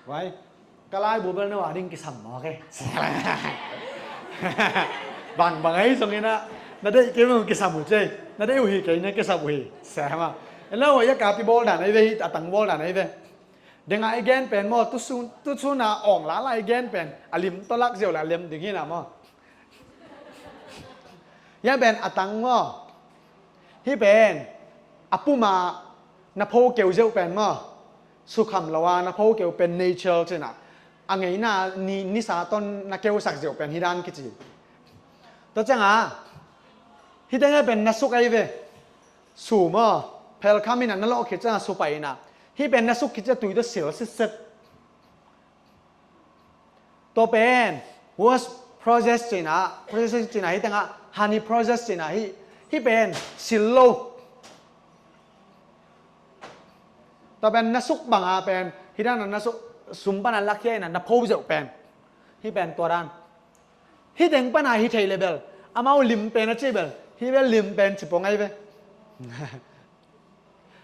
Wai, ka laibu bel na wa ding kisam maw ke. Bangbang ei zong ina, na deih kei mong kisam uh cei. Na deih uh hi kei na kisam uh hi. Sema. Ina wa ya kapi bawl dan ei ve hi, a tang bawl dan ei ve. Denga i gen pen maw, tusun, tusuna awng lala i gen pen a lim tawh lak ziau le a lem ding hi na maw. Hia pen a tang maw. Hih pen a puma na pho keu zeuh pen maw. Sukham lo a na pho keu pen nature cina. A ngeina ni, nisa ton na keusak zeuh pen hi dan kici. Tua cianga hih teng pen na suk ahi ve. Su maw, phelkham ina na lawh khit cianga su pai ina. Hih pen na suk khit cianga tui tawh sil sitset. Tua pen, wash process cina, process cina hi tengah, honey process cina hi, hih pen, sil lo. Tua pen, na suk banga pen, hi dana na suk, sum pana lakhia ina, na pho zeuh pen. Hih pen, tua dan. Hih teng pana hi thei le bel, amau lim pen a ci bel, hih bel lim pen ci pong ai ve.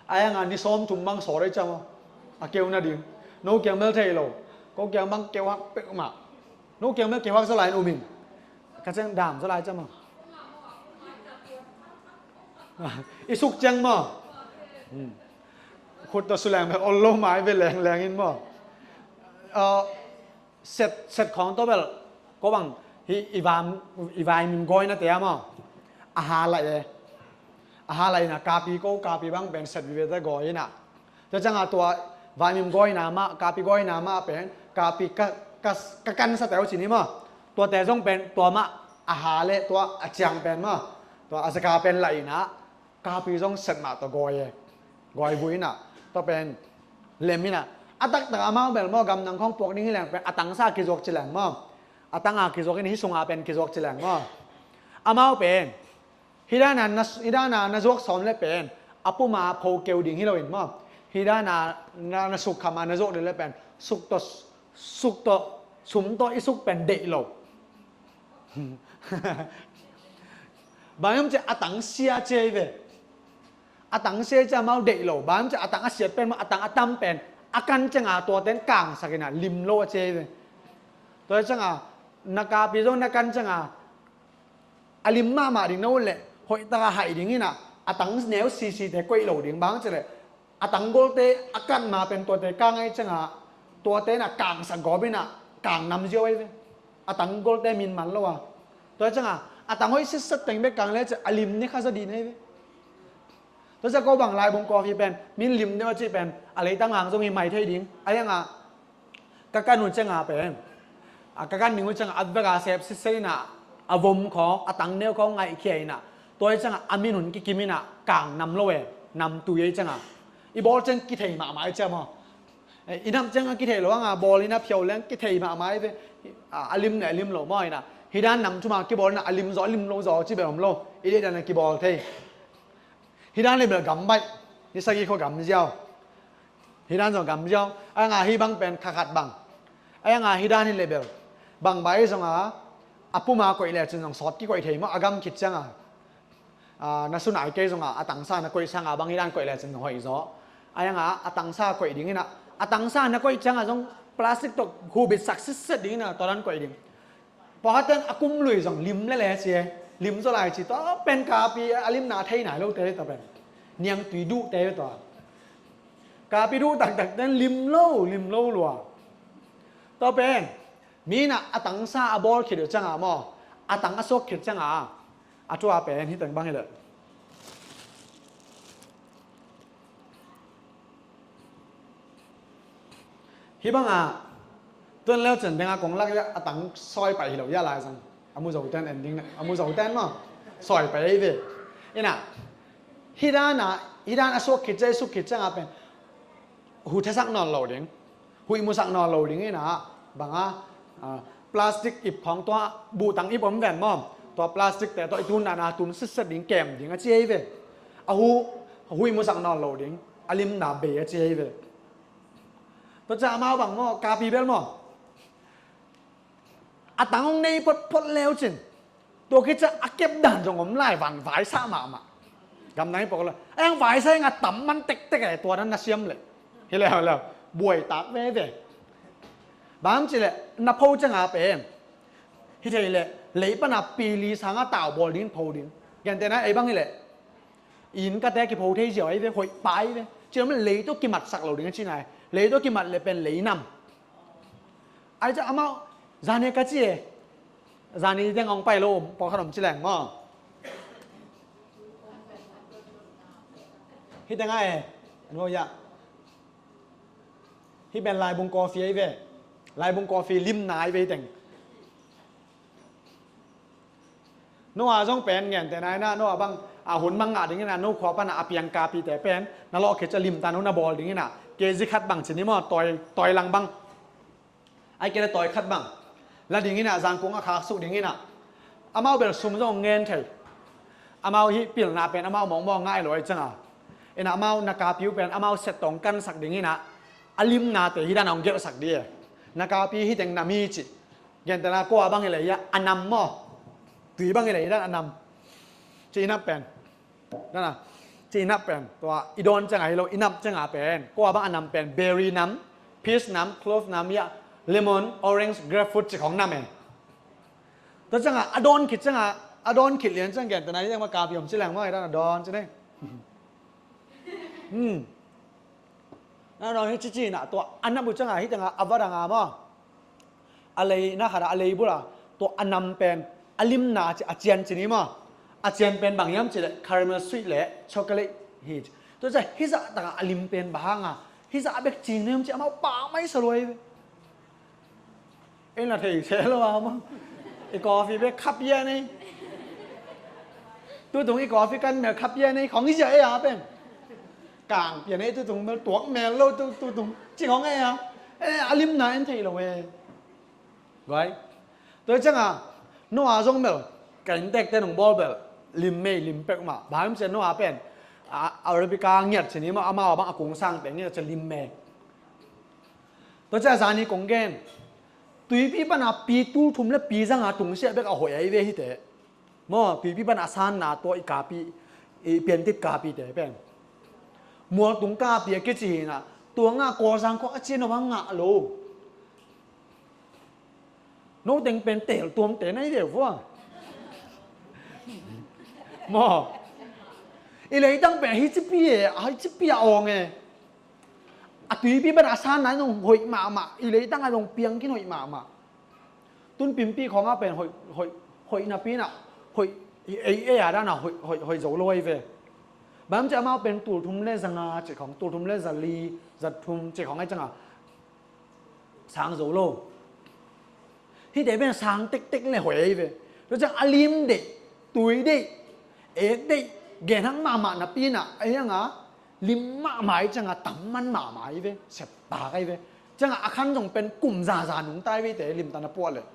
Ai anga ni sawm thum bang sawt ai cam aw. A keu nading. No kiang bel thei lo. Ko kiang bang keu hak pek mah. No kiang bel keu hak zalai in umin. Ka ceng dam zalai cam aw. I suk ceng maw. Hmm. Khut tawh suleng bel ol lo mai ve leng leng in maw. Set, set khawng tawh bel, ko bang, Hih i vai, i vaimim gawina te a maw, a ha laih e. A ha laih ina kapi ko, kapi bang pen set vive te gawi ina. Tua cianga tua vaimim gawina mah, kapi gawina mah pen kapi ka, ka, ka kansa te uh ci ni maw. Tuate zong pen tua mah a ha le tua a ciang pen maw, tua a zaka pen laih ina kapi zong set mah tua gawi e. Gawi vui ina, tua pen lem ina. A taktak amau bel maw, gamdang khawng puak ding hi leng pen a tangsa kizuak ci leng maw, a tanga kizuak ina, hih sunga pen kizuak ci leng maw. Amau pen hih dana na, hih dana na zuak sawm le pen a puma pho keu ding hi loin maw, hih dana na, na suk khama na zuak ding le pen suk tawh, suk tawh, sum tawh i suk pen deih lo. Bang hiam cih a tang sia ci ei ve. A tang sia ci a mau deih lo. Bang hiam cih a tang a siat pen maw, a tang a tam pen a kan cianga tuate in kangsak ina lim lo a ci ei ve. Tua cianga na kapi zong na kan cianga a lim mahmah ding na ut leh hoihtaka haih ding ina, a tang neu sisite koih lo ding. Bang cih leh a tanggolte a kat ma pen tuate kang ahi cianga tuate ina kangsak gawp ina kang nam ziau ahi ve. A tanggolte min man lo a. Tua cianga a tang hoih sitset teng bek kang le ciah a lim ne kha zaw ding ahi ve. Tua ciah ko bang laibung coffee pen min lim deuh a cih pen a leitang hang zong hi mai thei ding. A hianga ka kan uh cianga pen, a ka kan ding uh cianga a veka sep sitset ina a vom khawng, a tang neu khawng ngaihkhia ina. Tua hi cianga a min hun kikim ina kang nam lo e, nam tui ahi cianga. I bawl ciang kithei mahmah ahi ciang maw. I nam cianga kithei lo anga bawl ina phiau leng kithei mahmah ahi ve. A, a lim le a lim lo maw ina. Hih dan nam thuma kibawl ina a lim zaw a lim lo zaw ci bel om lo. I deih dana kibawl thei. Hih dan le bel gam baih. Hih sagih khua gam ziau. Hih dan zong gam ziau. A nga hih bang pen kha khat bang. A nga hih dan hi le bel bang baih zonga a puma koih le cin zong sawt kikoih thei maw, a gam khit cianga. A, na sunai kei zonga a tangsa na koih sanga bang hih dan koih le cin zong hoih zaw. A nga a tangsa koih ding ina, a tangsa na koih cianga zong plastic tawh hubit sak sitset ding ina tua dan koih ding. Pawlkhatte in a kum lui zong lim lele ci e. Lim zaw lai ci, tua pen kapi a limna thei nai lote tua pen. Niangtui duhte tua. Kapi duh taktakte in lim lo, lim lo lua. Tua pen mi in a tangsa a bawl khit uh cianga maw, a tang a suak khit cianga a tua pen hih teng bang hi leh. Hih banga tuan leu cen denga kong lak ia a tang sawi pai hi lo ia lai zang. A mu zo ten ending na a mu zo ten maw, sawi pai ei ve. Ina hih dana, hih dan a suak khit cia, i suk khit cianga pen hu thasak nawn lo ding, huih musak nawn lo ding ina banga, a, plastic ip khawng tua buhtang ip om ven maw, tua plastic te tua i tun dana tun sitset ding, kem ding a ci ei ve. A hu, huih musak nawn lo ding, a limna bei a ci ei ve. Tua ciah amau bang maw, kapi bel maw, a tang hong nei photphot leu cin tua khit ciah a kep dan zong om lai, van vaisah mahmah. Gamdang i pok lo a yang vaisah inga tam man tektek e, tua dan na siam leh hi leu leu buai tak veve. Bang ci leh na pho cianga pen hi thei leh lei pana pili sanga tau bawl ding pho ding. Gentehna ei bang hi leh inn kate kipho thei ziau ahi ve, hoih pa ahi ve. Ci lom lei tawh kimatsak lo ding a ci nai. Lei tawh kimat le pen lei nam. Ai ca amau zani ka ci e. Zani teng hong pai lo om, pawlkhat om ci leng maw. Hih teng a e. An maw ia. Hih pen laibung coffee ahi ve. Laibung coffee limna ahi ve hih teng. Noah zong pen gentehna ina, Noah bang a hun mang ngah ding ina, no khua pana a piang kapite pen na lawh khit ciah limtan hun a bawl ding ina, kg khat bang ci ni maw, tawi, tawi lang bang. Ai kei le tawi khat bang la ding ina, zangkung a khak suk ding ina. Amau bel sum zong ngen thei. Amau hih pilna pen amau mawngmawng ngai lo ahi cianga. Ina amau na kapi uh pen amau set tawh kansak ding ina, a limnate hih dana hong gelhsak dih e. Na kapi hih teng na mi ci. Gentehna kua bang hi leh ia a nam maw. Tui bang hi leh ia dan a nam. Ci inap pen. Dana. Ci inap pen. Tua i dawn cianga hi lo, inap cianga pen. Kua bang a nam pen. Berry nam, peach nam, clove nam ia, lemon, orange, grapefruit ci khawng nam e. Tua cianga a dawn khit cianga, a dawn khit lian ciang gentehna ia ma kapi om ci leng maw, i dan a dawn ci ne. Hmm. Na dawn hi ci ci na tua a nap uh cianga hih tanga a va danga maw. A lei na khata a lei bula Tua a nam pen a limna ci, a cian ci ni maw? A cian pen bang hiam cih leh caramel sweet leh chocolate hi ci. Tua ciang hih zah takah a lim pen bang hanga hih zah bek cing na hiam ci amau pau mai sa lua hi ve. Ei na thei se lo a maw? I coffee bek khap ia nei. Tutung i coffee kan mel khap ia nei khong i zia ei a pen. Kang pia nei tutung mel tuak mel lo tu, tutung ci khong ei a. Eh, a limna en thei lo e. Guai. Tua cianga Noah zong bel ka inntekte nong bawl bel lim mei lim pek mah. Bang hiam cih leh Noah pen a, Arabica ngiat ci ni maw, amau a bang a kung sangte ngiat ci lim mei. Tua ciang zani kong gen tuipi pana pi tul thum le pi zanga tungsiah bek a hoih ahi ve hite. Maw, tuipi pana a sanna tua i kapi, i piantit kapite pen mualtung kapi a kici hinah tua ngah Kawlzang khua a cian a bang ngah lo. No teng pen tel tuamte na hi deuh vua. Maw, i leitang pen hi cipi e, hi cipi a awng e. A tuipi pen a sanna in zong hoih mahmah, i leitang a zong piang khin hoih mahmah. Tun pimpi khawngah pen hoih, hoih, hoih napi inah hoih, ei, ei a danah hoih, hoih, hoih zo lo ahi ve. Bang ci amau pen tul thum le zanga cih khawng, tul thum le zali, zathum cih khawng ahi cianga sang zo lo. Hihte pen sang tektek le hoih ahi ve. Tua ciang a lim deih, tui deih, ek deih, genhak mahmah napi inah ahi anga lim mahmah ahi cianga tam man mahmah ahi ve. Septak ahi ve. Cianga a khan zong pen kum zaza nungta ahi ve te limtan a puah leh.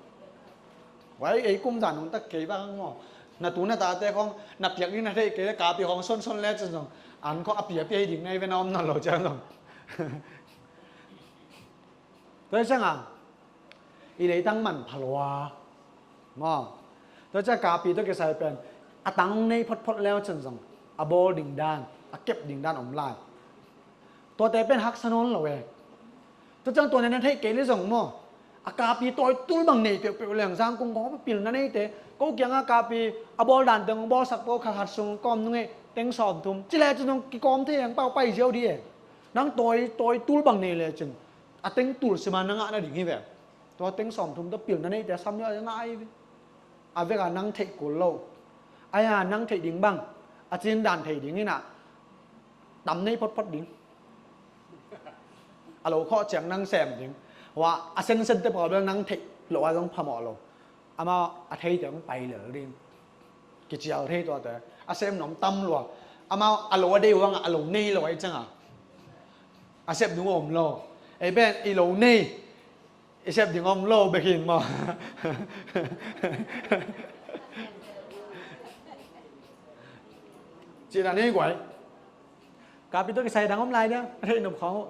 Wai ei kum za nungta kei bang maw? Na tu na tate khawng na piak ding na theih kei le kapi khawng sonson le cin zong an khawng a piapia hi ding na ahi ve na om nawn lo ciang zong. Tua hi cianga i leitang manpha lua maw? Tua ciang kapi tua kisai pen a tang nei photphot leu cin zong a bawl ding dan, a kep ding dan om lai. Tuate pen haksa nawn lo e. Tua ciang tua na na theih kei le zong maw? A kapi tawi tul bang nei peuhpeuh leng zangkung khawng a pilna neite ko kiangah kapi a bawl dan teng bawlsak ko kha khat sung kawm nung e teng sawm thum ci le cin zong kikawm thei ang pau pai ziau di e. Nang tawi, tawi tul bang nei le cin a teng tul sima na ngah nading hi ve. Tua teng sawm thum tua pilna neite a sam liau a ngah ahi ve. A veka nang theih kul lo. Aia nang theih ding bang a cin dan thei ding inah tam nei photphot ding. A lo khawh ciang nang sem ding. Hua a sensen te pawl bel nang theih lo a zong phamawh lo. Amau a theite hong pai lel ding. Kicial thei tuate a sem nuam tam lua. Amau a lo a dei uangah a lo nei lo ahi cianga a sep ding om lo. Ei pen i lo nei i sep ding om lo bek hin maw? Cihna nei guai. Kapi tawh kisai dang om lai dia a theih nop khawng uh.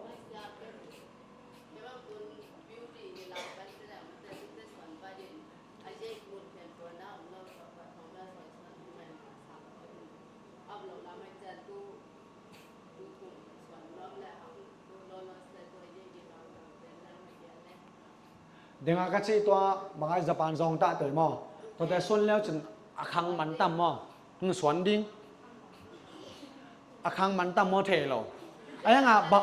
Dengah ka cih tua bangai Japan zong tahte maw? Tuate suan leu cin a khang man tam maw? Hong suan ding. A khang man tam maw thei lo. A yangah ba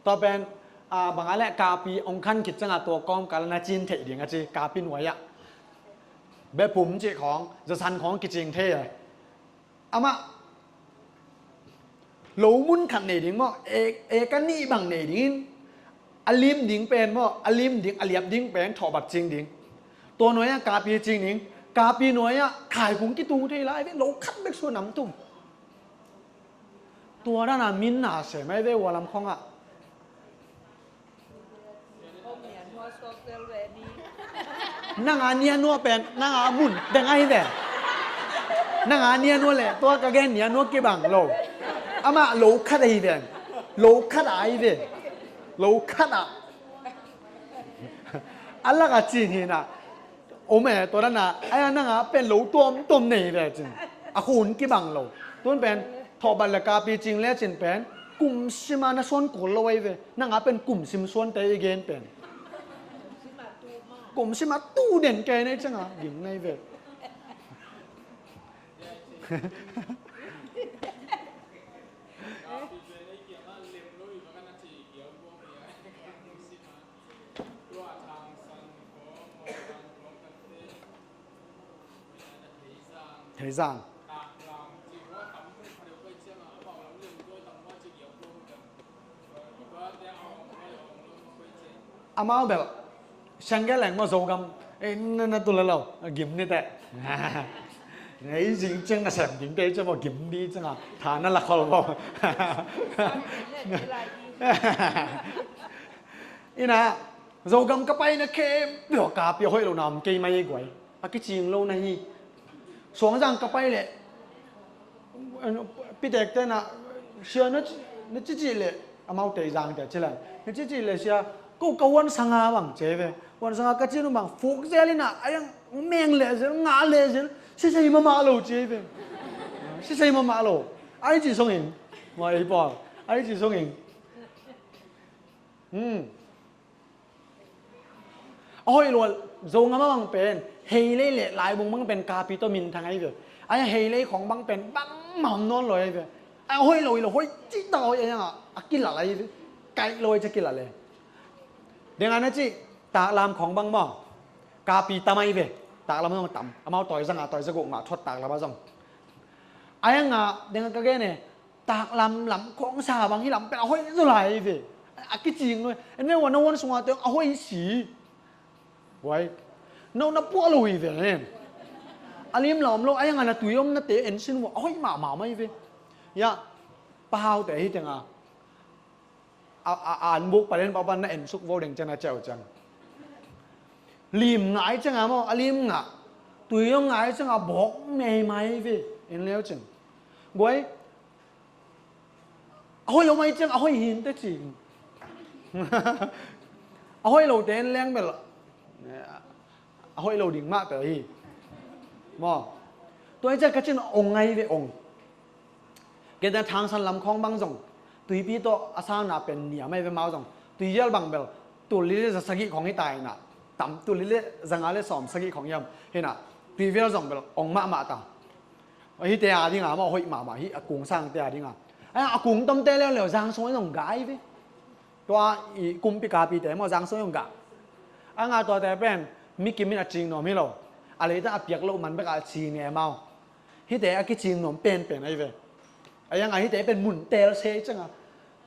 tua pen a banga le kapi ong khan khit ciangah tua kawmkal na cin theih ding a ci kapi nuai-ah. Bepum cih khawng zasan khawng kicing thei e. Amah lo mun khat nei ding maw? E, e ka nih bang nei dingin a lim ding pen maw? A lim ding, a liap ding pen thawhbat cing ding. Tua nuai-ah kapi cing ding. Kapi nuai-ah khaikung kitung thei lai ve. Lo khat bek sua nam tum. Tua dana min na se mai ve ua lam khawngah. Nanga nia nuah pen nanga mun deng ahi ve. Nanga nia nuah le tua ka gen nia nuah kibang lo. Amah lo khat ahi ve. Lo khat ahi ve. Lo khat ah. A lak a cin hinah. Om e, tua dana aia nanga pen lo tuamtuam nei ve cin a khun kibang lo. Tun pen thawhbat le kapi cing le cin pen kum sima na suan kul lo ahi ve. Nanga pen kum sim suante i gen pen kum sima tu den kei nei cianga ging nei ve. Hei zang. Amau bel siang gel leng maw Zogam, eh, na, na tu le lo, gim ni te. Ngei zing ciang na sem ding te ciang maw gim ni ciang a, tha na la khol maw. Ina, Zogam ka pai na khe, pio ka pio hoih lo na om kei mai guai. A kicing lo na hi. Suangzang ka pai leh, pitek te na, sia na ci, na ci ci leh, amau tei zang te ci lai. Na ci ci leh sia, ko ka huan sanga bang ce ve. Huan sanga ka ci nu bang, fuk zel ina, a yang meng leh zel, nga leh zel, sisei mama lo ce ve. Sisei mama lo. Ai ci song in. Mo ei pawl. Ai ci song in. Hmm. A hoih lua, Zogam a bang pen, hei lei le laibung bang pen kapi tawh minthang ahi ve. A hei lei khong bang pen, bangmah om nawn lo ahi ve. A hoih lo, hoih cih tak hoih a yang a, a kilal ahi ve. Kaih lo ahi cia kilal e. Deng a na cih, taklam khong bang maw. Kapi tam ahi ve. Taklam zong tam. Amau tawi zang a, tawi zaguk mah thuat taklam a zong. A yang a, deng a ka gen e, taklam lam khong sa bang hi lam pen a hoih zaw lai ve. A kicing nuai. En ve ua na huan sunga te a hoih si. Wai. No na puah lo hi ve nen. A lim lam lo a yang a na tui om na te en sin ua a hoih mahmah mai ve. Ya. Pahau te hi teng a. A, a, a an buk palen pa pan na en suk vo deng ciang na ciau ciang. Lim ngai ciang a maw, a lim ngah. Tui om ngai ciang a bawk mei mai ve. En leu cin. Guai. A hoih lo mai ciang, a hoih hin te cing. A hoih lo te en leng bel. A hoih lo ding mah te hi. Maw. Tua hi ciang ka cin ong ngai ve ong. Kei te thangsan lam khawng bang zong. Tuipi tawh a sangna pen niam ahi ve mau zong. Tuivial bang bel. Tul li le za sagih khawng hi ta hi na. Tam tul li le za nga le sawm sagih khawng hiam. Hi na. Tuivial zong bel ong mahmah ta. Hihte a dinga maw hoih mahmah hi a kung sangte a dinga. A, a kung tomte leuleu zang sung in zong gah ahi ve. Tua i kumpi kapite maw zang sung in zong gah. A nga tuate pen mi kim in a cing nuam hi lo. A leita a piak loh man bek a cing e mau. Hihte a kicing nuam penpen ahi ve. A yang a hihte pen mun tel se cianga.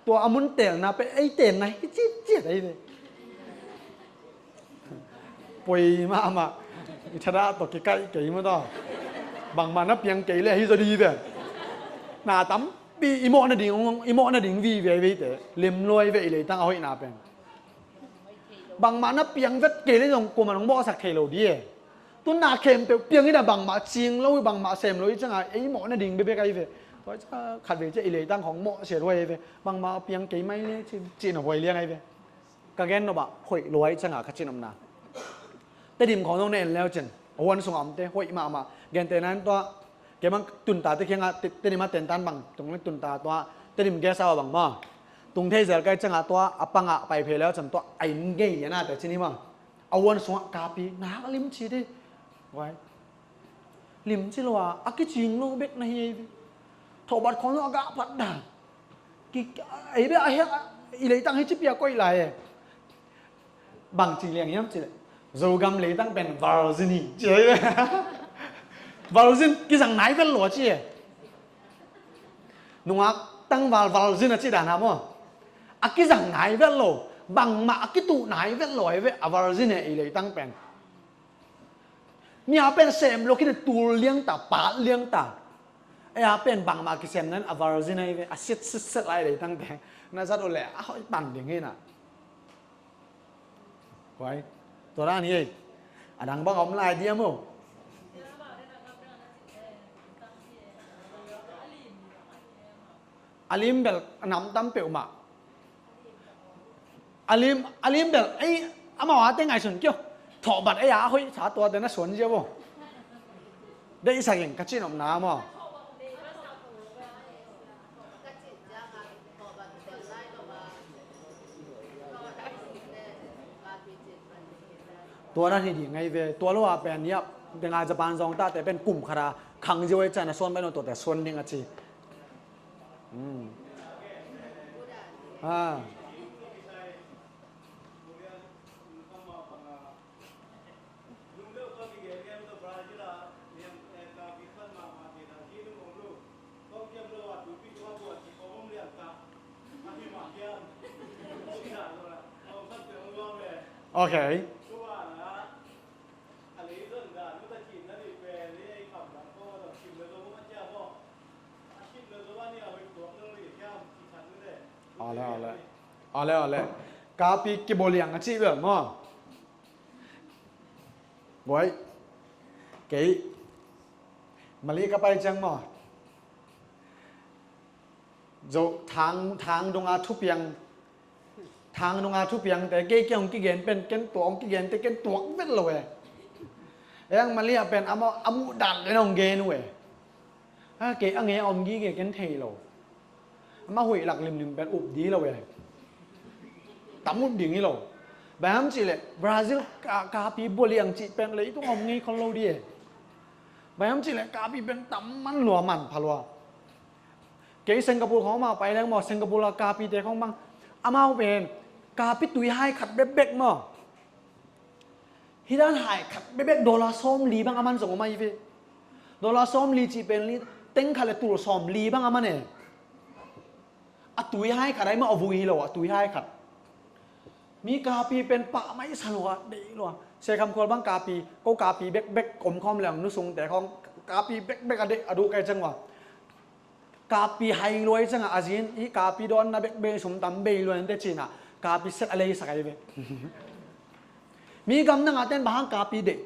Tua a mun telna pen ei tenna hi citciat ahi ve. Poi mahmah. I thadah tawh kikaih kei maw tawh. Bangmah na piang kei le ahi zaw di ve. Na tampi i mawh nading, i mawh nading vive veite. Lemluai ve i leitang a hoihna pen. Bangmah na piang vet kei le zong kuamah nong bawhsak thei lo di e. Tun na khempeuh piang in a bangmah cing lo, bangmah sem lo i cianga ei mawh nading bekbek ahi ve. Tua ciang khatvei ciang i leitang khawng mawh sia luai ahi ve. Bangmah piang kei mai le cin, cin a huai liang ahi ve. Ka gen nop ah hoih luai cianga ka cin omna. Tedim khawng zong na en leu cin. A huan sungah omte hoih mahmah. Gentehna in tua keimah tuntate kiangah te, Tedim a tentan bang tung le tunta tua Tedim guest house a bang maw. Tung thei zel kai ciangah tua a pangah pai phei leu cin tua a inn gei lianate cin hi maw. A huan sungah kapi nak limci dei. Vai. Limci lo a, a kicing lo bek na hi ei ve. Thawhbat khawng lo a gah phat dan. Ki, ei bek a hiak a, i leitang hi ci pia koih lai e. Bang ci liang hiam ci le. Zogam leitang pen virgin hi ci ei ve. Virgin kizang nai vel lo a ci e. Nungak tangval virgin a ci dan ha maw. A kizang nai vel lo. Bangmah a kituh nai vel lo ei ve a virgin e i leitang pen. Mi a pen sem lo khin a tul liang ta, pat liang ta. Ei a pen bangmah kisem nan a virgin ahi ve, a sit sit sit lai leitang te. Na zat uh le, a hoih pan ding hi na. Huai. Tua dan hi ei. A dang bang om lai diam uh. A lim bel a nam tam peuhmah. A lim, a lim bel ei amau a te ngaihsun kio. Thawhbat ei a hoih sa tuate na suan zia bo. Deihsak in ka cin omna maw. Tua dan hi ding ngai ve. Tua lo a pen iap denga Japan zong tate pen kum khata khang zia ei cian a suan bai no tuate suan ding a ci. Ok. Awle, awle. Awle, awle. Kapi kiboliang a cih bel maw? Guai. Kei. Mali ka pai ciang maw? Zo thang, thang dunga thupiang, thang dunga thupiangte kei kiang hong kigen pen ken tuak, hong kigente ken tuak vet lo e. Eng Mali ah pen amau a muh dan le hong gen uh e. A kei a ngei a om gige ken thei lo. Amau huih lak limlim pen up di lo e. Tam up ding hi lo. Bang hiam cihleh Brazil ka, kapi boliang cih pen leitung om ngei khol lo di e. Bang hiam cihleh kapi pen tam man lua, man pha lua. Kei Singapore khawng mah pai leng maw, Singapore a kapite khawng bang amau pen kapi tuihai khat bekbek maw. Hih dan hai khat bekbek dollar sawmli bang a man zong om ahi ve. Dollar sawmli cih pen li teng khat le tul sawmli bang a man e. A tuihai khat ahi mah, a vui hi lo, a tuihai khat. Mi kapi pen pah mai sa lua, deih lua. Sekham khual bang kapi, ko kapi bekbek om khawm leng nusungte khawng kapi bekbek a deih a duh kai ciang ua. Kapi hai luai ciangah a zin, hih kapi dawnna bekbek sum tam bei luai nte cinah kapi set a leisak ahi ve. Mi gam nangah ten bang hang kapi deih.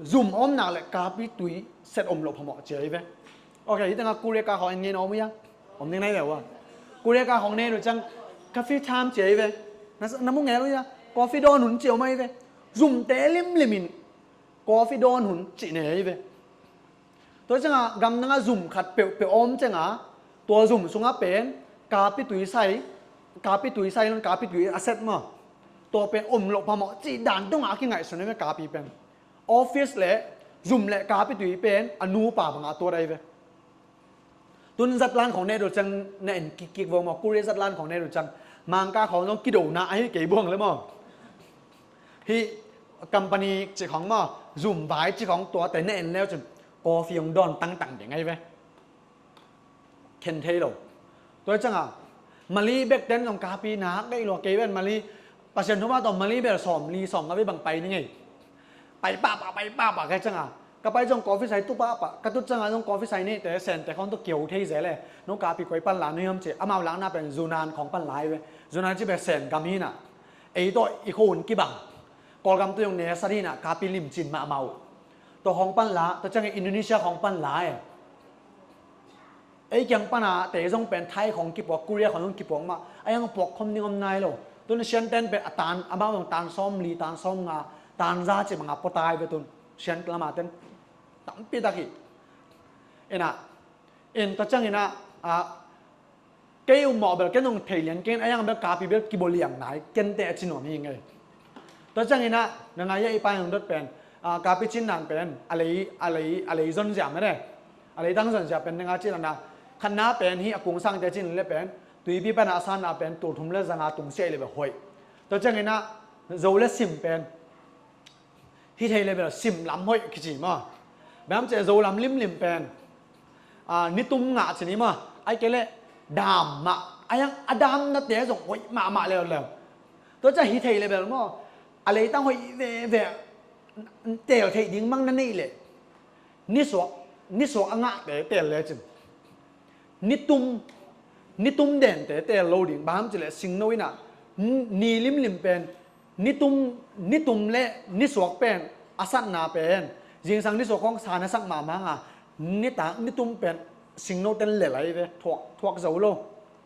Zum a om nak le kapi tui set om loh phamawh ci ahi ve. Ok, hih tengah Korea ka khawng en ngen a om uh ia. Om ding nai ve ua. Korea ka khawng nen uh ciang coffee time ci ahi ve. Na, na mu ngel uh ia. Coffee dawn hun ci om ahi ve. Zumte limlim in coffee dawn hun ci ne ahi ve. Tua ciangah gam nangah zum khat peuhpeuh a om ciangah tua zum sungah pen kapi tui sai, kapi tui sai lon kapi tui a set maw. Tua pen om loh phamawh cih dan tungah a kingaihsun ahi ve kapi pen. Office le zum le kapi tui pen a nupa bangah a tuat ahi ve. Tun zatlan khawng ne dul ciang na en kikkik vo maw, Korea zatlan khawng ne dul ciang Mangka khawng zong kidona ahi kei buang le maw. Hih company ci khawng maw, zum vai ci khawng tuate na en leu cun coffee hong dawn tangtang ding ahi ve. Khen thei lo. Tua ciangah Mali bek ten zong kapi nak deih lua kei ven Mali. Pasian thumah tawh Mali bel sawmli sawmnga vei bang pai ni ngei. Pai pahpah, pai pahpah kai ciangah ka pai zong coffee sai tu pahpah. Ka tut ciangah zong coffee sai nihte sente khawng tawh kio thei zel e. No kapi koi pan la no hiam ci. Amau lakna pen Yunnan khawng pan lai ve. Yunnan ci bel sen gam hinah. Ei tawh i khun kibang. Kawlgam tawh zong nesat hinah kapi limcin mahmah uh. Tua khawng pan la, tua ciangah Indonesia khawng pan la e. Ei kiang pana te zong pen Thai khawng kipuak, Korea khawng zong kipuak mah. A yang puak khawm ding om nai lo. Tun Sianten pen a tan, amau zong tan sawmli, tan sawmnga, tan za ci banga pua tai ve tun. Sian lama ten tampi tak hi. Inah, in tua cianginah, a, kei um mawh bel ken zong thei lian ken, a yang bel kapi bel kiboliang nai kente a ci nuam hi ngei. Tua cianginah na ngai a i pa in hong dot pen, a, kapi cin dan pen a lei, a lei, a lei zonzia mene. A leitang zonzia pen na ngai cin dan a khatna pen hi a kungsangte cin le pen tuipi pana a sanna pen tul thum le zanga tungsiah i le beh hoih. Tua cianginah zo le sim pen hi thei le bel sim lam hoih kici maw. Bang hiam cih leh zo lam limlim pen, a, nitum ngah ci ni maw. Ai kei leh dam mah, a yang a damnate zong hoih mahmah leuleu. Tua ciah hi thei le bel maw. A leitang hoih veve, teel theih ding mang na neih leh nisuak, nisuak a ngahte teel lecin nitum, nitum dente teel lo ding. Bang hiam cih leh singno inah ni limlim pen nitum, nitum le nisuak pen a satna pen zingsang nisuak khawng sa na sak mahmah a, nitak nitum pen singno ten lel ahi ve, thuak, thuak zo lo,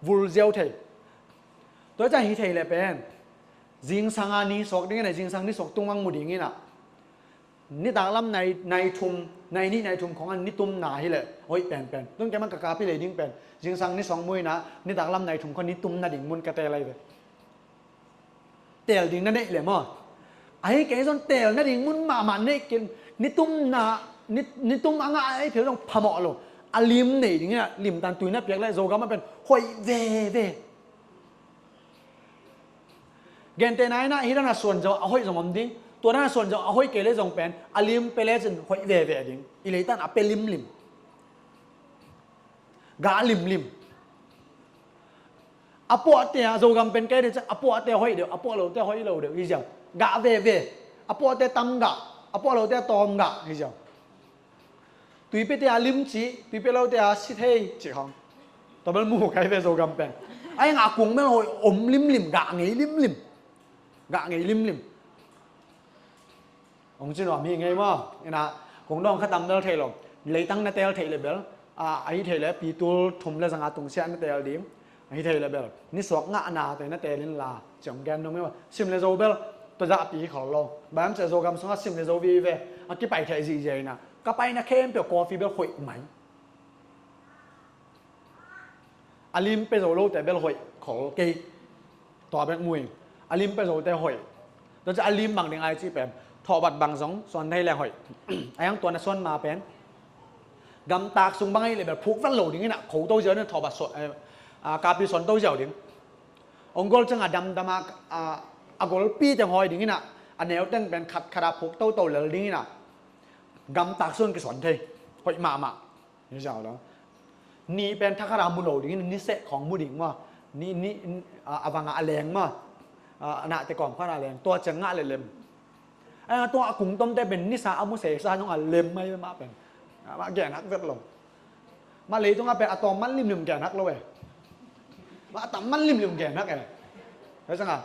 vul ziau thei. Tua ciah hi thei le pen zingsang a nisuak ding inah, zingsang nisuak tung ang mu ding inah nitak lam nai, nai thum, nai nih nai thum khawng a nitumna hi leh hoih penpen. Tun keimah ka kapi lei ding pen zingsang nisuak mu inah nitak lam nai thum khawng nitumna ding mun ka teel ahi ve. Teel ding na neih le maw. Ahi kei zong teel nading mun mahmah neih ken nitumna, ni, nitum a ngah ahi phial zong phamawh lo. A lim nei ding inah limtan tui na piak le Zogam ah pen hoih veve. Gentehna inah hi dana suan zong a hoih zong om ding. Tua dana suan zong a hoih kei le zong pen a lim pe lecin hoih veve ding. I leitan a pe limlim. Ga limlim. A puahte a Zogam pen kei deuh ciah a puahte hoih deuh, a puah lote hoih lo deuh hi ziau. Gah veve. A puahte tam gah, a puah lote a tawm gah hi ziau. Tuipiate a limci, tuipia lote a si thei cih khawng. Tua bel mu kai ve Zogam pen. Ai nga kung bel hoih om limlim, gah ngei limlim. Gah ngei limlim. Hong ci nuam hi ngei maw? Ina, kung dawng kha tam bel thei lo. Leitang na teel theih le bel, a, ahi thei le pi tul thum le zanga tungsiah na teel ding. Ahi thei le bel, nisuak ngahna te na teel inla, ciang gen dong maw? Sim le Zo bel, tua zahpi hi khol lo. Bang cia Zogam sungah Sim le Zo vive, a kipai thei zihziah ina. Ka paina khempeuh coffee bel hoih mai. A lim pia zo lote bel hoih khol kei. Tua bek mu ing. A lim pia zote hoih. Tua ciah a lim bang ding ai cih pen, thawhbat bang zong suan thei leng hoih. A yang tua na suan ma pen, gamtak sung bang ahi le bel phuk vat lo ding ina, kho to ziau ding, thawhbat suan, eh, ah, kapi suan to ziau ding. Ong gol ciangah damdam a, ah, a golpi teng hawi ding ina, a neu teng pen khat khat a phuk toto lel ding ina, gamtak sung kisuan thei. Hoih mahmah. Ni zau lo. Ni pen thakhat a mu lo ding, ni seh khawng mu ding maw. Ni, ni, a, a vang a leng maw. A, a nahte kawm khan a leng. Tua ciang ngah le lem. A, tua a kungtomte pen ni sa a mu sesa nong a lem mai mah pen. A, mah gen hak vet lo. Mah leitungah pen a tawm man limlim gen hak lo e. Mah a tam man limlim gen hak e. Hei sanga.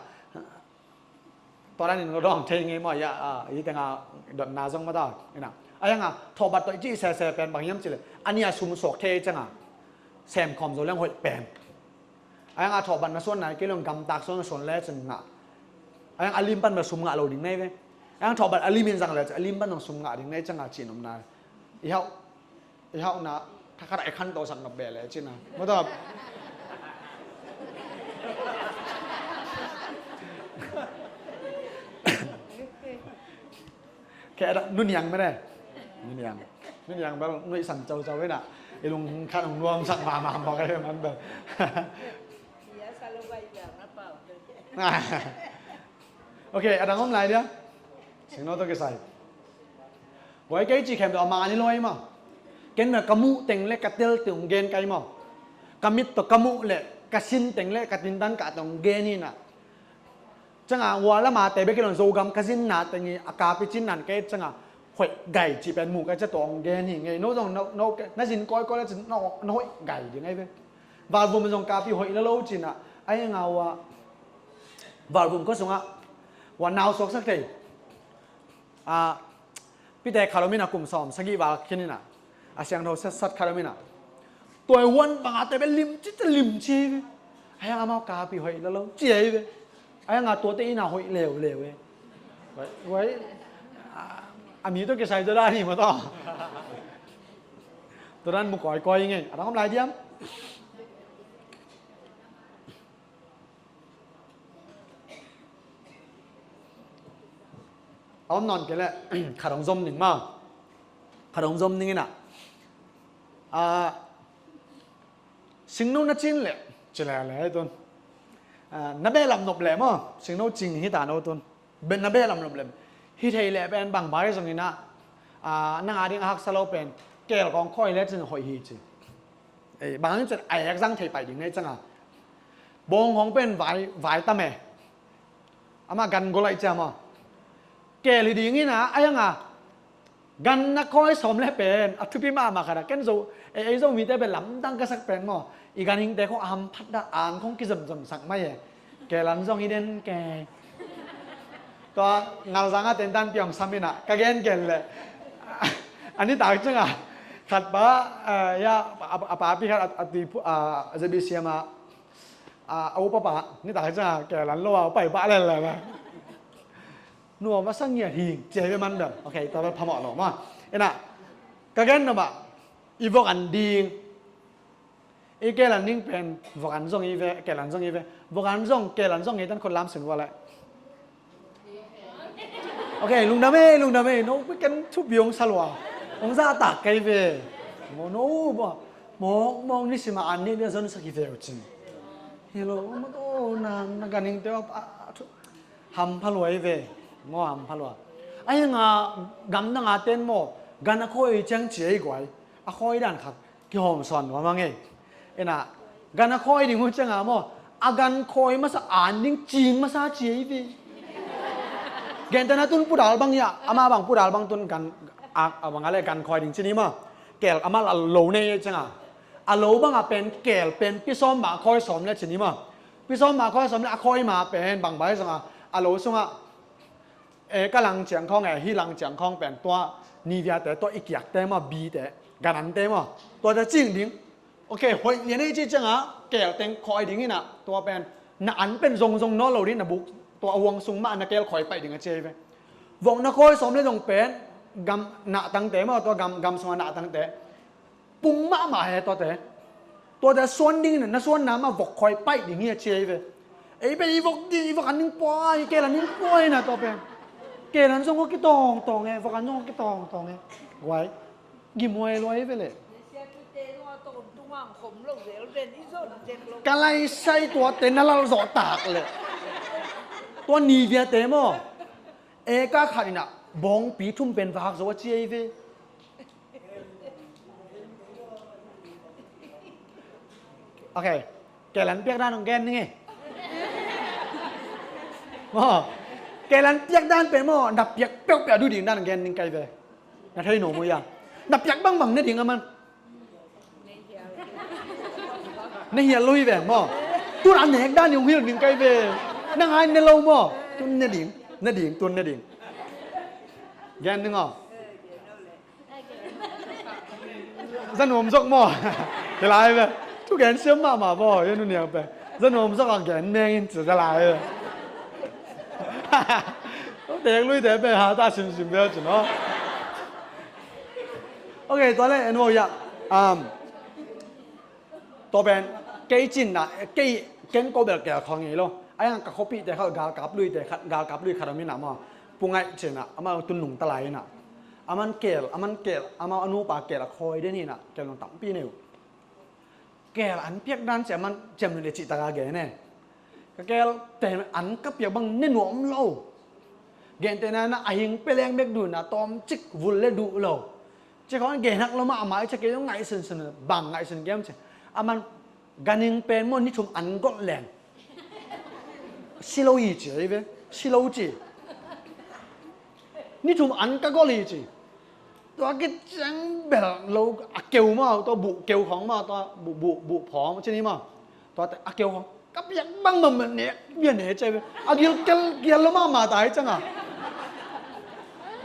Tua danin ka dawng thei ngei maw, ya, a, i tenga dotna zong mata, ina. A yanga, thawhbat tawh i cih sese pen bang hiam cih le, a nia sum suak thei cianga, sem khawm zo leng hoih pen. A yanga thawhbat na suan nai kei leng gamtak suan na suan le cin ngah. A yanga a lim pan bel sum ngah lo ding nei ve. A yanga thawhbat a lim in zang le cin a lim pan dong sum ngah ding nei cianga cin om nai. I hauh. I hauhna, thakhat a i khanto sak nop beh le cina. Mawtaw. Keh da, nuniang mene. Nuniang. Nuniang bel, nui san cau cau ina. I lung khan hong nuam sak mama mawk ai man bel. Ok, a dang om lai dia. Singno tawh kisai. Guai kei cih khempeuh a man hi lo ei maw. Ken mah ka muh teng le ka tel teng hong gen kai maw. Ka mit tawh ka muh le ka sin teng le ka tintan kah teng hong gen hi na. Cianga hua lama te bek hi lo Zogam ka zinna teng hi a kapi cinnan kei cianga hoih gai cih pen muh kai cia tawh hong gen hi ngei. No zong no, no, na zin kawikawi le cin no, no hoih gai ding ei ve. Valvum zong kapi hoih la lo cina. Ai nga hua Valvum khuasungah hua nau suaksak thei. A, pite khat om ina kum sawm sagih val khin ina. A siangtho sat sat khat om ina. Tua i huan banga te bel limci te limci ve. Ai ang amau kapi hoih la lo ci ei ve. Ai anga tuate ina hoih leuleu ve. Wai, wai, a, a mi tawh kisai tua dan hi maw tawh. Tua dan mu kawikawi ngei. A dang om lai diam? A om nawn kei leh khat hong zom ning maw. Khat hong zom ning ina. A, singno na cin leh ci lele tun. A, na behlam nop leh maw, singno cing hi ta no tun. Be, na behlam nop leh hi thei leh pen bang bai zong ina. A, nang a ding a haksa lo pen kel kong khawi le cin hoih hi ci. Ei, bang hang cin a ek zang thei pai ding nei canga. Bawng hong pen vai, vai tam e. Amah gan gol aih cia maw. Kel hi ding ina, ai anga. Gan na khawi sawm le pen a thupi mahmah khat a ken zo, ei, ei Zomite pen lamdang ka sak pen maw. I gan hingte khong a hamphat dah ang khong kizomzom sak mai e. Kel an zong hi den ke. Tua ngalzanga tentan piang sam ina ka gen kel le. A nitak cianga khat pa, eh, ya, a, a, a papi khat a, a tui phu, a, a Z B C M a, a, a upa pa, nitak cianga kel an lo a, pai pah lel le. Nuam a sang ngiat hing, cia hi ve man bel. Ok, tua bel phamawh lo maw. Ina, ka gen nop ah, i vok an ding. I kel an ding pen, vok an zong i ve, kel an zong i ve. Vok an zong, kel an zong ngei tan khut lam sin vua le. Ok, lungdam e, lungdam e, no, ken thupi hong sa lua. Hong zahtak kei ve. Mo, no, mo, mawk, mawk, nisima an nih nih a zon sak i ve uh cin. Hello, mo, to, na, na gan hing te, a, a, thu-, hampha lua i ve. Mo, hampha lua. Ai nga, gam dang a ten mo, gan a khawi ciang ci ei guai. A khawi dan khat. Kihawm sawn nuam a ngei. Ina, gan a khawi ding uh cianga maw, a gan khawi masa an ding cing masa ci ei ve. Gentehna tun pudal bang hi a, ama bang pudal bang tun gan, a, a bang a le gan khawi ding ci ni maw. Keel ama la lo nei ciang a, a lo bang a pen keel pen pi sawm mah khawi sawm le ci ni maw. Pi sawm mah khawi sawm le a khawi ma pen bang bai zong a, a lo sung a, e, ka lang ciang khawng e, hi lang ciang khawng pen tua Niviate, tua i kiakte maw, bite, ganante maw, tuate cing ding. Ok, hoih lian ei ci ciang a, keel teng khawi ding hi na, tua pen na an pen zongzong nawn lo ding, na buk tua a huang sung mah na keel khawi paih ding a ci ei ve. Vok na khawi sawm le zong pen gam nahtangte maw, tua gam, gam sung a nahtangte pung mahmah hi tuate. Tuate suan ding hi na, na suanna mah vok khawi paih ding hi a ci ei ve. Ei pen i vok ding, i vok an ding pua, i keel an ding pua hi na tua pen. Keel an zong kong kitawngtawng e, vok an zong kong kitawngtawng e. Guai. Gimhuai lua hi ve le. Ka lai sai tuate na lal zawh tak le. Tua Niviate maw. E ka khat in a bawngpi thum pen vak zo a ci ei ve. Ok. Keel an piak dan hong gen ning e. Maw. Keel an piak dan pen maw, na piak peuhpeuh a duh ding dan hong gen ning kai ve. Na thei no mu ya. Na piak bangbang ne ding a man. Na hial lo hi ve maw. Tun a nek dan hong hilh ding kai ve. Na ngai ne lo maw. Tun ne ding. Ne ding, tun ne ding. Gen ning aw. Za nuam zok maw. Hi lai ve. Thu gen siam mahmah maw, ya nu niang pe. Za nuam zok a gen meng in ci za lai ve. Tek lui te pe ha ta simsim ve ci no. Ok, tua le en wo ya. Um, Tua pen kei cin na, kei ken ko bel keel khawng ngei lo. A yang ka khuapihte khat galkap luite khat, galkap lui khat om in a maw. Pu Ngaih cin a, amah tun nungta lai in a. Aman keel, aman keel, amah a nupa keel a khawi den hi in a, keel nung tampi nei uh. Keel an piak dan ci aman ciam le cih tak a gen e. Ka keel te an ka piak bang ne nuam lo. Gentehna in a, a hing pia leng bek duh in a, tawmcik vul le duh lo. Ci khawng gen hak lo mah, amah i ci kei zong ngaihsunsun, bang ngaihsun kiam ci. Aman ganhing pen maw ni thum an golh leng si lo hi ci ei ve, si lo ci. Ni thum an ka golh hi ci. Tua kiciang bel lo a keu maw, tua buh keu khawng maw, tua buh, buh, buh phawng ci ni maw. Tua te a keu khawng ka piak bang bang bel nek bia ne ci ei ve. A gil kel gial lo mahmah ta hi ciang a.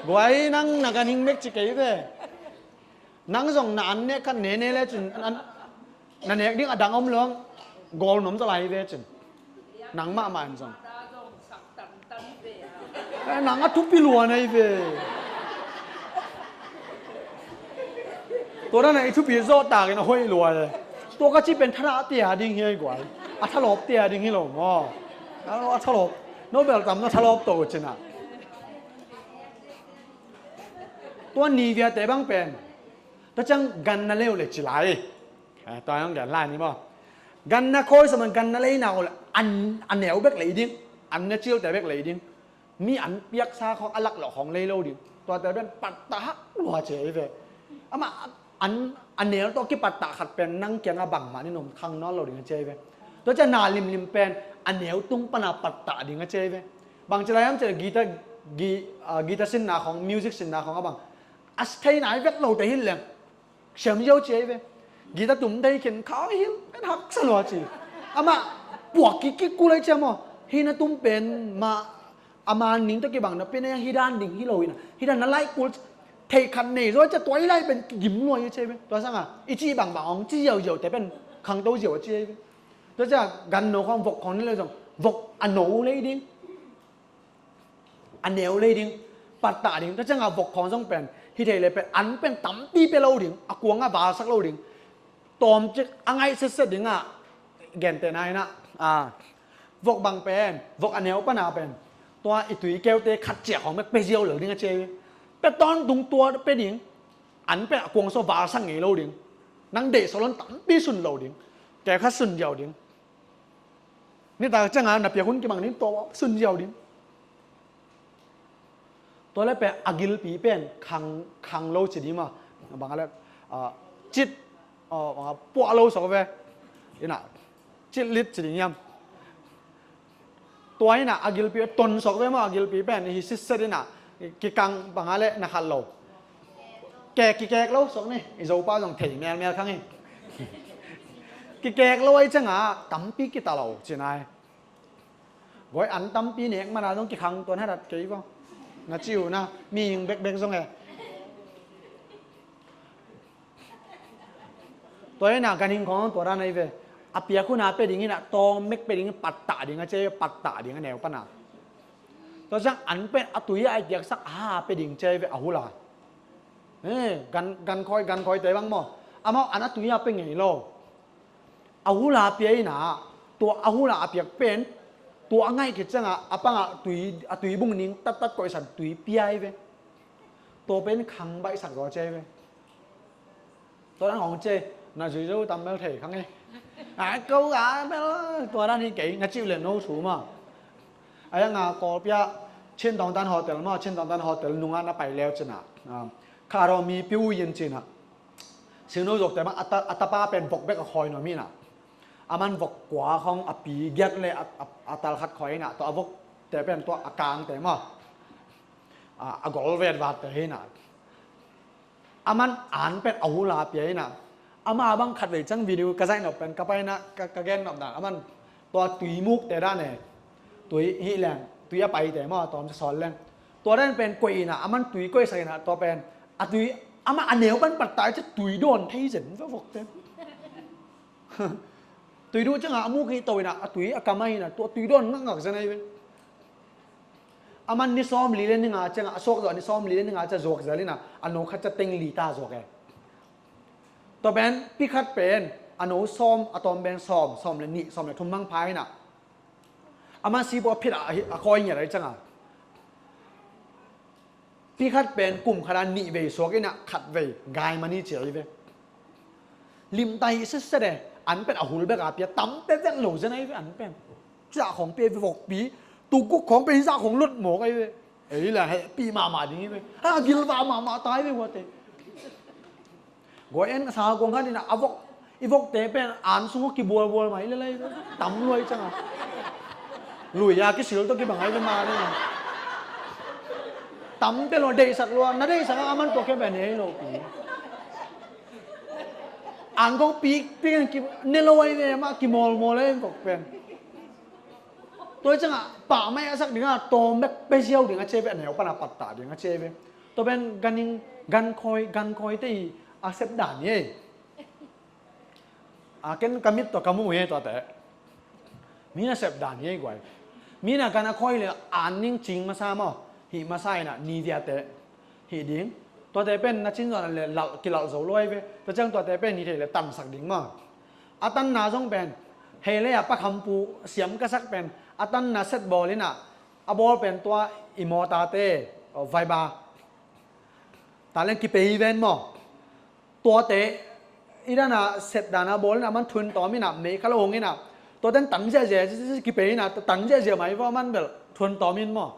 Guai nang na ganhing mek ci kei ve. Nang zong na an nek khat ne ne le cin, an, na nek ding a dang om lo ang, gawl nuam zaw lai hi ve cin. Nang mahmah in zong. Eh, nang a thupi lua na hi ve. Tua dan a i thupi zawh takin a hoih lua e. Tua ka cih pen thanah tia ding hi a i guai. A thalawp tia ding hi lo maw. A, a thalawp. No bel tam na thalawp to cin a. Tua Niviate bang pen tua ciang ganna lei uh le ci lai. Eh, tua hong gen lai ni maw. Ganna khawi sawm in ganna lei nak uh le an, a neu bek lei ding. An na cilte bek lei ding. Mi an piaksa khawng a lak lawh khawng lei lo ding. Tuate pen pattah hak lua ci ei ve. Amah an, a neu tawh kipattah khat pen nang kiangah bangmah ni nom khang nawn lo ding a ci ei ve. Tua ciang na limlim pen a neu tung pana pattah ding a ci ei ve. Bang ci lai hiam ci le guitar, gui-, ah, guitar sinna khawng, music sinna khawng a bang a thei nai vet lote hi leng siam ziau ci ei ve. Guitar tum thei khin khawng hi pen haksa lua ci. Amah puak kik kik kul ei ci a maw. Hi na tum pen mah a man ning tawh kibang na pen a hi dan ding hi lo hi na. Hi dan na lai kul thei khat nei zaw ci a tua i lai pen kigim lua hi ci ei ve. Tua sang a i ci bangbang hong ci ziauziaute pen khangto ziau a ci ei ve. Tua ciang ganno khawng vok khawng ni le zong vok a no lei ding. A neu lei ding, pattah ding, tua ciangin vok khawng zong pen, hi thei le pen, an pen tampi pia lo ding, a kuangah valsak lo ding, tawmcik a ngaih setset dingah, gentehna in ah, a, vok bang pen, vok a neu pana pen, tua i tui keute khat ciah khawng bek pia ziau lo ding a ci hi. Pia tawntung tua pia ding, an pen a kuang sung valsak ngei lo ding, nang deih sawlon tampi sun lo ding, keu khat sun ziau ding. Nitak ciangin na piak hun kibang ding, tua sun ziau ding. Tua le pen a gilpi pen khang, khang lo ci ding maw. Bang a le, ah, cit, ah, bang a puah lo sawk ve. Ina, cit lit ci ding hiam. Tua inah a gilpi a tonsok ve maw, a gilpi pen hi sitset inah kikang banga le na khat lo. Kek kikek lo sok ni, i Zopa zong thei melmel khang hi. Kikek lo ai cianga tampi kita lo cinai. Goi an tampi nek mana zong kikhang tuan hadat kei vo. Na ciu na mihing bekbek zong e. Tua ina ganhing khong tua dan ai ve. A piak huna pe ding ina tawng mek pe ding pattah ding a ce pattah ding a neu pana. Tua ciang an pen a tui a i piaksak a ha pe ding ce ve a hula. Gan, gan khoi, gan khoi te bang maw. Amau an a tui a pe ngei lo. A hula pia ina tua a hula a piak pen tua a ngaih khit cianga a panga tui, a tui bung ning tattat koihsan tui pia ai ve. Tua pen khang baihsak zaw ce ai ve. Tua dan hong ce na zui zo tam bel thei khang e. A ko ga bel tua dan hi kei na ciu le no su ma. A yang a Kawlpia Chin Tawngtan Hotel ma, Chin Tawngtan Hotel nunga na pai leu cina. Kha ro mi piu yin cina. Singno zokte bang a ta, a tapa pen vok bek a khoi nuam hina. A man vok kua khong a pi giat le a, a, a tal khat khoi hina. Tua a vokte pen tua a kangte ma. A, a gol vet vatte hina. A man an pen a hula pia hina. Ama bang khat vei cang video ka zaih nop pen ka paina ka, ka gen nop dan. A man tua tui mukte dan e. Tui hi leng, tui a paite ma, tawm sa sawl leng. Tua dan pen koih ina, a man tui koihsak ina, tua pen. A tui, ama a neu pan pattai ca tui dawn thei zen, va vok pen. Tui duh cianga a muk hi to ina, a tui a kam a hina, tua tui dawn ngakngak zen ai ve. A man ni sawm li le ni nga cianga, a suak zawh ni sawm li le ni nga ca zuak zel ina, a no khat ca teng li ta zuak e. Tua pen, pi khat pen, a no sawm, a tawm pen sawm, sawm le nih, sawm le thum mang pha ina. A man si pua phit a, a khoi ngiat ai cianga. Pi khat pen kum khat a nih vei suak ina khat vei gai mani cia hi ve. Limta hi sitset e, an pen a hul bek a pia tam pe vek lo zen ai ve an pen. Zah khong pia vokpi, tu guk khong pen zah khong lut mawk ai ve. Ei la hehpih mahmah ding hi ve. Ha gilvah mahmah tai ve huate. Goi en sa guang khat ina a vok, i vokte pen an sung kibualbual mai le lai tam luai canga. Lui a kisil to kibang ai ve ma ni. Tam pe lo deihsak lua, na deihsak a man to ke ben hei lo pi. An kong pi pi ki ne lo ai ve ma kimawlmawl ai kok pen. Tua canga pah mai a sak dinga tawm bek pe ziau dinga ce ve a neu pana pattah dinga ce ve. Tua pen ganing, gan khoi, gan khoi te i a sep dan hi ei. A ken ka mit tua ka mu hi ei tuate. Mi na sep dan hi ei guai. Mi na gan a khoi le an ning cing masa maw. Hih masa ina ni viate. Hih ding. Tuate pen na cin zon le lal, kilal zo luai ve. Tua ciang tuate pen hi thei le tansak ding maw. A tanna zong pen. Hei le a pakhampu siam ka sak pen. A tanna set bawl ina. A bawl pen tua i mawtate. Vaiba. Ta leng kipei ven maw. Tuate i dana set dana bawl ina man thun tawm ina mei kha lo hong ina. Tuaten tan ziazia kipei ina tan ziazia mai vaw man bel thun tawm in maw.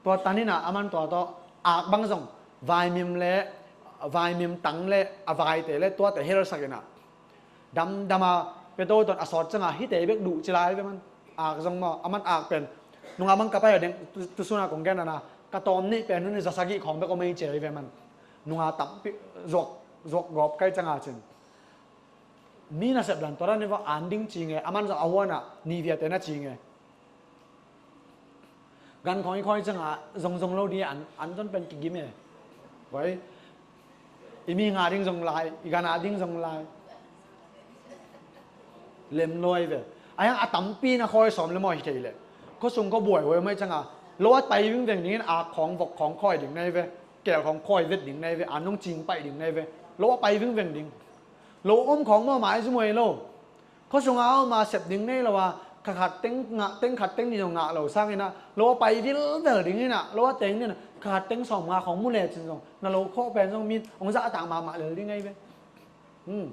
Tua tan ina a man tua tawh ak bang zong vaimim le vaimim tang le a vaite le tuate helsak ina. Damdama peto ton a sawt canga hite bek duh ci lai ve man. Ak zong maw a man ak pen nunga bang ka pai a deng tusuna kong gen ana ka tawm nih pen nuni zasagih khawng bek om ei ci ai ve man. Nunga tampi zuak, zuak gawp kai canga cin. Mi na sep dan tua dan i va an ding ci nge a man zong a huana ni viate na ci nge. Gan khawng i khawng i cianga zongzong lo ding an, an ton pen kigim e. Vai. I mi nga ding zong lai, i gan a ding zong lai. Lem lo ai ve. A hiang a tampi na khawng sawm le maw hi thei le. Khuasung khuabuai huai mai cianga lo a pai vingveng dingin a khawng vok khawng khawng ding nai ve. Kel khawng khawng vet ding nai ve. A nong cing pai ding nai ve. Lo a pai vingveng ding. Lo om khawng maw mai zu muai lo. Khuasung a om a sep ding nei lo a, kha khat teng ngah, teng khat teng nih zong ngah lo sang ina, lo a pai vilvel ding ina, lo a teng ding ina, kha khat teng sawm nga khong mu le cin zong, na lo khawh pen zong min, ong zah a tang mahmah lel ding ei ve. Hmm.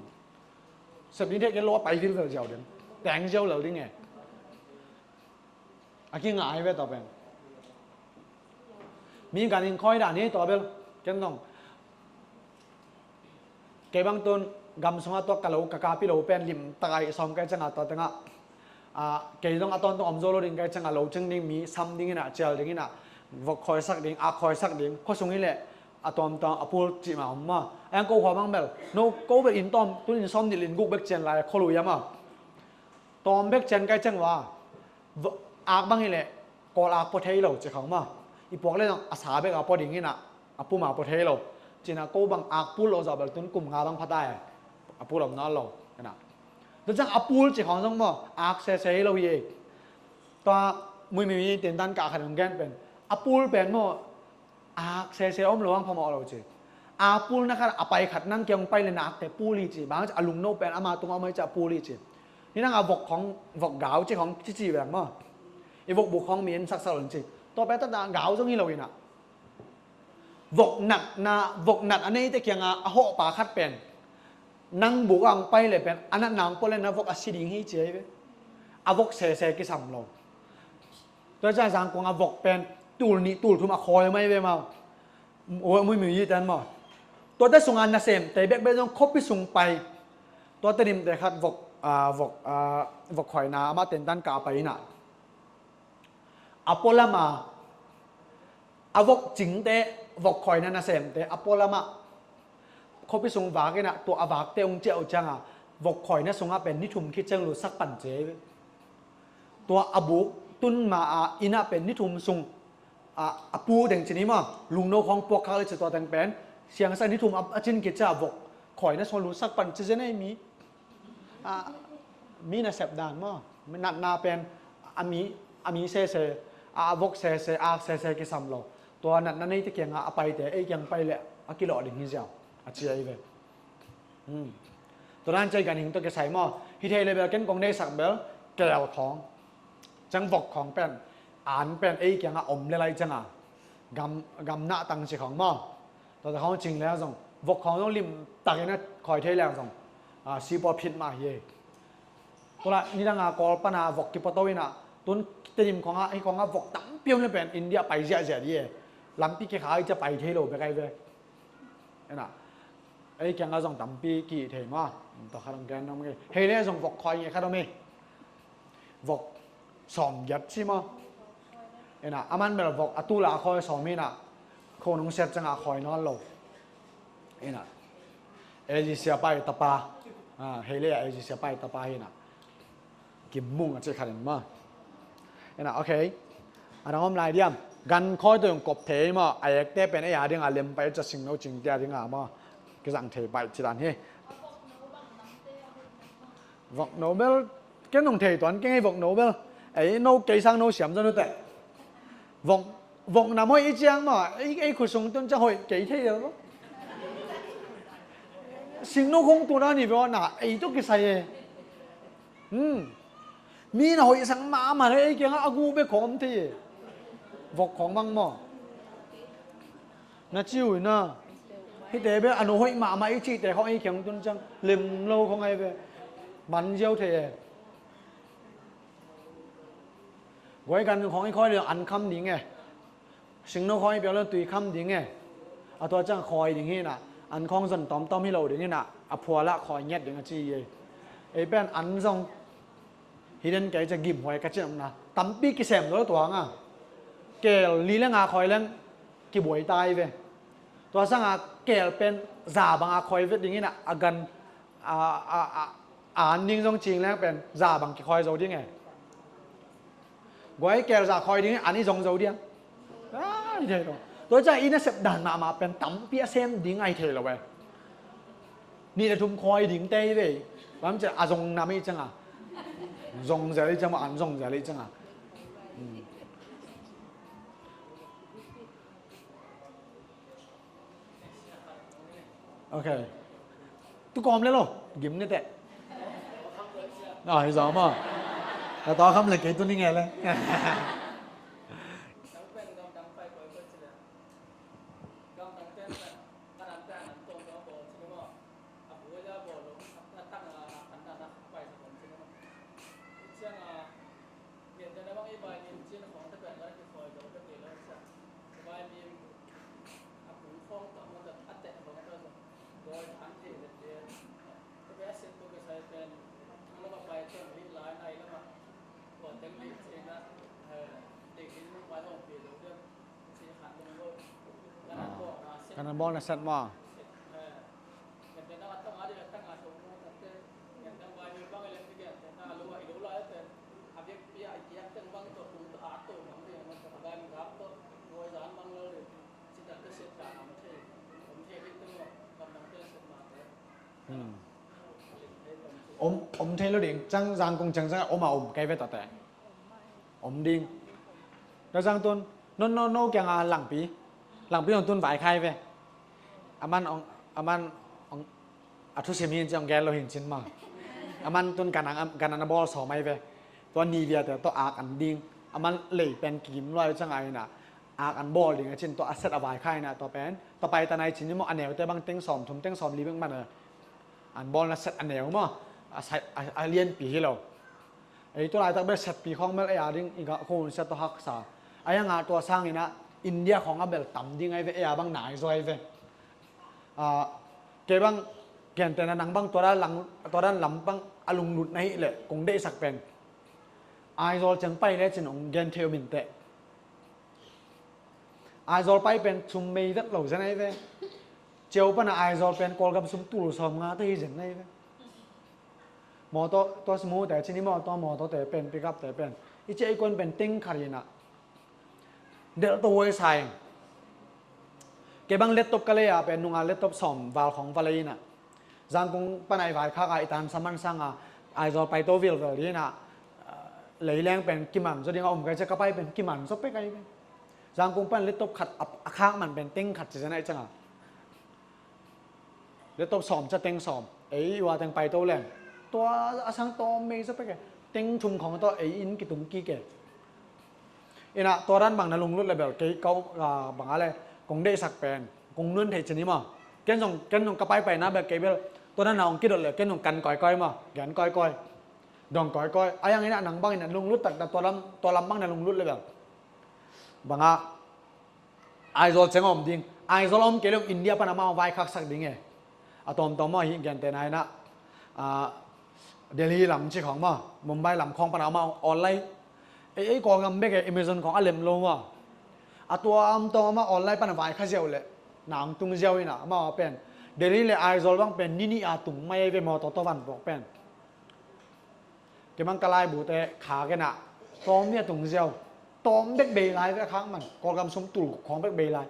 Sep ding thei ke lo a pai vilvel ziau ding, teng ziau lel ding e. A kingah hi ve tua pen. Mi gan in khoi dan hi tua bel. Ken dong. Kei bang tun gam sunga tua ka lo, ka kapi lo pen lim takai sawm kai canga tua tengah. Ah, kei zong a tawntung om zo lo ding kai ciang a lo cing ding mi sam ding in ah, cial ding in ah, vok khawisak ding, ak khawisak ding, khuasung hi leh a tawntung a pul cih mah om maw. A yang ko khua bang bel, no ko bel inn tawm, tun inn sawm nih le inn guk bek cian lai khualui a maw. Tawm bek cian kai ciang ua, ak bang hi leh kawl ak pua thei lo ci khawng maw. I puak le zong a sa bek a pua ding in ah, a pum a pua thei lo. Ci in ah ko bang ak pul lo zawh bel tun kum nga bang pha ta e. A pul om nawn lo. Tua ciang a pul ci khawng zong maw, ak sese hi lo hi e. Tua Muimui mi tentan kah khat hong gen pen, a pul pen maw, ak sese om lo ang phamawh lo ci. Ak pul na khat a pai khat nang kiang pai le na akte pul hi ci. Bang ci a lungno pen ama tung a om hi ci a pul hi ci. Ni nang a vok khawng, vok gau ci khawng cici veng maw. I vok buk khawng mi en saksak lo ci. Tua pen tata gau zong hi lo in ah. Vok natna, vok nat a neite kiangah a hawhpa khat pen nang buk ang pai le pen a natna ang pua le na vok a si ding hi ci ahi ve. A vok sese kisam lo. Tua ciang zangkuang a vok pen tul nih tul thum a khawi mai ve maw. Muimui hi tan maw. Tuate sunga nasemte bekbek zong khuapi sung pai. Tuate nimte khat vok, ah, vok, ah, vok khawina amah tentan kah pai in ah. A pualam a, a vok cingte, vok khawina nasemte a pualam ah khuapi sung vak in ah, tua a vakte hong ciah uh ciang a, vok khawina sungah pen ni thum khit ciang lutsak pan ci. Tua a buk tun ma a inn ah pen ni thum sung a, a pu teng ci ni maw, lungno khawng puak khak le ci tua teng pen siangsak ni thum a, a cin khit ciang a vok khawina sungah lutsak pan ci zen ei mi. Ah, mi nasep dan maw, natna pen a mi, a mi sese, a vok sese, ak sese kisam lo. Tua natna neite kiangah a paite ei kiang pai le a kilawh ding hi ziau a ci ahi ve. Hmm. Tua dan ci a ganhing tawh kisai maw. Hi thei le bel ken kong deihsak bel keel khawng, ciang vok khawng pen, an pen ei kiangah om le lai ciang a, gam, gam nah tang ci khawng maw. Tua khawng cing le zong vok khawng zong limtakin a khawi thei leng zong, ah, sipawl phit mah hi e. Tua lah nidang a Kawl pan a vok kipuato in ah, tun Tedim khawng ah, hi khawng ah vok tampi om le pen India pai ziahziah di e. Lampi kikha i cia pai thei lo bek ahi ve. Ena, ei kiangah zong tampi kihih thei maw. Tua khat hong gen nuam kei. Hei le zong vok khawi ngiat khat om hi. Vok sawmgiat ci maw. Ena, aman bel vok a tul a khawi sawm hi na. Kho nong siat ciangah khawi nawn lo. Ena, A G siapa i tapa. Ah, hei le a A G siapa i tapa hi na. Kim Mung a ci khat in maw. Ena, ok. A dang om lai diam. Gan khawi tawh zong kop thei maw. A ekte pen ei a ding a lem pai cia singno cingte a ding a maw. Kizang thei pai ci dan hi. Vok no bel, ken nong thei tuan keng ei vok no bel. Ei no kei sang no siam zon ute. Vok, vok nam hoih i ciang maw, ei, ei khut sung tun ciang hoih kei thei lo. Singno khong tun a ni ve na, ei tawh kisai e. Hmm. Mi na hoih sang mahmah le ei kiangah a gu bek khong om thei e. Vok khong mang maw. Na ci uh na. Hihte bek a no hoih mahmah i cihte khong ei kiang tun ciang lem lo khong ai ve. Man ziau thei e. Guai gan khong i khawi le an kham ding e. Singno khawng i piak lo tui kham ding e. A tua ciang khawi ding hi na, an khawng zon tawmtawm hi lo ding hi na, a phualah khawi ngiat ding a ci hi e. Ei pen an zong hi den kei cia gimhuai ka cin om na. Tampi kisem lo tua nga. Keel li le nga khawi leng kibuai tai ve. Tua sanga keel pen za banga khawi vet ding hi na, a gan a, a, a, a an ding zong cing leng pen za bang kikhawi zo ding e. Guai keel za khawi ding an i zong zo ding. Ai thei lo. Tua ciang i nasep dan mahmah pen tampi a sem ding ai thei lo e. Nih le thum khawi ding te i vei. Bang ciang a zong nam i ciang a. Zong zel i ciang a, an zong zel i ciang a. Hmm. Ok. Tu kawm le lo, gim ni teh. Ah, hi zong maw. Ka taw kham le kei tu ni nge le. Lian dana bang i bai lim cin khawng te pen ka kikhawi lo te kei lo sia. Ka bai lim a kung khawng ta mo ta a tek lo ta lo. Doi an thei le te. Ka bai a sin tu ka sai pen. Ang lo ka bai pen hi lai nai lo ma. Kan a bawl na set maw? Hmm. Om, om thei lo ding, cang Zangkong cang cang om a om kai ve tate. Om ding. Tua zang tun, no, no, no kianga Langpi. Langpi hong tun vai khai ve. Aman ong, aman ong, a thusim hin cin ong gen lo hin cin ma. Aman tun ganang, ganang a bawl sawm ai ve. Tua ni viate, tua ak an ding. Aman lei pen kim luai cang ai na. Ak an bawl ding a cin tua a set a vai khai na tua pen. Tua pai tanai cin ni mo a neute bang teng sawm thum teng sawm li bek man a. An bawlna set a neu maw, a, a lianpi hi lo. Ei tua laitak bel setpi khawng bel ei a ding i gah khawng set tawh haksa. A iangah tua sanginah India khawng a bel tam ding ai ve, ei a bang nai zaw ai ve. Kei bang gentehna nang bang tua dan lam bang a lunglut na hih leh kong deihsak pen Aizawl ciang pai lecin hong gen thei uh minteh. Aizawl pai pen sum mei vet lo zen ai ve. Ciau pana Aizawl pen Kawlgam sum tul sawm nga te hi zen ai ve. Mawtaw, tua smu te cini mawtaw, mawtaw te pen, pickup te pen i ciah i kuan pen teng khat inah delh to huai sa ing. Kei bang laptop ka lei a pen nunga laptop sawm val khawng va lei inah Zangkung pana i vaikhak a i tan saman sanga Aizawl pai to vilvel dinah leileng pen kiman zaw dinga om kai cia ka pai pen kiman zaw pek ai pen. Zangkung pan laptop khat a khak man pen teng khat ci zen ai canga laptop sawm cia teng sawm ei i ua teng pai to leng tua a sang tawm mei zaw pek e. Teng thum khawng tawh ei in kitung kik e. Inah tua dan bang na lunglut le bel kei kau bang a le kong deihsak pen kong nuan thei cini maw. Ken zong, ken zong ka paipai na bel kei bel tua dan na hong kidot le ken zong kan kawikawi maw, gen kawikawi, dong kawikawi. A iang inah nang bang inah lunglut takta tua lam, tua lam bang na lunglut le bel banga Aizawl ciang a om ding. Aizawl a om kei le India pana amau vaikhaksak ding e. A tawmtawm maw hi gentehna inah Delhi lam ci khawng maw, Mumbai lam khawng pana amau online. Ei, ei Kawlgam bek e, Amazon khawng a lem lo maw. A tua am tawm amau online pana vaikha ziau le na hong tung ziau inah amau a pen Delhi le Aizawl bang pen nini a tung mai ai ve mawtaw tawh van puak pen. Kei bang ka laibute kha kena tawm mi a tung ziau. Tawm bek bei lai ve a khak man Kawlgam sum tul khawng bek bei lai.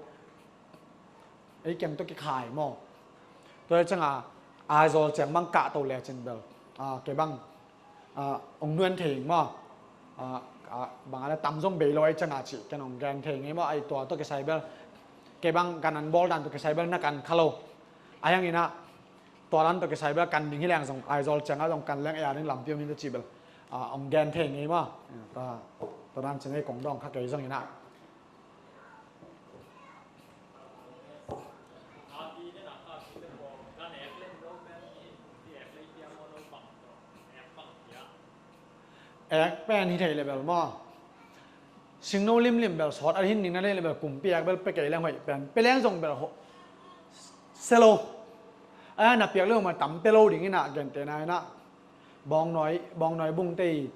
Ei kiang tawh kikhai maw. Tua canga Aizawl ciang bang kah to le cin bel kei bang ong nuan thei maw. Bang a le tam zong bei lo ei canga cih ken ong gen thei ngei maw. Ai tua tawh kisai bel kei bang gan an bawl dan tawh kisai bel na kan kha lo. A iang inah tua dan tawh kisai bel kan ding hi leng zong Aizawl ciangah zong kan leng ei a ding lampi om hi ta cih bel ong gen thei ngei maw. Tua dan cin ei kong dawng kha kei zong inah. Ek pen hi thei le bel maw. Singno limlim bel sawt a hin ning na lei le bel kumpi ek bel pe kei leng hoih pen pe leng zong bel ho. Selo a na piak le ma tam pe lo ding inah gentehna inah bawngnawi, bawngnawi bungte i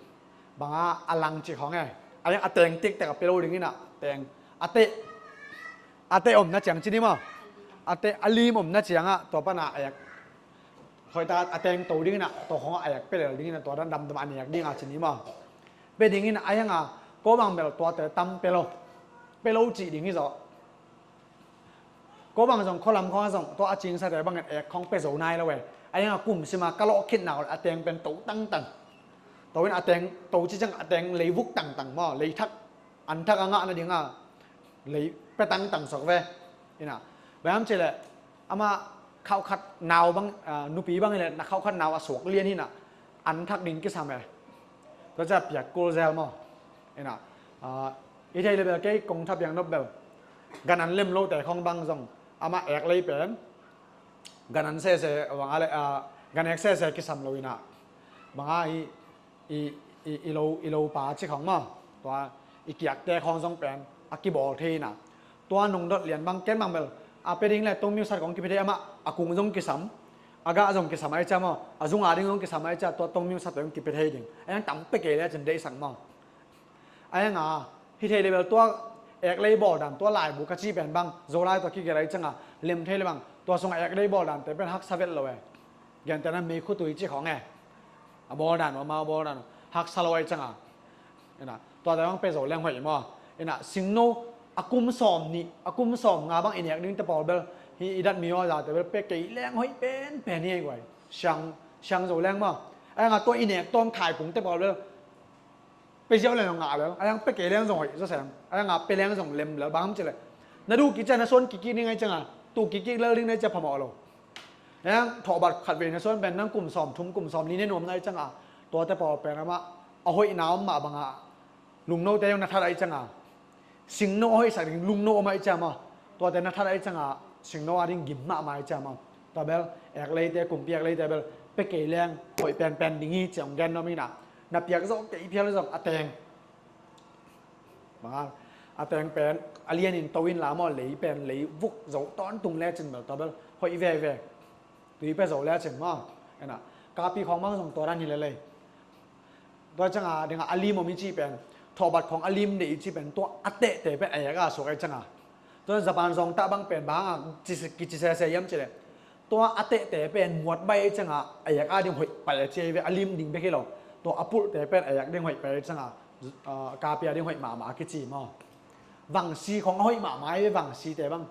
banga a lang cik hong e. A liang a teng tiktek a pe lo ding inah teng a teh, a teh omna ciang cini maw. A teh a lim omna ciangah tua pana a ek hoihtak a teng to ding inah tua hong a ek pe lel ding inah tua dan damdam a nek dinga cini maw. Pe ding inah a ianga ko bang bel tuate tam pe lo, pe lo cih ding hi zaw. Ko bang zong khualam khawng a zong tua a cingsate bangin ek khawng pe zo nai lo e. A ianga kum sima ka lawh khitna a teng pen to tangtang. To in a teng to ci ciang a teng leivuk tangtang maw, leithak, anthak a ngah nadinga lei pe tangtang sawk ve. Inah bang am cih leh ama khauhkhat nau bang nupi bang hileh na khauhkhat nau a suak lian hinah anthak ding kisam e. Tua cia piak kul zel maw. Inah i thei le bel kei kong thapiang nop bel gan an lem lote khawng bang zong amah ek lei pen gan an sese banga le gan ek sese kisam lo inah banga i, i, i, i lo, i lo pa ci khawng maw. Tua i kiakte khawng zong pen a kibawl thei inah tua nungdot lian bang ken bang bel a pe ding le tong miusat khawng kipi thei amah a kung zong kisam a gah zong kisam ai cia maw a zunga ding zong kisam ai cia tua tong miusat zong kipi thei ding a yang tam pe kei le cin deihsak maw. A yanga hi thei le bel tua eklei bawl dan tua laibu ka cih pen bang, Zolai tua kigelh ahi cianga lem thei le bang, tua sungah eklei bawl dante pen haksa vet lo e. Gentehna meikhutui cih khawng e. A bawl dan uh, amau bawl dan uh haksa lo ahi cianga. Ina, tuate bang pia zo leng hoih maw. Ina, singno a kum sawm nih, a kum sawm nga bang i nek dingte pawl bel, hih i dat mi aw zate bel pia kei leng hoih penpen hi ei guai. Siang, siang zo leng maw. Ahi hanga tua i nek tawm khaipungte pawl bel pia ziau leng zong ngah lel, ahi hang pia kei leng zong hoih zawsem, ahi hanga pia leng zong lem lel, bang hang hiam cih leh na duh kik ciang na suan kikkik ding ahi cianga, tu kikkik lel ding na hih ciang phamawh lo. Ahi hang thawhbat khatvei na suan pen nang kum sawm thum, kum sawm li ne nuam na hih cianga, tuate pawl pen amah a hoihna om mah banga lungnote zong na that ahi cianga, singno a hoihsak ding lungno om ahi cianga, tuate na that ahi cianga, singno a ding gim mahmah ahi cianga. Tua bel, ekleite, kumpi ekleite bel pia kei leng hoih penpen ding hi ci-a hong gen nuam ina. Na piak zawh kei phial zong a teng, bang a, a teng pen a lianin to inla maw, lei pen lei vuk zo tawntung lecin bel tua bel hoih veve. Tui pia zo lecin maw. Ina, kapi khawng bang zong tua dan hi lel ei. Tua cianga dinga a lim om i cih pen, thawhbat khawng a lim deih i cih pen, tua a tehte pen a ek a suak ahi cianga. Tua Japan zawngtah bang pen bang hanga kici sese hiam cih leh, tua a tehte pen muat baih ahi cianga a ek a ding hoih pai a ci ahi ve, a lim ding bek hi lo. Tua a pulhte pen a ek ding hoih pai ahi cianga, ah, kapi a ding hoih mahmah a kici maw. Vangsi khawng a hoih mahmah ahi ve, vangsite bang.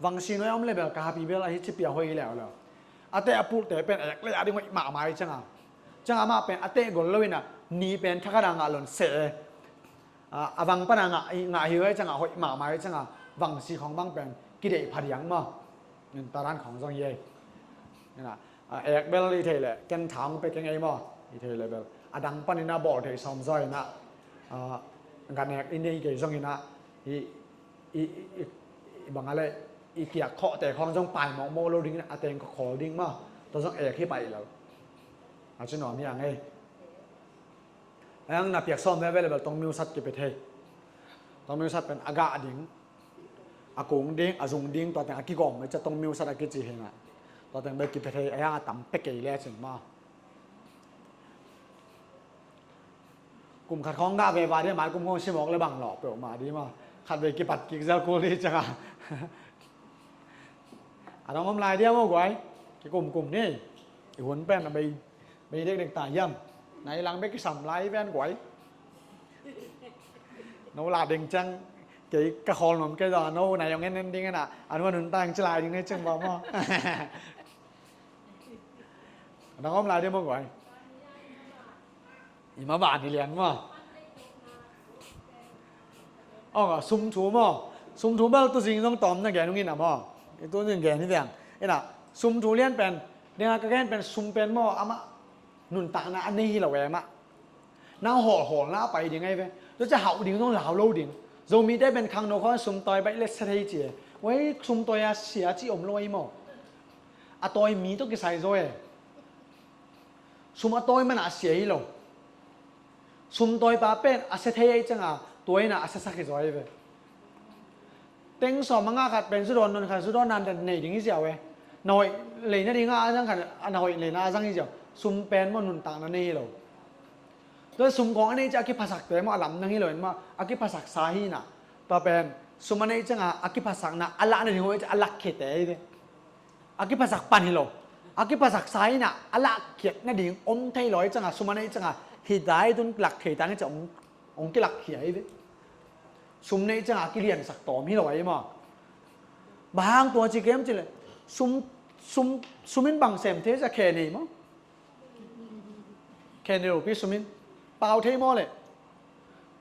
Vangsi nuai a om le bel kapi bel ahi ci pia hoih leuleu. A teh a pulhte pen a ek le a ding hoih mahmah ahi cianga. Cianga amah pen a teh gol lo ina, ni pen thakhat a ngah lon seh e. A, a vang pana ngah, ngah hi uh ahi cianga hoih mahmah ahi cianga, vangsi khawng bang pen kideih phadiang maw. Tua dan khawng zong hi ei. Ina, a, ek bel i theih leh ken tha hong pia keng ei maw. I theih leh bel a dang panin a bawl theih sawm zaw ina, a, gan ek i nei kei zong ina, i, i, i, i bang a leh i kiak khawhte khawng zong pai mawkmawk lo ding ina, a teng khawl ding maw. Tua zong ek hi pai lo. A ci nuam hi a ngei. Ahi hang na piak sawm veve le bel tong miusat kipia thei. Tong miusat pen a gah ding, a kung ding, a zung ding, tua teng a kigawm mai cia tong miusat a kici hi na. Tua teng bel kipia thei, ahi hang a tam pia kei lecin maw. Kum khat khawng gah veva ding, mai kum khawng simawk le bang lawh peuhmah ding maw. Khatvei kipat kik zel kul ding cianga. A dang om lai dia maw guai. Kikum kum ni. I hun pen a bei Bei dekdek ta hiam? Nai lang bek kisam lai ven guai. No la ding ciang kei ka khawl nuam kei zaw, no nai hong en en ding ina, a nu a nuntak ci lai ding na hi ciang bang maw. Dang om lai ding maw guai. I ma ban hi lian maw. Ong a sum thu maw. Sum thu bel tu zing zong tawm na gen ung ina maw. I tu zing gen hi veng. Ina, sum thu lian pen, dinga ka gen pen sum pen maw, amah nuntakna a nei hi lo e mah. Nang hawlhawlna a pai ding ahi ve. Tua ciah hauh ding zong lau lo ding. Zomite pen khangno khawng sumtawi baih le sia thei ci e. Wei sumtawi a sia ci om lo ahi maw. A tawi mi tawh kisai zaw e. Sum a tawi mana a sia hi lo. Sumtawipa pen a sia thei ahi cianga tua ina a siasak hi zaw ahi ve. Teng sawm a ngah khat pen zu dawn, nawn khat zu dawn nan nei ding hi ziau e. Na hoih lei nadinga a zang khat, na hoih leina a zang hi ziau. Sum pen maw nuntakna nei hi lo. Tua sum khawng a neih ciah a kiphasakte maw a lamdang hi lo in maw a kiphasaksa hi na. Tua pen sum a neih cianga a kiphasakna a lah nading hoih ciah a lakkhete hi ve. A kiphasak pan hi lo. A kiphasaksa hi na a lakkhiat nading om thei lo hi cianga sum a neih cianga hi dai tun lakkhei tang hi ciah om Hong kilakkhia hi ve. Sum neih cianga kiliansak tawm hi lo ahi maw? Bang hang tua ci kem cileh sum, sum, sum in bang sem thei cia khe nei maw? Khe nei lo pi sum in. Pau thei maw leh?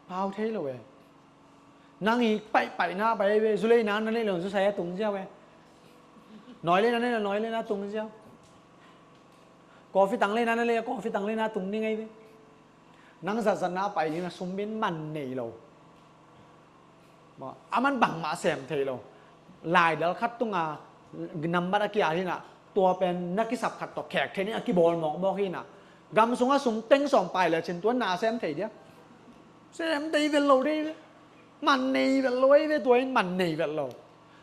Pau thei lo e. Nang i paihpaihna pai ve, zu leina na neih lo zu sai a tung ziau e. Nawi leina neih lo nawi leina tung ziau. Coffee tang leina na neih lo coffee tang leina tung ding ahi ve. Nang zatzatna a pai ding na sum in man nei lo. A man bangmah sem thei lo. Laidal khat tunga nambat a kia hi na, tua pen na kisap khat tawh khek thei ni a kibawl mawkmawk hi na. Gam sungah sum teng sawm pai le cin tua na sem thei dia. Sem thei vet lo dei ve. Man nei vet lo ahi ve, tua in man nei vet lo.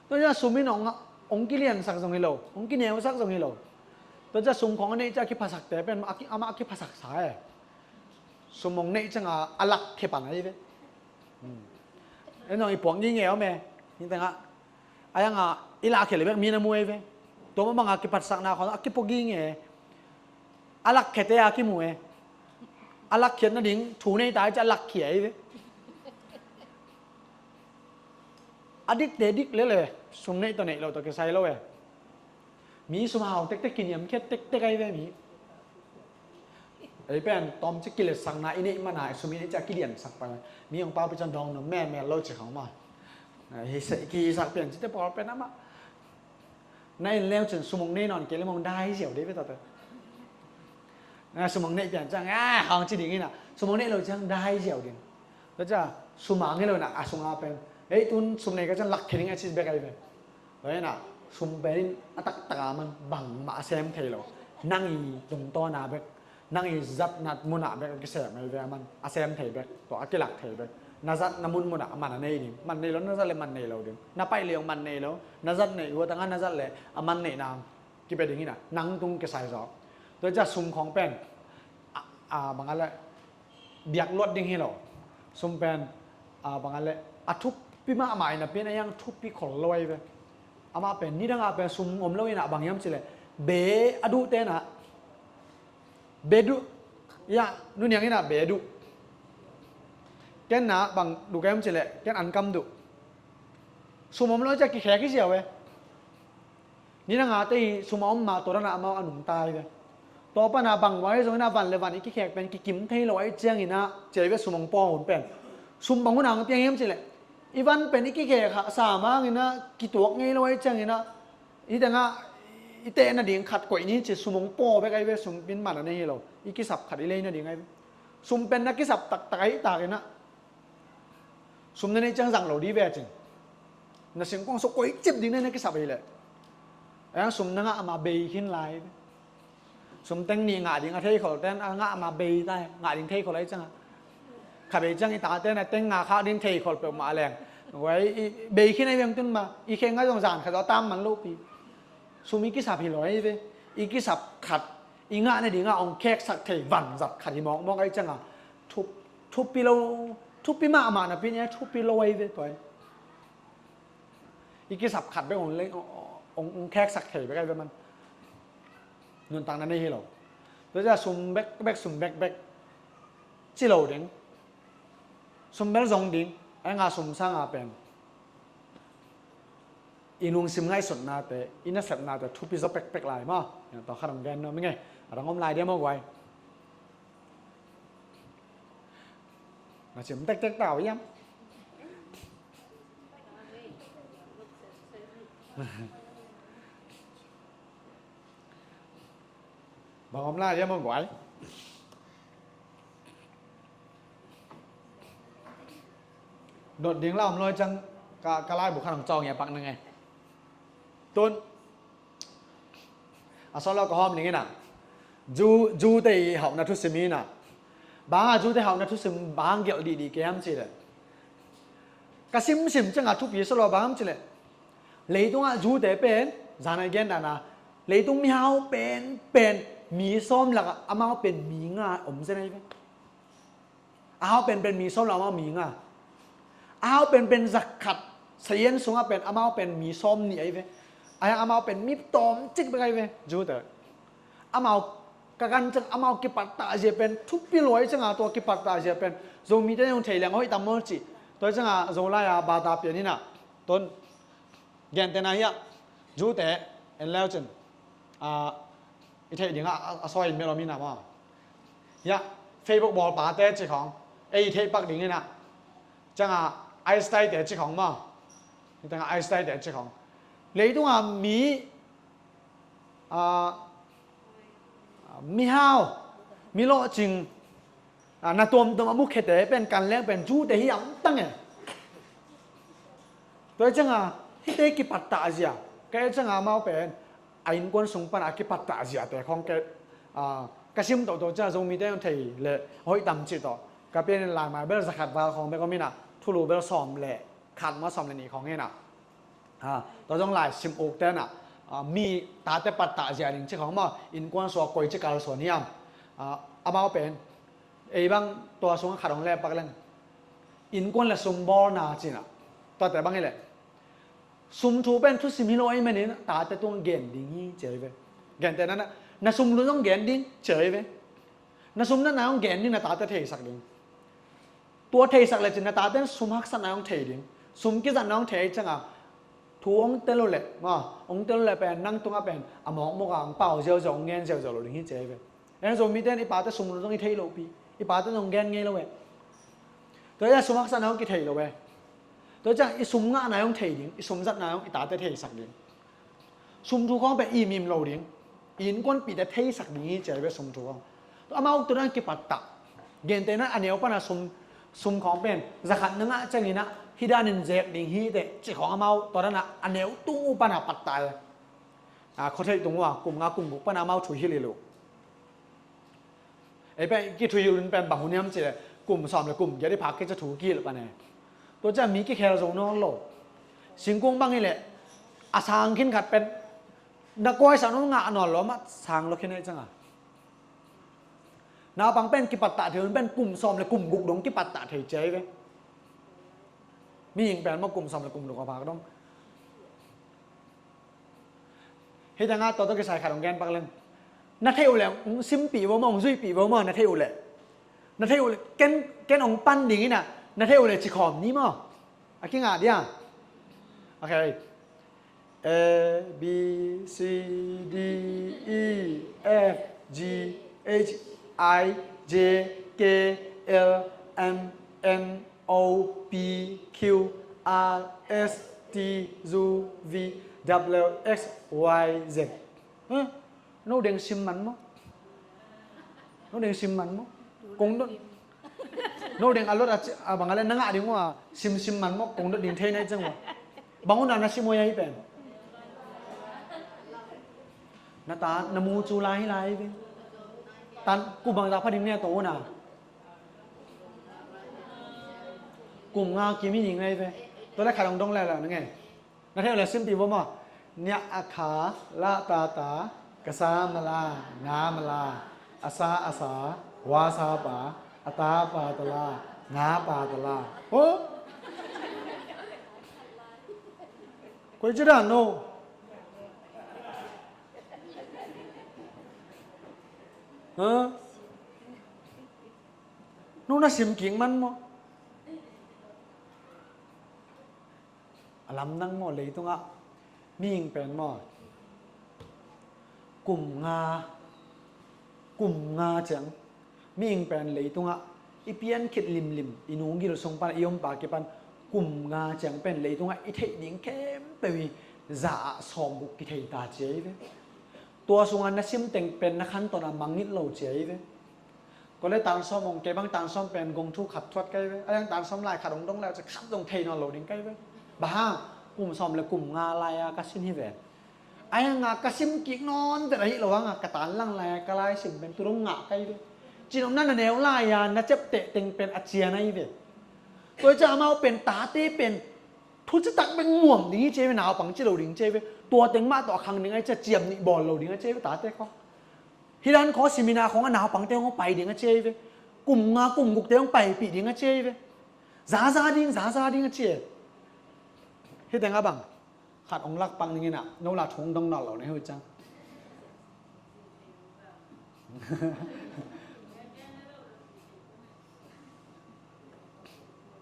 Tua ciah sum in hong, hong kiliansak zong hi lo, hong kineusak zong hi lo. Tua ciah sum khawng a neih ciah a kiphasakte pen amah a kiphasaksa e. Sum hong neih cianga a lak khia pan ahi ve. Hmm. En zong i puak nginge om e. Hinteng ah a yang a i lahkhia le bek mi na mu ei ve. Tua mah banga kipatsakna khawng a kipuak nginge. A lakkhia te a kimu e. A lakkhiat nading thu nei ta i ci a lakkhia ei ve. A dikte dik lele, sum neih tawh neih lo tawh kisai lo e. Mi sum hau tektek, kiniamkhiat tektek ahi ve mi. Ei pen tawmcik kiletsakna i neih mana i sum i neih ciah kidiansak pah. Mi hong pau pi ciang dawng nuam melmel lo ci khawng maw. Hi se kihisak pian cite pawl pen amah. Na en leu cin sum hong nei nawn kei leh hong dai ziau dei ve tate. Na sum hong neih pian ciang a hong ci ding ina, sum hong neih lo ciang dai ziau ding. Tua ciah sum a ngei lo ina a sunga pen, ei tun sum nei ka ciang lakkhia ding a ci bek ahi ve. Tua ina sum pen in a taktak a man bangmah a sem thei lo. Nang i tungtawna bek, nang i zatna munah bek a kisem ahi ve a man, a sem thei bek, tua a kilak thei bek. Na zatna munmunah a man a nei ding, man nei lo na zat le man nei lo ding. Na paih le hong man nei lo, na zat neih uh a tangah na zat le a man neihna kipia ding ina nang tung kisai zaw. Tua ciah sum khawng pen a, a bangah le biak luat ding hi lo. Sum pen a bangah le a thupi mahmah ina pen a yang thupi khol lo ahi ve. Amah pen nidang a pen sum om lo ina bang hiam cileh be a duh tena be duh. Ya, nuniang ina be duh. Ken na bang duh ka hiam cileh ken an kam duh. Sum om lo ciah kikhek hi ziau e. Nidang a te hi sum a om ma tua dana amau a nungta hi ve. Tua pana bang vai zong ina van le van i kikhek pen kikim thei lo ahi ciang ina cia hi ve sum hong pua hun pen. Sum bang hun a hong piang hiam cileh i van pen i kikhek hah sa mang ina kituak ngei lo ahi ciang ina i tengah i tehna ding khat koih ni ci sum hong pua bek ahi ve, sum pen man a nei hi lo. I kisap khat i leina ding ahi ve. Sum pen na kisap taktak ahi tak ina sum na neih ciang zang lo di ve cin. Na singkung suk koih cip ding na na kisap ahi leh. Ayang sum na ngah ma bei khin lai. Sum teng nih ngah ding a theikhol ten a ngah ma bei ta ngah ding theikhol ahi ciang a. Kha bei ciang i ta ten a teng ngah khak ding theikhol peuhmah leng. Wai i bei khin ahi veng tun ma i khen ngai zong zan kha zaw tam man lo pi. Sum i kisap hi lo ahi ve. I kisap khat i ngah na ding a ong kheksak thei van zat khat hi mawkmawk ahi ciang a. Thup, thupi lo, thupi mahmah napi ni a thupi lo ahi ve tua hi. I kisap khat bek ong leng ong, ong, ong kheksak thei bek ahi ve man. Nuntakna nei hi lo. Tua ciah sum bek bek, sum bek bek ci lo ding. Sum bel zong ding. Ai nga sum sanga pen i lungsim ngaihsutnate, i nasepnate thupi zaw pekpek lai maw? Tua khat hong gen nuam ing e. A dang om lai dia maw guai? Na cim tektek tau hiam? Bang om lai dia maw guai? Dot ding la om loi cang ka, ka lai bu khan hong cawng ia pak na nge. Tun a sawt lo ka hawm ning ina. Ju, Jute i hauhna thusim ina. Bang a Jute hauhna thusim bang gelh dihdih kei hiam ci le. Ka simsim ciangah thupi sawt lo bang hiam ci le. Leitungah Jute pen, zan a gen dana. Leitung mihau pen, pen, mi sawm lakah amau pen mi nga om zen ahi ve. A hau penpen mi sawm lo amau mi nga. A hau penpen zakhat sayen sungah pen amau pen mi sawm nih ahi ve. Ahi amau pen mi tawmcik bek ahi ve. Jute. Amau ka gan ciang amau kipattah zia pen thupi luai cianga tua kipattah zia pen Zomite nong thei leng hoih tam maw cih. Tua cianga Zolai a bata pian ina. Ton. Gentena hiah Jute en leu cin. I theih dingah a sawi in mel om ina maw? Hiah Facebook bawlpate ci khawng ei theih pak ding ina. Cianga Einstein-te ci khawng maw? Cianga Einstein-te ci khawng leitunga mi mihau, mi lawhcing, na tuamtuam a mukhiate pen kan leng pen Jute hi amtang e. Tua hi cianga hite kipattah zia ka e cianga amau pen a innkuan sung pana a kipattah ziate khawng ke ka sim tohtoh cianga Zomite hong thei le hoih tam cih tawh ka pianin laimai bel zakhat val khawng bek om ina thulu bel sawm le khat ma sawm le nih khawng ina. Tua zong lai sim uk tena mi tate pattah zia ding ci khawng maw innkuan sua koi ci kalsuan hiam? Amau pen ei bang tua sungah khat hong lepak leng innkuan le sumbawlna cina Tuate bang hi leh, sum thu pen thusim hi lo ahih manin tate tung gen ding hi ci ahi ve. Gentehna in, na sum lutna hong gen ding ci ahi ve. Na sum natna hong gen ding, na tate theisak ding. Tua theisak lecin na tate in sum haksatna hong thei ding. Sum kizatna hong thei ahih ciangin thu hong tel uh leh, ma, hong tel uh leh pen nang tungah pen a mawkmawk a hong pau ziauziau, hong ngen ziauziau lo ding hi ci ahi ve. En, Zomite in i pate sum lut zong i thei lo pi. I pate zong gen ngei lo e. Tua ciang sum haksatna hong kithei lo e. Tua ciang i sum ngahna hong thei ding, i sum zatna hong i tate theisak ding. Sum thu khawng pen i mim lo ding. I innkuanpihte theisak ding hi ci ahi ve sum thu khawng. Tua amau tua dan kipattah. Gentehna a neu pana sum, sum khawng pen za khat na ngah ciangin ah hih danin zek ding hi teh ci khawng amau tua dan a neu tung uh pana pattah e. A, khuatheih tung uh a, kum nga kum guk pana amau thu hilhhilh uh. Ei pen kithuhilh uh pen bang hun hiam cih leh kum sawm le kum giat i phak khit ciang thu kihilh pan e. Tua ciang mi kikhel zo nawn lo. Singkung bang hi leh a sang khin khat pen na kuaisan uh ngah nawn lo mah, sang lo khin ahih ciangin. Naupang pen kipattah thei uh pen kum sawm le kum guk dong kipattah thei ci ahi ve. Mihing pen maw kum sawm le kum guk a phak dong. Hih tengah tua tawh kisai khat hong gen pak leng. Na theih uh leh hong simpih vo maw, hong zuihpih vo maw, na theih uh leh. Na theih uh leh, ken, ken hong pan ding in ah, na theih uh leh ci khawm ni maw. A kingah dia. Ok. A, B, C, D, E, F, G, H, I, J, K, L, M, N, O, P, Q, R, S, T, U, V, W, X, Y, Z. Huh? No deng sim man maw? No deng sim man maw? Kong dot. No deng a lot a, a bang a le na ngah ding uh a, sim sim man maw? Kong dot ding thei na hi ciang maw? Bang uh na na sim uh a hi pen. Na ta, na mu cu lai hi lai ve. Tan, kum bang ta pha ding ne to uh na. Kum nga kim hi ding lai ve. Tua le khat dong dong lai lai na nge. Na theih uh leh simpih vo maw. Nia a kha, la ta ta, ka sa ma la, nga ma la, a sa a sa, wa sa pa, a ta pa ta la, nga pa ta la. Ho? Koi ci dan no. Ha? No na sim kik man maw? A lamdang maw, leitungah mihing pen maw, kum nga, kum nga ciang, mihing pen leitungah i pian khit limlim, i nu gil sung pan i om pa kipan kum nga ciang pen leitungah i theih ding khempeuh hi za ah sawmguk kithei ta ci ahi ve. Tua sungah na sim teng pen na khantawn a mangngilh lo ci ahi ve. Koi le tan sawm hong, kei bang tan sawm pen gong thu khat thuat kei ve. A yang tan sawm lai khat hong dong lai, khat zong thei nawn lo ding kei ve. Bang hang, kum sawm le kum nga lai-a ka sin hi ve. A yang a ka sim kik nawn vet ahi lo hang a, ka tan lang lai-a ka lai sim pen tu dong ngah kei ve. Cinopna na neu lai-a na ciapteh teng pen a cian ahi ve. Tua hi ciang amau pen tate pen thu citak bek muam ding hi ci ahi ve, naupang ci lo ding ci ahi ve. Tua teng mah tawh a khang ding ahi ciang ciam nih bawl lo ding ahi ci ahi ve tate khawng. Hih dan khawng seminar khawng a naupangte hong pai ding a ci ahi ve. Kum nga kum gukte hong paipih ding a ci ahi ve. Zaza ding, zaza ding a ci ahi. Hih teng a bang khat hong lak pak ning in ah, no la thu hong dong nawn lo na hi uh ciang.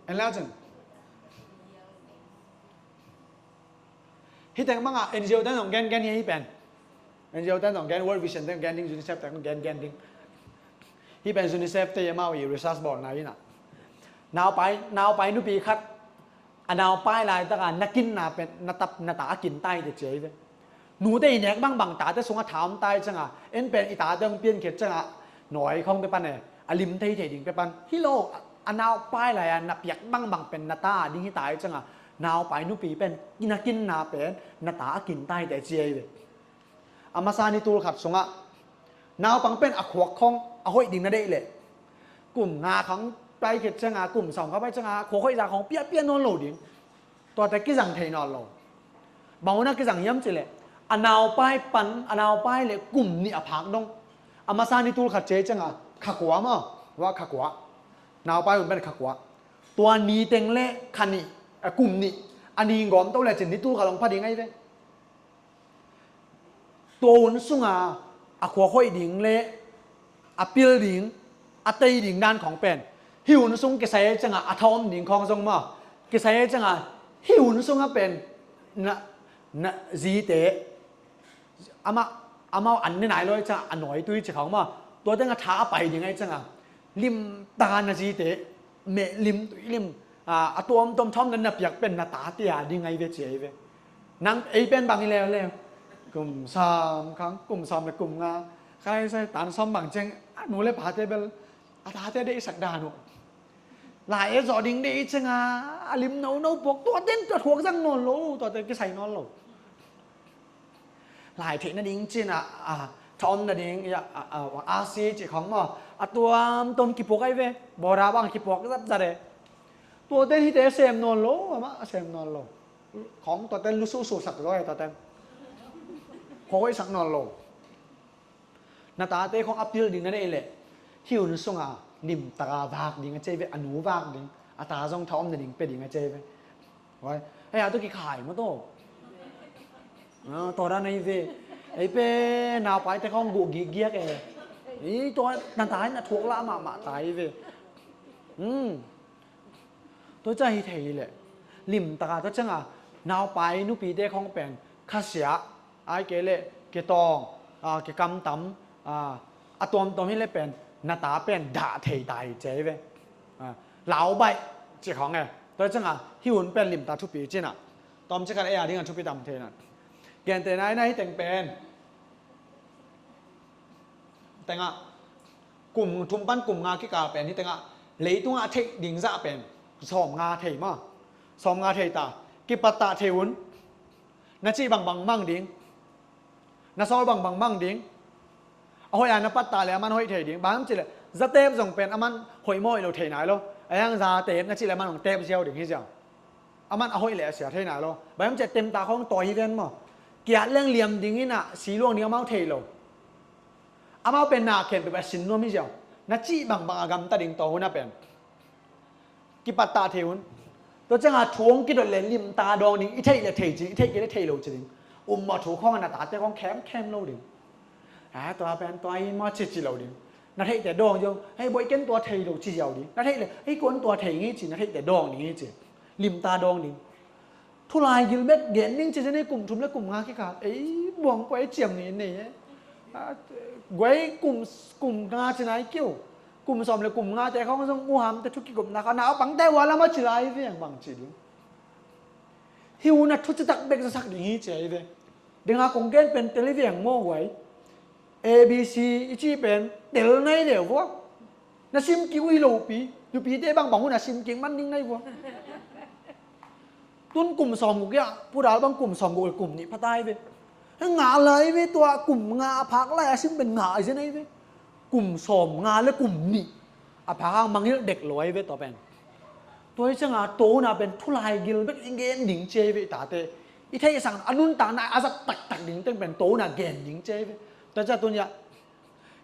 En lau cun. Hih teng bangah N G O te zong gen gen hi, hih pen. N G O te zong gen, World Vision te zong gen ding, UNICEF te zong gen gen ding. Hih pen UNICEF te amau i research bawlna in ah, naupai, naupai nupi khat a naupai laitaka na kinna pen na tap, na ta a kin tai te ci ahi ve. Nute i nek bangbang tate sungah tha om tai cianga, en pen i tate hong piankhiat cianga, nawi khawng pia pan e, a lim thei thei ding pia pan hi lo, a naupai lai-a na piak bangbang pen na ta ding hi tai cianga, naupai nupi pen na kinna pen na ta a kin tai te ci ahi ve. A masa ni tul khat sungah naupang pen a khuak khawng a hoih ding na deih leh, kum nga khawng pai khit cianga, kum sawm khawng pai cianga, khuak hoih zah khawng pia pia nawn lo ding. Tuate kizang thei nawn lo. Bang hun a kizang hiam cih leh, a naupai pan, a naupai le kum nih a phak dong, a masa ni tul khat ci cianga kha kua maw, wa kha kua. Naupai hun pen kha kua. Tua ni teng le kha nih A kum nih a ni gawm to le cin ni tul khat hong pha ding ahi ve. Tua hun sunga a khuak hoih ding le a pil ding, a tei ding dan khawng pen, hih hun sung kisai cianga a tha om ding khawng zong maw, kisai cianga hih hun sunga pen na, na zite amah, amau an ne nai lo cianga a nawi tui ci khawng maw, tua tenga tha a pai ding ahi cianga limtaka na zite meh lim tui lim, a, a tuamtuam thawm na na piak pen na tate a ding ahi ve ci ahi ve. Nang ei pen bang i leuleu, kum sawm khang, kum sawm le kum nga, khai sai tan sawm bang ciang a nu le pate bel a tate deihsak dan uh. Lai e zawh ding deih cianga a lim nono puak, tua ten tua thuak zang nawn lo, tua ten kisai nawn lo. Lai theih nading cin a, a, tha om nading, a, a, a, a si cih khawng maw, a tuamtuam kipuak ahi ve, bawra bang kipuak zatzat e. Tua ten hite sem nawn lo, amah a sem nawn lo. Khawng tua ten lusususak zaw e tua ten. Khuak hoihsak nawn lo. Na tate khawng a pil ding na neih leh hih hun sunga limtaka vak ding a ci ahi ve, a nu vak ding, a ta zong tha om nading pia ding a ci ahi ve. Hei, a tu kikhai maw taw. Taw dan ahi ve. Ei pen naupaite khawng guh gikgiak e. Ei tua na ta in a thuak lah mahmah ta ahi ve. Tua ciang hi thei leh limtaka tua cianga naupai nupite khawng pen khasia, ai kei leh kitawng, a, kikamtam, a, a tuamtuam hi leh pen na ta pen dah thei ta hi ci ahi ve. A, laubaih ci khawng e. Tua cianga hih hun pen limta thupi cinah tawmcik khat ei a dinga thupi tam thei na. Gentehna inah hih teng pen tengah kum thum pan kum nga kikal pen hih tengah leitungah a theih ding zah pen sawm nga thei maw? Sawm nga thei ta. Kipattah thei un. Na cih bangbang mang ding. Na sawl bangbang mang ding. A hoih a na pattah le aman hoih thei ding. Bang hang cih leh zatep zong pen aman hoih maw hoih lo thei nai lo. A hang zatep na cih le aman hong tep ziau ding hi ziau. Aman a hoih le a sia thei nai lo. Bang hang cih leh temta khawng tawi hi ven maw? Kiat leng liam ding inah si luang ding amau thei lo. Amau pen na khen peuh a sin nuam hi ziau. Na cih bangbang a gamta ding taw hun a pen kipattah thei un. Tua cianga thu hong kidot le limta dawng ding, i theih le thei ci ding, i theih kei le thei lo ci ding. Ummawh thu khawng a na tate khawng khemkhem lo ding. A tua pen tua hi maw ci ci lo ding. Na theihte dawng ziau, hei boih ken tua thei lo ci ziau ding. Na theih le hei kuan tua thei ngi ci, na theihte dawng ding hi ci. Limta dawng ding. Thulai gil bek gen ning ci zen ei kum thum le kum nga kikal. Ei buang pua ei ciam ni nei e. Guai kum, kum nga ci nai kiu. Kum sawm le kum nga te khawng zong u ham te thu kigopna kha naupangte ua lama ci lai viang bang ci ding. Hi una thu citak bek zasak ding hi ci ai ve. Dinga kong gen pen tel i viang maw guai. A B C i ci pen tel nai leu vua. Na sim kik uh hi lopi, nupite bangbang hun a sim kik man ding nai vua. Tun kum sawm guk ia pudal bang kum sawm guk le kum nih phatai ve. Ngah lai ve tua kum nga a phak lai a sim pen ngah ai zen ai ve. Kum sawm nga le kum nih a phak hang mangilh dek lo ai ve tua pen. Tua hi cianga tua hun a pen thulai gil bek i gen ding ci ai ve i tate. I theih sang a nuntakna a zat taktak ding teng pen tua hun a gen ding ci ai ve. Tua ciang tun ia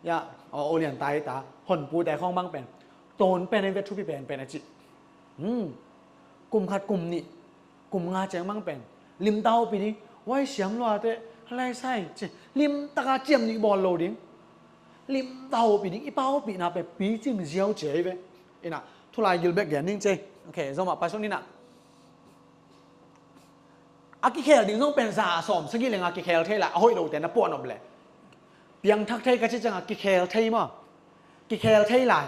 Ia, aw, olian tai ta, honpute khawng bang pen. Ton pen en ve thupi pen pen a ci. Hmm. Kum khat kum nih, kum nga ciang bang pen. Limta hopih ding, wai siam lua te, halai sai, ci. Limtaka ciam nih bawl lo ding. Limta hopih ding, i pa hopihna pe picing ziau ci ai ve. Ina, thulai gil bek gen ding ci. Ok, zomah paisuk nina. A kikhel ding zong pen za sawm sagih le nga kikhel thei lai, a hoih lote na puah nop le. Piangthak thei ka ci cianga kikhel thei maw? Kikhel thei lai.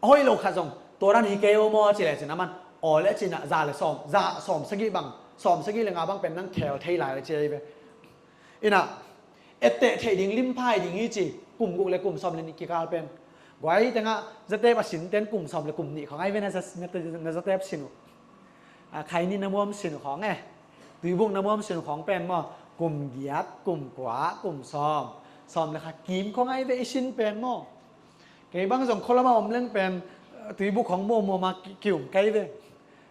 A hoih lo khat zong tua dan hi kei o maw ci le cin a man. Aw le cina za le sawm, za sawm sagih bang, sawm sagih le nga bang pen nang khel thei lai le ci ei ve. Ina, etteh theih ding, limphai ding hi ci, kum guk le kum sawm le nih kikal pen. Guai tengah zatep a sin ten kum sawm le kum nih khawng ai ve na za-, na, na zatep sin uh. A, khaini na muam sin uh khawng e. Tuibuk na muam sin uh khawng pen maw. Kum giat, kum kua, kum sawm. Sawm le khat kim khawng ai ve i sin pen maw. Kei bang zong kholama om leng pen, eh, tuibuk khawng muam muam a ki-, kium kai ve.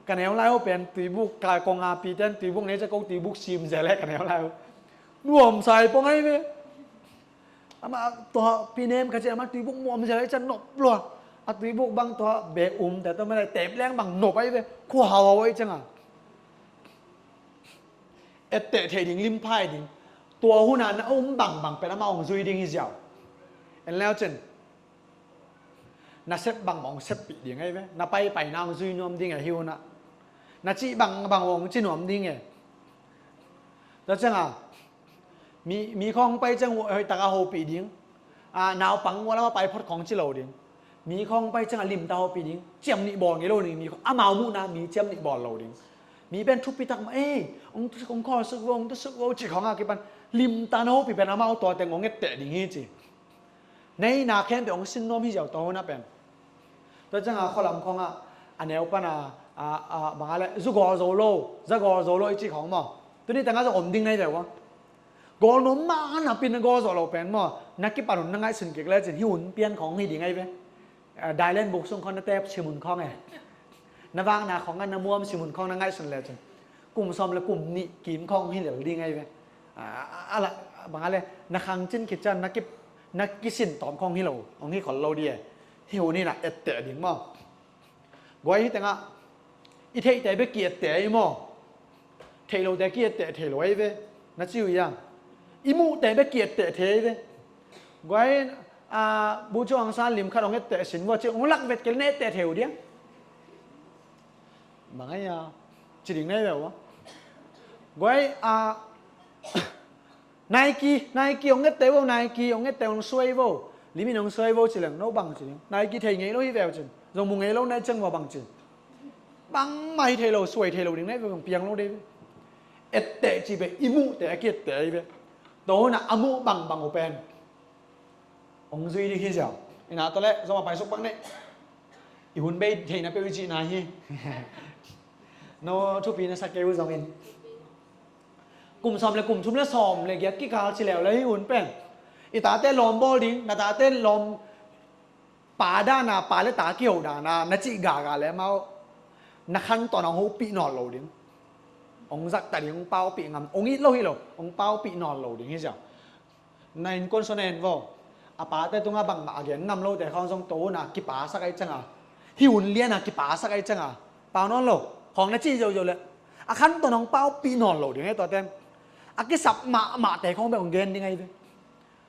Ka neu lai uh pen tuibuk ka kong a pi ten tuibuk nei ca ko tuibuk sim ze le ka neu lai uh. Nuam sai pong ai ve. Ama tua pinem ka ci ama tuibuk muam zia lai cian nop lua. A tuibuk bang tua be um te tua mela tep leng bang nop ai ve. Khua hau hau ai cianga. etteh theih ding, limpha ding. Tua hun a na om bangbang pen amah hong zui ding hi ziau. En leu cin, na sep bangbang hong seppih ding ahi ve. Na paipaina hong zui nuam ding e, hi hun a. Na cih bangbang hong ci nuam ding e. Tua ciang a, mi, mi khawng pai ciang hoih taka hopih ding. A, naupang ua lam a pai phot khawng ci lo ding. Mi khawng pai ciang a limta hopih ding. Ciam nih bawl ngei lo ding. Mi khawng, amau muhna mi ciam nih bawl lo ding. Mi pen thupi tak mah, ei, hong, hong khawl suk vo, hong tu suk vo, ci khawng a kipan limta na hopih pen amau tua teng hong etteh ding hi ci. Nei na khempeuh hong sin nuam hi ziau tua hun a pen. Tua ciang a khualam khawng a, a neu pan a, a, a, bang a le, zu gawl zo lo, za gawl zo lo i ci khawng maw. Tuni teng a zong om ding na hi ve ua. Gawl nuam mah na pin na gawl zo lo pen maw. Na kipan hun na ngaihsun kik le cin, hi hun pian khawng hi ding ahi ve. A, dailen buk sung khawng na tep simun khawng e. Na vakna khawng a na muam simun khawng na ngaihsun le cin. Kum sawm le kum nih kim khawng hi lel ding ahi ve. A, a, a la, bang a le, na khang cin khit ciang, na ki, na kisin tawm khawng hi lo, hong hi khol lo di e. Hi hun hi na etteh ding maw. Guai hi teng a, i theihte bek ki etteh ahi maw. Theih lote ki etteh thei lo ahi ve. Na ci uh iang. I muhte bek ki etteh thei ahi ve. Guai, a, bu cu ang san lim khat hong etteh sin vua ci, hong lak vet kel na etteh thei uh diang. Bang ahi a, ci ding na hi ve ua. Guai, a, Nike, Nike hong etteh vo, Nike hong etteh hong suai vo. Limin hong suai vo ci leng, no bang ci ding. Nike thei ngei lo hi ve uh cin. Zong mu ngei lo na hi ciang ua bang cin. Bangmah hi thei lo, suai thei lo ding na hi ve, zong piang lo dei ve. Etteh ci ve, i muhte a ki etteh ahi ve. Tua hun a a muh bangbang uh pen hong zui ding hi ziau. Ina tawh le, zong a pai suk bang ne. I hun bei theihna peuh i cihna hi. No thupi na sa kei uh zongin. Kum sawm le kum thum le sawm le giat kikal ci leu le hi hun pen. I tate lawm bawl ding, na tate lawm pa dana, pa le ta kiho dana, na cih gaga le amau. Na khan tawn hong hopih nawn lo ding. Hong zakta ding, hong paupih ngam, hong it lo hi lo, hong paupih nawn lo ding hi ziau. Na innkuan sua na en vo. A pate tungah bangmah a gen ngam lote khawng zong to hun a kipasak ahi cianga. Hi hun liana kipasak ahi cianga. Pau nawn lo. Khawng na cih zozo le. A khan tawn hong paupih nawn lo ding ahi tua ten. A kisap mahmahte khawng bek hong gen ding ahi ve.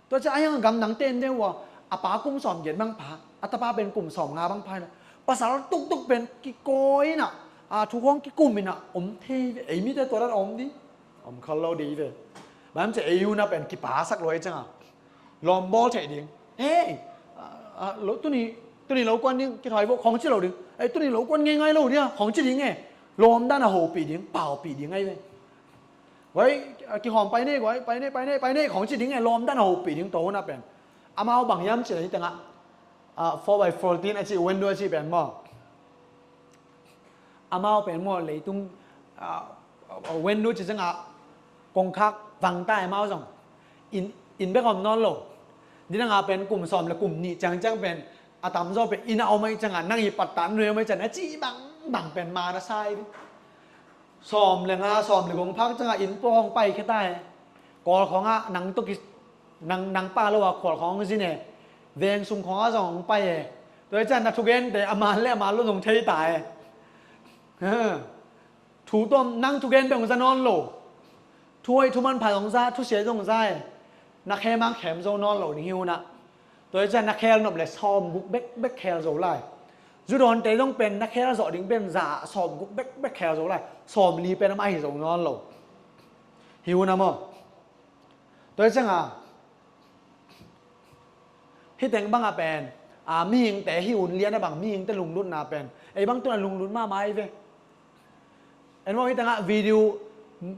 Tua ciang a hiang a gamdangte en deuh ua. A pa kum sawm giat bang pha. A tapa pen kum sawm nga bang pha hi na. Pasal tuktuk pen kikawi ina. A thu khawng kikum ina. Om thei ve. Ei mite tua dan om ding. Om khol lo ding hi ve. Bang ci ei hun a pen kipasak lo ahi cianga. Lawm bawl thei ding. Hei, a, a, lo, tuni, tuni lo kuan ding, kithawi vo, khawng ci lo ding. Ei, tuni lo kuan ngeingai lo ding a, khawng ci ding e. Lawm dana hopih ding, paupih ding ahi ve. Guai, a, kihawm pai ne, guai, pai ne, pai ne, pai ne, khawng ci ding e, lawm dana hopih ding, tua hun a pen. Amau bang hiam ci hi tengah. A, four by fourteen a ci, window a ci pen maw. Amau pen maw leitung, a, a, window ci cianga kongkhak vangta amau zong. Inn, inn bek om nawn lo. Dinanga pen kum sawm le kum nih ciangciang pen a tamzaw pen inn a om ahi cianga nang i pattah nui om ahi cianga na cih bangbang pen ma na sa hi. Sawm le nga, sawm le gong phak cianga inn pua hong pai khia ta hi. Kawl khawngah nang tawh ki, nang, nang pa lo a khual khawng zin e. Veng sung khawngah zong hong pai e. Tua hi cian na thugente a man le a man lo zong thei ta e. Thu tuam nang thugen bek hong za nawn lo. Thu hoih thu manpha zong za, thu sia zong za e. Na khem ang khem zo nawn lo ding hi hunah. Tua hi cian na khel nop le sawm guk bekbek khel zo lai. Zu dawnte zong pen na khel zawh ding pen za sawm guk bekbek khel zo lai. Sawm li pen amah hi zo nawn lo. Hi hunah maw. Tua hi cianga. Hih teng banga pen. A, mihingte hi hun liana bang mihingte lunglutna pen. Ei bang tuna lunglut mahmah hi ve. En maw hih tengah video,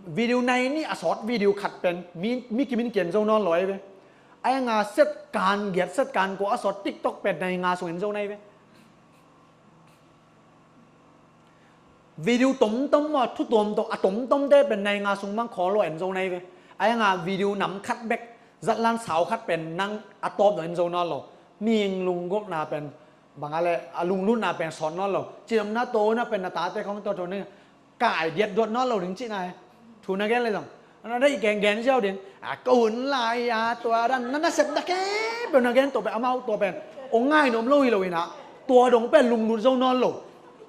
video nai nih a sawt video khat pen. Mi, mi kimin kian zo nawn lo hi ve. Ai nga set kan giat set kan kua a sawt TikTok pen nai nga sung en zo nai ve. Video tomtom maw, thu tomtom, a tomtomte pen nai nga sung mang khawl lo en zo nai ve. Ai nga video nam khat bek, zatlan sau khat pen nang a tawp lo en zo nawn lo. Mihing lunggulhna pen, bang a le, a lunglutna pen sawt nawn lo. Cinomna tona pen na tate khawng tawh tawh ni. Kai diat duat nawn lo ding cihna hi. Thu na gen le zong. Na deih keng gen ziau ding. A ko hun lai a tua dan. Na nasep na kei pen na gen tua pen amau tua pen. Ong ngai nom lo hi lo ina. Tua dong pen lunglut zo nawn lo.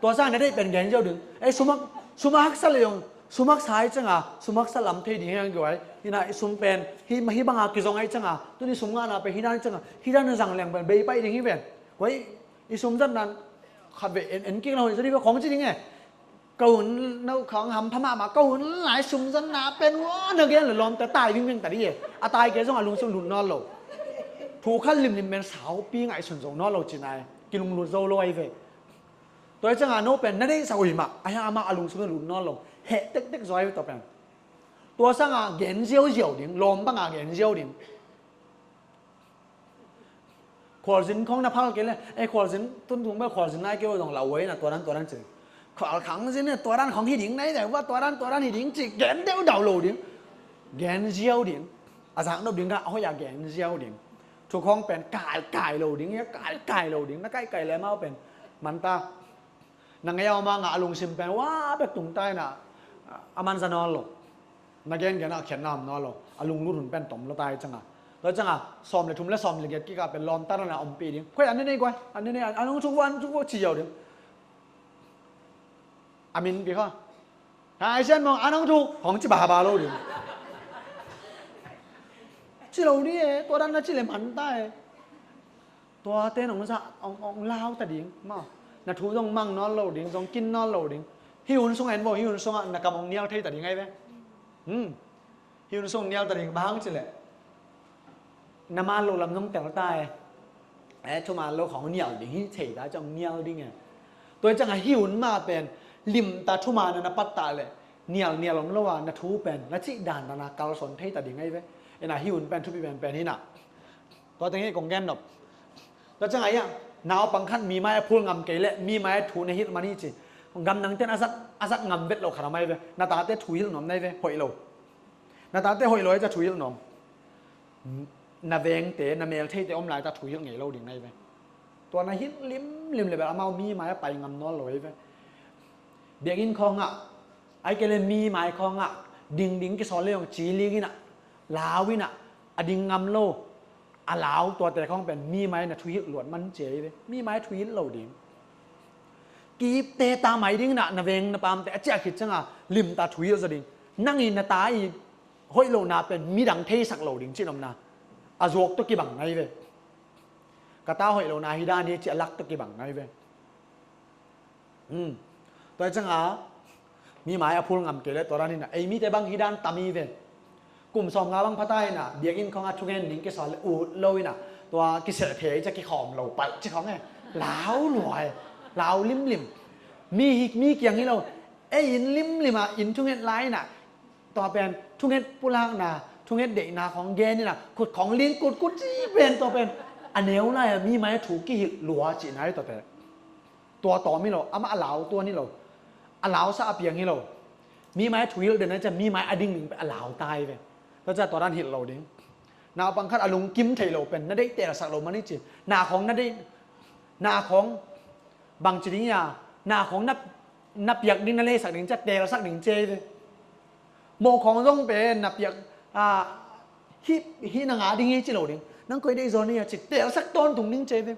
Tua sa na deih pen gen ziau ding. Ei suma, suma haksa le zong. Sum haksa ahih ciangin, sum haksa lam thei ding hi hang guai. Hi na i sum pen, hi, hi banga kizong ahih ciangin, tuni sum ngahna pen hi dan ahih ciangin, hi dan na zang leng pen bei paih ding hi ven. Guai, i sum zatna khat vei en, en kik na hoih zaw ding ve khong ci ding e. Ka hun na khong hampha mahmah, ka hun lai sum zatna pen, wa, na gen le lawmte tai vingving ta ding e. A tai kei zong a lungsung lut nawn lo. Thu khat limlim pen saupi ngaihsun zo nawn lo cihna e. Kilunglut zo lo ahi ve. Tua ahih ciangin no pen na deihsak uh hi mah, ahih hang amah a lungsung lut nawn lo. Heh tektek zaw ahi ve tua pen. Tua sangin gen ziauziau ding, lawm bangin gen ziau ding. Khualzin khong na phal kei leh, eh, khualzin tun tung bel khualzin nai kei uh zong lau uh hi na, tua dan, tua dan ci. Khual khang zin eh, tua dan khong hi ding nai deuh, wa, tua dan, tua dan hi ding ci, gen deuhdauh lo ding. Gen ziau ding. A zaknop ding kha, a hoih a gen ziau ding. Thu khong pen kaikai lo ding, kaikai lo ding, na kaikai le amau pen. Man ta. Na ngei a om a ngah a lungsim pen, wa, bek tung ta hi na, a man za nawn lo. Na gengen a khiatna om nawn lo. A lunglut hun pen tom lo ta hi ciangin. Tua ciangin, sawm le thum le sawm le giat kikah pen lawmtatna ompih ding. Khuai an ne nei guai, an ne nei, an hong thuk ua, an thuk ua ci ziau ding. A min pi kha. Hai sian mong, an hong thuk, hong ci baba lo ding. Ci lo ding e, tua dan na ci le man ta e. Tuate nong za, ong, ong lau ta ding maw. Na thu zong mang nawn lo ding, zong kin nawn lo ding. Hih hun sung en vo, hih hun sungah na kam ong nial thei ta ding ahi ve. Hmm. Hih hun sung nial ta ding, bang hang ci leh, na man lo lam zong tel ta e. Eh, thuman lo khong nial ding, hih thei ta ciang nial ding e. Tua ciangin hih hun mah pen limta thuman na pat ta leh, nial nial om lo a na thu pen na cih dan ta na kalsuan thei ta ding ahi ve. Ina hih hun pen thupi penpen hi na. Tua teng hi kong gen nop. Tua ciang ahi a, naupang khat mi mai a phul ngam kei leh mi mai a thu na hilh man hi ci. Gamdangte'n a zat, a zat ngam vet lo khat a mai ve. Na tate thu hilh nuam na hi ve, hoih lo. Na tate hoih lo ahi ciang thu hilh nuam. Na vengte, na meltheite om lai ta thu hilh ngei lo ding na hi ve. Tua na hilh limlim leh bel amau mi mai a pai ngam nawn lo ahi ve. Biakinn khawngah, ahih kei leh mi mai khawngah ding ding kisawl leh hong ci ling in a, lau in a, a ding ngam lo. A lau tuate khawng pen mi mai na thuhilh luat man ci ahi ve. Mi mai thuhilh lo ding. Kipte ta mai ding in a, na veng na pamte a ciah khit ciangin limta thuhilh zaw ding. Nang in na ta i hoih lohna pen midang theisak lo ding cih nopna. A zuak tawh kibang na hi ve. Ka ta hoih lohna hi dan hi cih a lak tawh kibang na hi ve. Hmm. Tua hi ciangin mi mai a phul ngam kei leh tua dan hi na. Ei mite bang hi dan tam hi ve. Kum sawmnga bang pha ta hi na, biakinn khawngah thungen ding kisawl leh ut lo hi na. Tua kisel thei ciang kikhawm lo palh ci khawng e. Lau lua e. Lau limlim. Mi hi, mi kiang hi lo. Ei inn limlim ah inn thunget lai hi na. Tua pen thunget pulakna, thunget deihna khawng gen hi na. Khut khawng ling kutkut ci pen tua pen. A neu lai a mi mai a thu kihilh lua cihna hi tua pen. Tua tawm hi lo, amah a lau tuan hi lo. A lausa a piang hi lo. Mi mai a thuhilh den a ciang mi mai a ding ding pen a lau ta hi ve. Tua ciang tua dan hilh lo ding. Naupang khat a lungkim thei lo pen na deih teelsak lo man hi ci. Na khawng na deih, na khawng bang ci ding hia, na khawng na, na piak ding na leisak ding ciang teelsak ding ci hi ve. Mawh khawng zong pen na piak, a, hih, hih na ngah ding hi ci lo ding. Nang koi deih zaw ni a ci teelsak tawntung ding ci hi ve.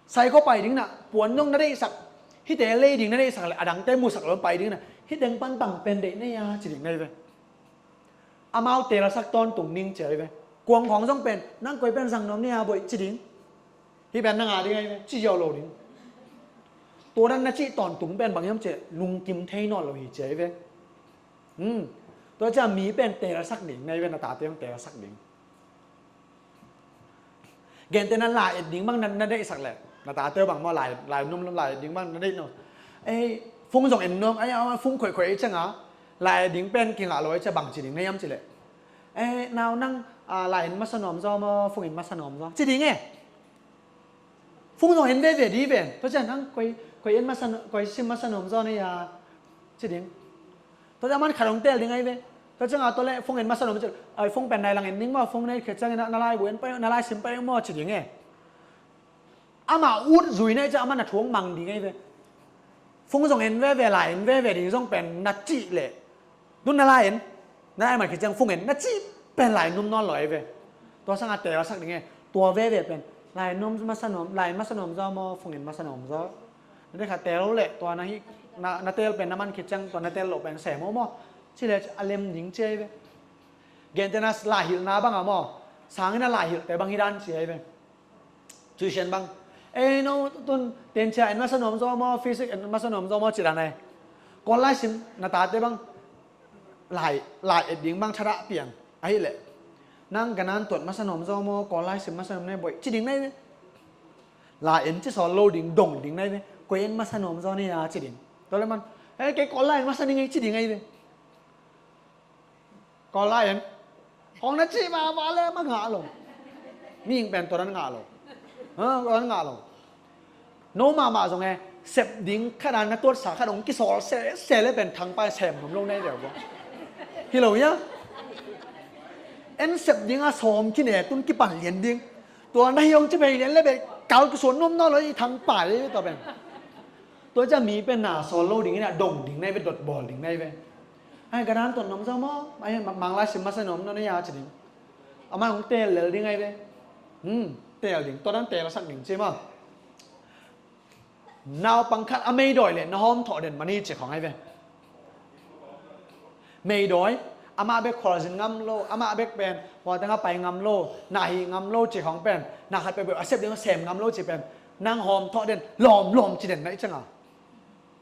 Sai khua pai ding na, puan zong na deihsak, hihte lei ding na deihsak leh, a dangte musak lo pai ding na, hih teng pan bang pen deih na hia ci ding na hi ve. Amau teelsak tawntung ding ci hi ve. Kuang khawng zong pen, nang koi pen zang nuam ni a boih ci ding. Hih pen na ngah ding ahi ve, ci ziau lo ding. Tua dan na cih tawntung pen bang hiam ci leh, lungkim thei nawn lo hi ci hi ve. Hmm. Tua ciang mi pen teelsak ding na hi ve, na tate zong teelsak ding. Gentehna lai et ding bang na, na deihsak leh. Na tate bang maw lai, lai nuam lai et ding bang na deih nuam. Ei, fung zong en nuam, ei, a, fung khoihkhoih ei ciangin. Lai et ding pen kingah lo ei ciang bang ci ding na hiam ci leh. Ei, nau nang, a, lai en masa nuam zaw maw, fung en masa nuam zaw. Ci ding e. Fung zong en veve di ven. Tua ciang nang koi, koi en masa, koi sim masa nuam zaw na hia. Ci ding. Tua ciang a man khat hong teel ding ahi ve. Tua ciang a tua leh fung en masa nuam ci. Ai, fung pen nai lang en ding maw, fung nei khit ciangin na, na lai bu en pai, na lai sim pai maw ci ding e. Amah ut zui na hi ciang amah na thu hong mang ding ahi ve. Fung zong en veve, lai en veve ding zong pen na cih leh. Tun na lai en, na lai man khit ciang fung en, na cih pen lai nuam nawn lo ahi ve. Tua sangin teelsak ding e, tua veve pen, lai nuam masa nuam, lai masa nuam zaw maw, fung en masa nuam zaw. Na deih kha teel leh, tua na hi, na, na teel pen na man khit ciang, tua na teel loh pen sem maw maw. Ci le a lem ding ci ahi ve. Gentehna laihilhna bang a maw, sangin a laihilhte bang hi dan ci ahi ve. Tuition bang, ei no tun tenchia en masa nuam zaw maw, physics en masa nuam zaw maw ci dan ahi. Kawl lai sim na tate bang, lai lai et ding bang thadah piang ahih leh, nang ganan tuat masa nuam zaw maw, Kawl lai sim masa nuam na hi boih ci ding na hi ve. Lai en ci sawl lo ding dong ding na hi ve. Koi en masa nuam zaw na hi a ci ding. Tua le man, ei kei Kawl lai en masa ning ei ci ding ahi ve. Kawl lai en, hong na cih mahmah le ma ngah lo. Mihing pen tua dan ngah lo. Ha, tua dan ngah lo. No mahmah zong e, sep ding khat a na tuatsa khat hong kisawl sese le pen thangpai sem ngam lo na hi deuh bua. Hi lo hia? En sep ding a sawm kine tun kipan lian ding. Tua na hi hong ci pen lian le pen kal kisuan nuam nawn lo i thangpai le tua pen. Tua ciang mi pen na sawl lo ding in a dong ding na hi ve, dot bawl ding na hi ve. Ai, ganan tuat nuam zaw maw? Ai, ma-, Manglai sim masa nuam nawn na hi a ci ding. Amah hong teel lel ding ahi ve. Hmm, teel ding. Tua dan teelsak ding ci maw? Naupang khat a meidawi le na hawm thawh den mani ci khong ahi ve. Meidawi, amah bek khualzin ngam lo, amah bek pen huateng a pai ngam lo, na hih ngam lo ci khong pen, na khat peuhpeuh a sep ding a sem ngam lo ci pen, nang hawm thawh den, lawmlawm ci den na hi cianga.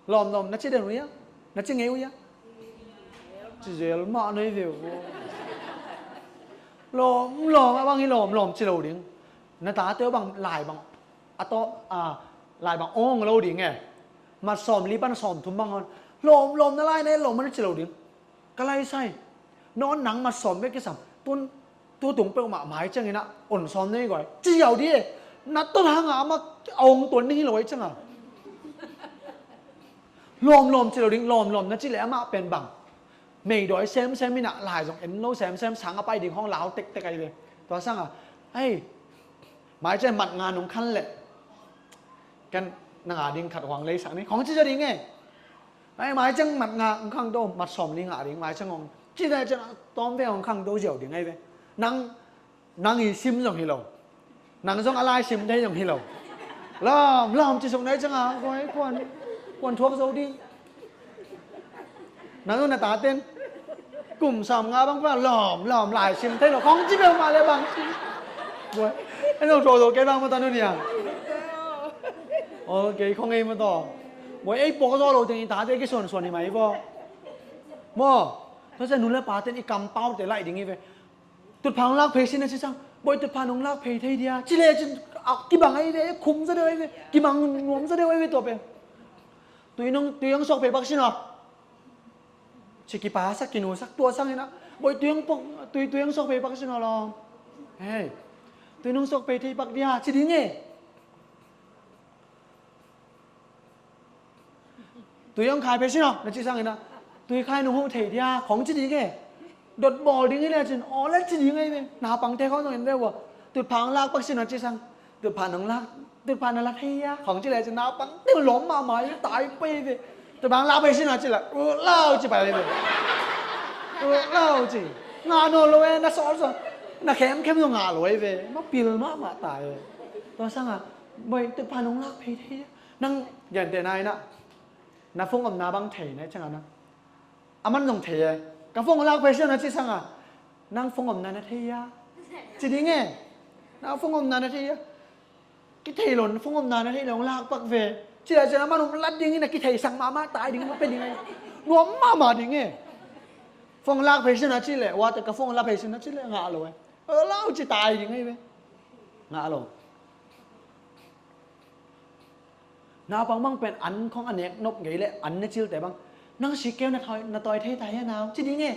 Lawmlawm na ci den uh hia? Na ci ngei uh hia? Ci zel mah na hi ve uh. Lawmlawm a bang hi lawmlawm ci lo ding. Na tate uh bang lai bang a tawh, a, lai bang awng lo ding e. Mat sawm li pan sawm thum bang hon. Lawmlawm na lai na hi lawm na ci lo ding. Ka lai sai. Nawn nang mat sawm bek kisam. Tun, tu tung peuhmah mai ciangin a on sawm nei guai. Ci ziau di e. Na ton hanga amah a ong tuan ning hi lo ai cianga. Lawmlawm ci lo ding, lawmlawm na ci le amah pen bang. Meidawi semsem in a lai zong en lo semsem sang a pai ding hong lau tektek ai ve. Tua sanga, hei, mai ciang mat nga nong khan le. Ken nanga ding khat huang leisak ni. Khong ci za ding e. Ai, mai ciang mat nga hong khangto, mat sawm li ngah ding, mai ciang hong. Ci dan ciang tawm ve hong khangto ziau ding ai ve. Nang, nang i sim zong hi lo. Nang zong a lai sim thei zong hi lo. Lawm, lawm ci suk nai cianga, koi, kuan, kuan thuak zo ding. Nang zong na taten. Kum sawm nga bang pa, lawm, lawm, lai sim thei lo. Khong ci bel mah le bang ci. Koi, en zong thuak zo kei bang mah ta nu nia. Ok, khong ei mah tawh. Boi ei pawk zaw lo teng i tate kisuansuan hi mai vaw. Maw, tua ciang nu le paten i kampaute laih ding hi ve. Tutphang lak phei sin a ci sang. Boi tutphang nong lak phei thei dia. Ci le cin, a, kibang ahi ve, khum zaw deuh ahi ve. Kimang nuam zaw deuh ahi ve tua pen. Tui nong, tui nong suak phei pak sin aw. Ci kipasak kinusak tua sang ina. Boi tui nong pok, tui, tui nong suak phei pak sin aw lawm. Hei. Tui nong suak phei thei pak dia. Ci ding e. Tui hong khai phei sin aw, na ci sangin a. Tui khai nong huh thei dia, khong ci ding e. Dot bawl ding i le cin, aw le ci ding e ve. Naupangte khong zong in ve ua. Tutphang lak pak sin aw ci sang. Tutphang nong lak, tutphang na la thei a. Khong ci le cin, naupangte lawm mahmah i tai pei ve. Tutphang lak phei sin aw ci la. Uh, lau ci pai le ve. Uh, lau ci. Ngah nawn lo e, na sawl sawl. Na khemkhem zong ngah lo e ve. Ma pil mahmah tai e. Tua sanga, boi, tutphang nong lak phei thei a. Nang gentehna in a, na phone omna bang thei na i cianga na. Aman zong thei e. Ka phone lak phei sin a ci sanga. Nang phone omna na thei a. Ci ding e. Na phone omna na thei a. Kithei lo, phone omna na thei lo, lak pak ve. Ci le cin aman om lat ding in a kithei sak mahmah tai ding, ma pe ding e. Nuam mahmah ding e. Phone lak phei sin a ci le, wa te ka phone lak phei sin a ci le, ngah lo e. Lau ci tai ding e ve. Ngah lo. Naupang bang pen an khong a nek nop ngei le an na cilte bang. Nang sikeu na tawi, na tawi thei ta hia nau? Ci ding e.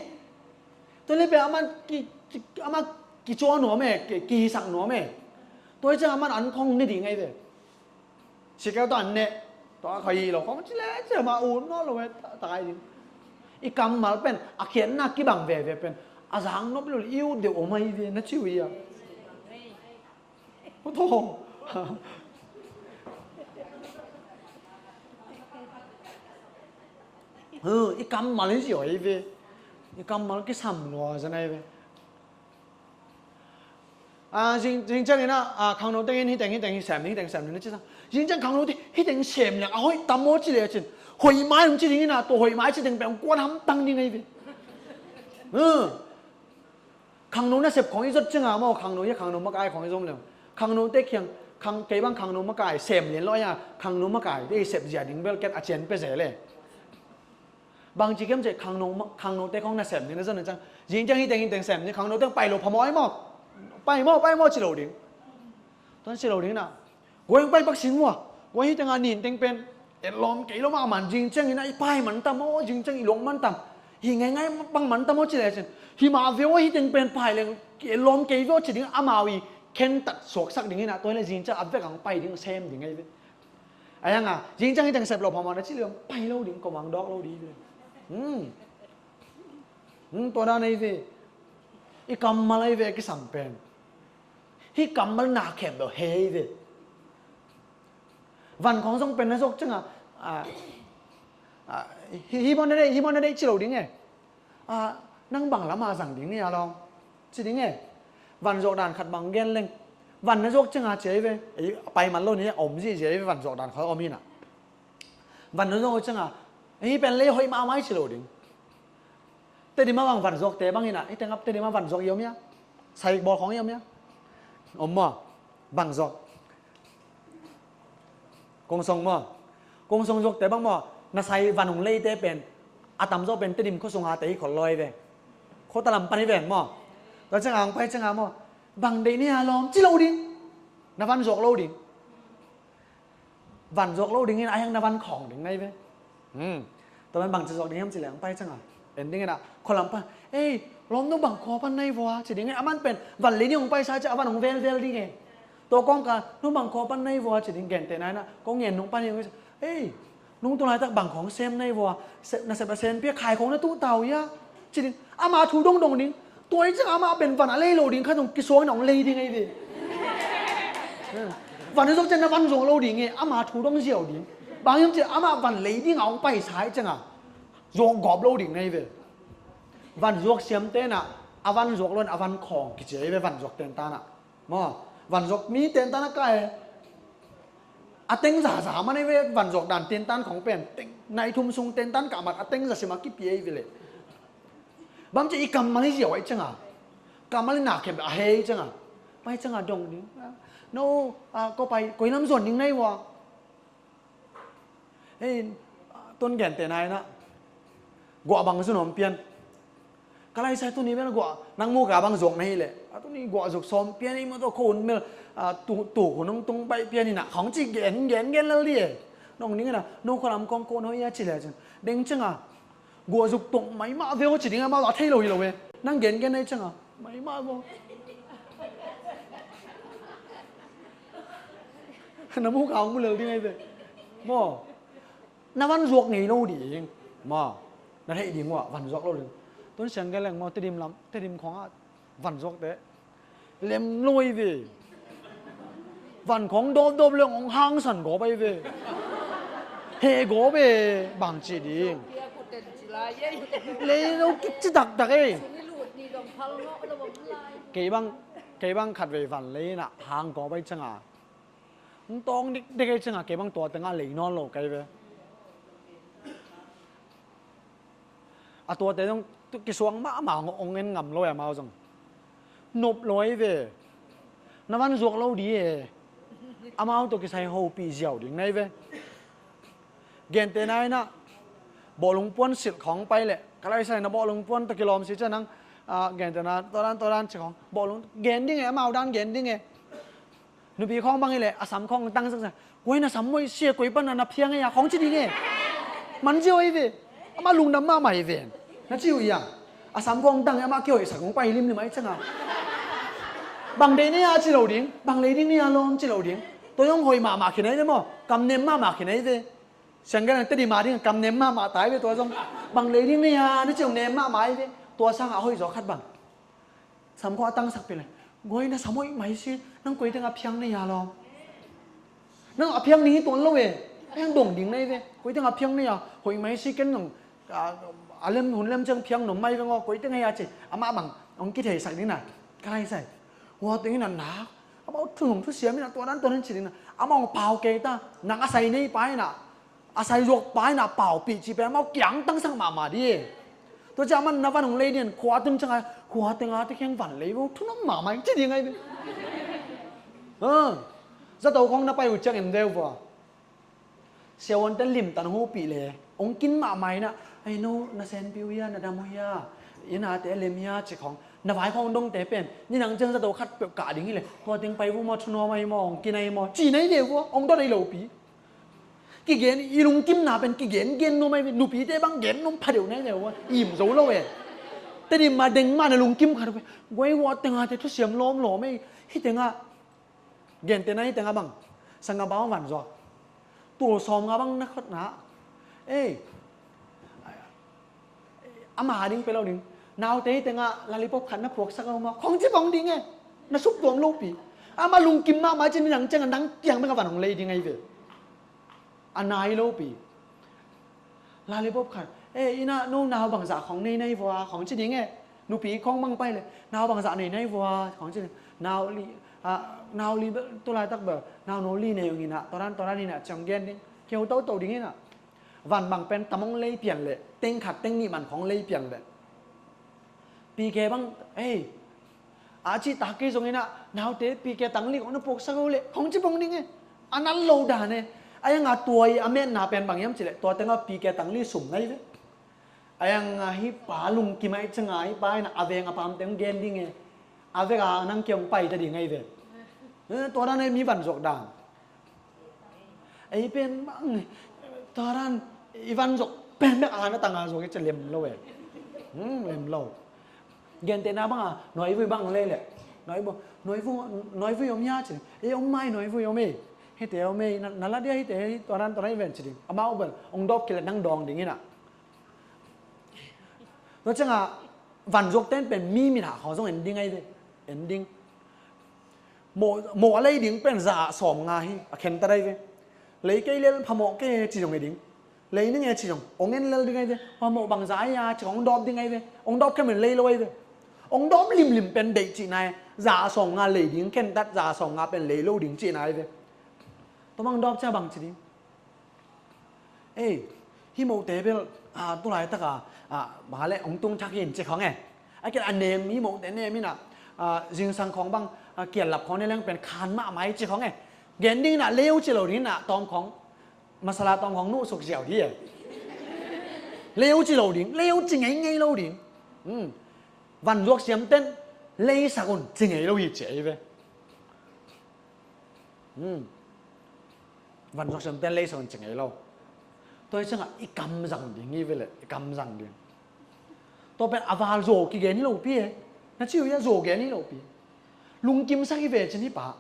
Tua le pen amah ki, ki, amah kicuah nuam e, ki, kihisak nuam e. Tua hi ciang amah an khong ne ding ahi ve. Sikeu tawh an ne. Tua a khawi lo khong ci le ci amah ut nawn lo e ta, tai ding. I kammal pen, a khiatna kibang veve pen. A zang nop lo le i ut deuh om ahi ve, na ci uh hia. Aw thaw. Hu, i kammal hi ziau ahi ve. I kammal kisam lua zan ahi ve. A, zing, zing ciangin a, a, khangno tengin hi teng, hi teng, hi sem, hi teng sem, hi ci sang. Zing ciang khangno teng, hi teng sem liang, a hoih tam maw ci le cin. Hoih mai hong ci ding in a, tua hoih mai ci teng pen hong kuan hamtang ding ahi ve. Khangno nasep khong i zot cianga maw, khangno hi a, khangno makai khong i zom leng. Khangnote kiang, khang, kei bang khangno makai sem lian lo a, khangno makaite i sep zia ding bel ken a cian pia zel e. Bangci kem ciah khangno, khangnote khong nasem ding na zon na ciang. Zing ciang hi teng hi teng sem ding, khangnote pai lo phamawh ai maw. Pai maw, pai maw ci lo ding. Tuan ci lo ding na. Guai hong pai pak sin mua. Guai hi teng a nin teng pen. Et lawm kei lo mah man zing ciang hi na i pai man tam aw, zing ciang i lawng man tam. Hi ngaingai bang man tam aw ci le cin. Hi mah ve aw hi teng pen pai leng et lawm kei ve aw ci ding amau i khen tat suaksak ding hi na. Tua hi le zing ciang a vek ang pai ding sem ding ai ve. Ai ang a, zing ciang hi teng sep lo phamawh na ci le pai lo ding, ko mang dawk lo ding ve. Hmm. Hmm, tua dan ai ve. I kammal ai ve kisam pen. Hih kammal na khempeuh hei ve. Van khong zong pen na zuak cianga, a, a, hi, hi mawh na deih, hi mawh na deih ci lo ding e. A, nang bang lama zang ding ni a lawng ci ding e. Van zuak dan khat bang gen leng. Van na zuak cianga ci ai ve. Ei, a pai man lo ni a om zihziah ai ve, van zuak dan khong om hi na. Van na zuak cianga, hih pen lei hoih mahmah ai ci lo ding. Tedim a bang van zuakte bang hi na, hih teng ap Tedim a van zuak i om hia? Saik bawl khong i om hia? Om maw? Bang zuak? Kong song maw? Kong song zuakte bang maw? Na sai van hong leite pen a tamzaw pen Tedim khua sunga te hi khol lawi ve. Khuata lam pan hi ven maw? Tua cianga hong pai cianga maw? Bang deih ni a lawm ci lo ding. Na van zuak lo ding. Van zuak lo ding in a hiang na van khawng ding nai ve. Hmm. Tua man bang ci zuak ding hiam ci leng pai cianga. En ding in a khualam pan. Ei, lawm nong bang khua pan nai vua ci ding in a man pen. Van lei ding hong pai sa ci a van hong velvel ding e. Tua kawng ka nong bang khua pan nai vua ci ding gente nai na. Kong ngen nong pan hi hong. Ei, nong tu laitak bang khawng sem nai vua. Se, na sep a sem pia khai khawng na tuh tau ia. Ci ding, ama thu dongdong ding. Tua hi ciang ama pen van a lei lo ding kha zong kisuang in a hong lei ding ahi ve. Van hi zong ciang na van zuak lo ding e, ama thu dong ziau ding. Bang hiam ciang ama van lei ding a hong paisa hi cianga zuak gawp lo ding ahi ve. Van zuak siamte na, a van zuak lo in a van khawng kici ahi ve, van zuak tentan a. Maw, van zuak mi tentan a kai. A teng zaza man ei ve, van zuak dan tentan khong pen. Teng, nai thum sung tentan kah mat, a teng za sim a kipi ei ve le. Bang ci i kammal i ziau ai cianga. Kammal i nak khem a hei cianga. Pai cianga dong ding. No, a, ko pai, koi lam zuan ding nai vua. Hei, tun gente nai na. Guah bang zun om pian. Ka laisai tuni bel guah, nang mu ka bang zuak na hi leh. A tuni guah zuk sawm pian i maw tawh ko un mel, a, tu, tu ko nong tung baih pian i na. Khong ci gen, gen, gen lel di e. Nong ning na, no ko lam kong ko no ia ci le cin. Deng cianga. Guah zuk tung mai mah ve aw ci ding a, amau a thei lo hi lo e. Nang gen gen na hi cianga. Mai mah ve aw. Na mu ka hong mu lel ding ahi ve. Maw. Na van zuak ngei lo ding. Maw. Na theih ding uh a, van zuak lo ding. Tun siang gen leng maw, Tedim lam, Tedim khong a van zuakte lem lo ahi ve. Van khong dawpdawp leng hong hangsan gawp ahi ve. Heh gawp e, bang ci ding. Lei lo kik ci taktak e. Kei bang, kei bang khat vei van lei na hang gawp ahi cianga. Hong tawng dikdik ahi cianga kei bang tua tengah lei nawn lo kai ve. A tuate zong kisuang mahmah hong en ngam lo e amau zong. Nop lo ahi ve. Na van zuak lo di e. Amau tawh kisai hopih ziau ding nai ve. Gente nai na. Bawhlung puan silh khawng pai leh. Ka laisai na bawhlung puan tawh kilawm si ciang nang. A, gente na, tua dan, tua dan ci khawng. Bawhlung, gen ding e, amau dan gen ding e. Nupi khawng bang hi leh, a sam khawng tang sak sa. Koi na sam moi sia, koi pan na na phiang e a, khawng ci ding e. Man ziau ahi ve. Amah lungdam mahmah hi ve. Na ci uh ia. A sam khawng tang e, amah kihoih sak khawng pai limlim ahi cianga. Bang deih ni a ci lo ding, bang lei ding ni a lawm ci lo ding. Tua zong hoih mahmah khin ahi ve maw, kam nem mahmah khin ahi ve. Siang gen ang Tedim a ding, kam nem mahmah ta ahi ve tua zong. Bang lei ding ni a, na ci zong nem mahmah ahi ve. Tua sangah a hoih zaw khat bang. Sam khawng a tangsak pen le. Guai na sam hoih mai si, nang koi teng a phiang na hia lawm. Nang a phiang ding hi tuan lo e. A hiang dong ding na hi ve. Koi teng a phiang na hia, hoih mai si ken nang, a, a lem, hun lem ciang phiang nop mai veng aw, koi teng a hia ci. Amah bang, hong kitheisak ding na. Ka laisai. Hua teng in a nak. Amah thu nung thu siam in a tua dan tua dan ci ding na. Amah hong pau kei ta. Nang a sai nei pa in a. A sai zuak pa in a paupih cih pen amau kiang tangsak mahmah di. Tua ciang aman na van hong lei ding, khua tun ciang a, khua teng a te kheng van lei vo, thunuam mahmah ci ding ahi ve. Zato khong na pai uh ciang en ve uh vua. Siavuante limtan hupih le, hong kin mahmah inah, ei no, na senpi uh hia, na dam uh hia, ina te lem hia ci khong, na vai khong dongte pen, ni nang ciang zato khat peuh kah ding hi le, tua teng pai vo maw, thunuam ahi maw, hong kin ahi maw, ci nai ve ua, hong dot ahi lopi. Kigen, i lungkimna pen kigen gen nuam ahi ve, nupite bang gen nuam phadeuh nai ve ua, im zo lo e. Tedim ma deng ma na lungkim khat ve, guai ua teng a te thusiam lawmlawm ei, hi teng a, Gentehna hi tengah bang, sanggam bang vanzuak. Tul sawmnga bang na khotna. Ei, ama ding pe lo ding. Naute hi tengah lollipop khat na puaksak a um a, khong ci pong ding e. Na suk tuam lopi. Ama lungkim mahmah cin nang ciang a nang kiang bek a van hong lei ding ahi ve. A nai lopi. Lollipop khat. Ei, ina no nau bangzah khong nei nai vua, khong ci ding e. Nupi khong bang pai le, nau bangzah nei nai vua, khong ci ding. Nau li, a, nau li bel, tu laitak bel, nau no li nei ung ina, tua dan, tua dan ina, ciang gen ding. Kiau toto ding ina. Van bang pen tam hong lei pian le, teng khat teng nih man khong lei pian le. Pi ke bang, ei, a cih tak kei zong inah, naute pi ke tangli kong na puaksak uh leh, khong ci pong ding e. A nat lo dan e. A iang a tua i a metna pen bang hiam cih leh, tua tengah pi ke tangli sum nai ve. A iang a hi pa lungkim ahi ciang a hi pa inah a veng a pamte hong gen ding e. A vek a nang kia hong pai ta ding ahi ve. Eh, tua dan e mi vanzuak dan. Ei pen bang, tua dan, i van zok pen bek a na tang a zok i ci lem lo e. Hmm, lem lo. Gentehna bang a, nuaivui bang lei le. Nuaivui, nuaivui, nuaivui om hia ci. Ei om mai nuaivui om ei. Hite om ei, na, na la dia hite, tua dan, tua dan i ven ci ding. Amau bel, hong dawp kile nang dawng ding ina. Tua ciang a, vanzuak ten pen mi mit hah khawng zong en ding ahi ve. En ding. Mawh, mawh a lei ding pen za ah sawmnga hi, a khen ta dai ve. Lei kei lel phamawh kei e ci zong e ding. Lei ning e ci zong, ong en lel ding ahi ve. Phamawh bangza ahi a ci hong dawp ding ahi ve. Ong dawp khen pen lei lo ahi ve. Ong dawp limlim pen deih cihna e. Za ah sawmnga lei ding khen tat, za ah sawmnga pen lei lo ding cihna ahi ve. Tua bang dawp cia bang ci ding. Ei, hi mohte bel, a, tu laitak a, a, bang a le hong tung thak hi in ci khawng e. A kial a nem, hi mohte nem in a, a, zingsang khawng bang, a, kial lap khawng ne leng pen khan mahmah hi ci khawng e. Gen ding in a leu ci lo ding in a tawm khawng, masala tawm khawng nuhsuk ziau hi e. Leu ci lo ding, leu ci ngeingei lo ding. Hmm. Vanzuak siam ten, leisak un ci ngei lo hi ci ei ve. Hmm. Vanzuak siam ten leisak un ci ngei lo. Tua hi ciangah i kam zang ding hi ve le, i kam zang ding. Tua pen a val zaw kigen hi lopi e. Na ci uh hi a zaw gen hi lopi. Lungkimsak hi ve cin hi pa.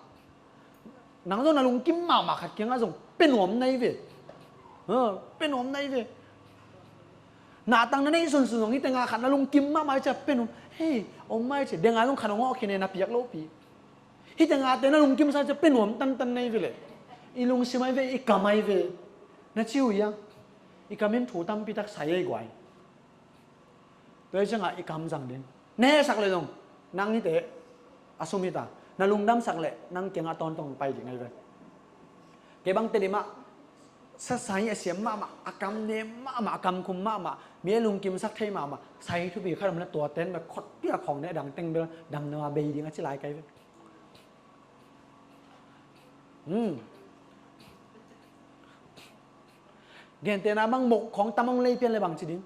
Nang zong na lungkim mahmah khat kiangah zong pe nuam nai ve. Ha, pe nuam nai ve. Na tang na neih sunsun zong hi tengah khat na lungkim mahmah hi ciah pe nuam. Hei, om mai ci. Denga zong khat hong awh khin e na piak lopi. Hih tengah te na lungkimsa cia pe nuam tantan nei ve le. I lungsim ai ve, i kam ai ve. Na ci uh ia. I kam in thu tampi tak sai ei guai. Tua hi ciangah i kam zang ding. Na hehsak le zong. Nang hite. A sum hita. Na lungdamsak le. Nang kiangah tawntawng pai ding ai ve. Kei bang Tedim ah. Sasai a siam mahmah. A kam nem mahmah. A kam khum mahmah. Mi a lungkimsak thei mahmah. Sai thupi khat om le tua ten bek khot piak khawng ne dang teng bel. Dam nama bei ding a ci lai kai ve. Hmm. Gentehna bang moh khawng tam hong lei pian le bang ci ding.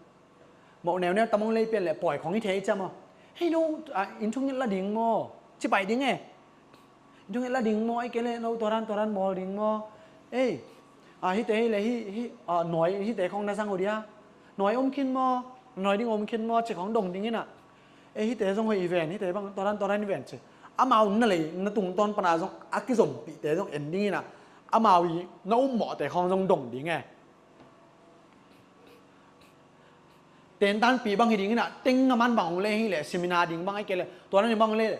Moh neuneu tam hong lei pian le pawi khawng hi thei cia maw. Hei no, a, inn thunget la ding maw. Ci pai ding e. Inn thunget la ding maw, ei kei le no tua dan tua dan bawl ding maw. Ei, a, hite hi le hi, hi, a, nawi, hite khawng na zang uh dia. Nawi om khin maw, nawi ding om khin maw, ci khawng dong ding ina. E hite zong hoih i ven, hite bang, tua dan, tua dan i ven ci. Amau na lei, na tungtawn pana zong, a kizompihte zong en ding ina. Amau i, na upmawhte khawng zong dong ding e. Tentanpih bang hi ding ina, teng a man bang hong le hi le, seminar ding bang ai ke le, tua dan i bang hong le le.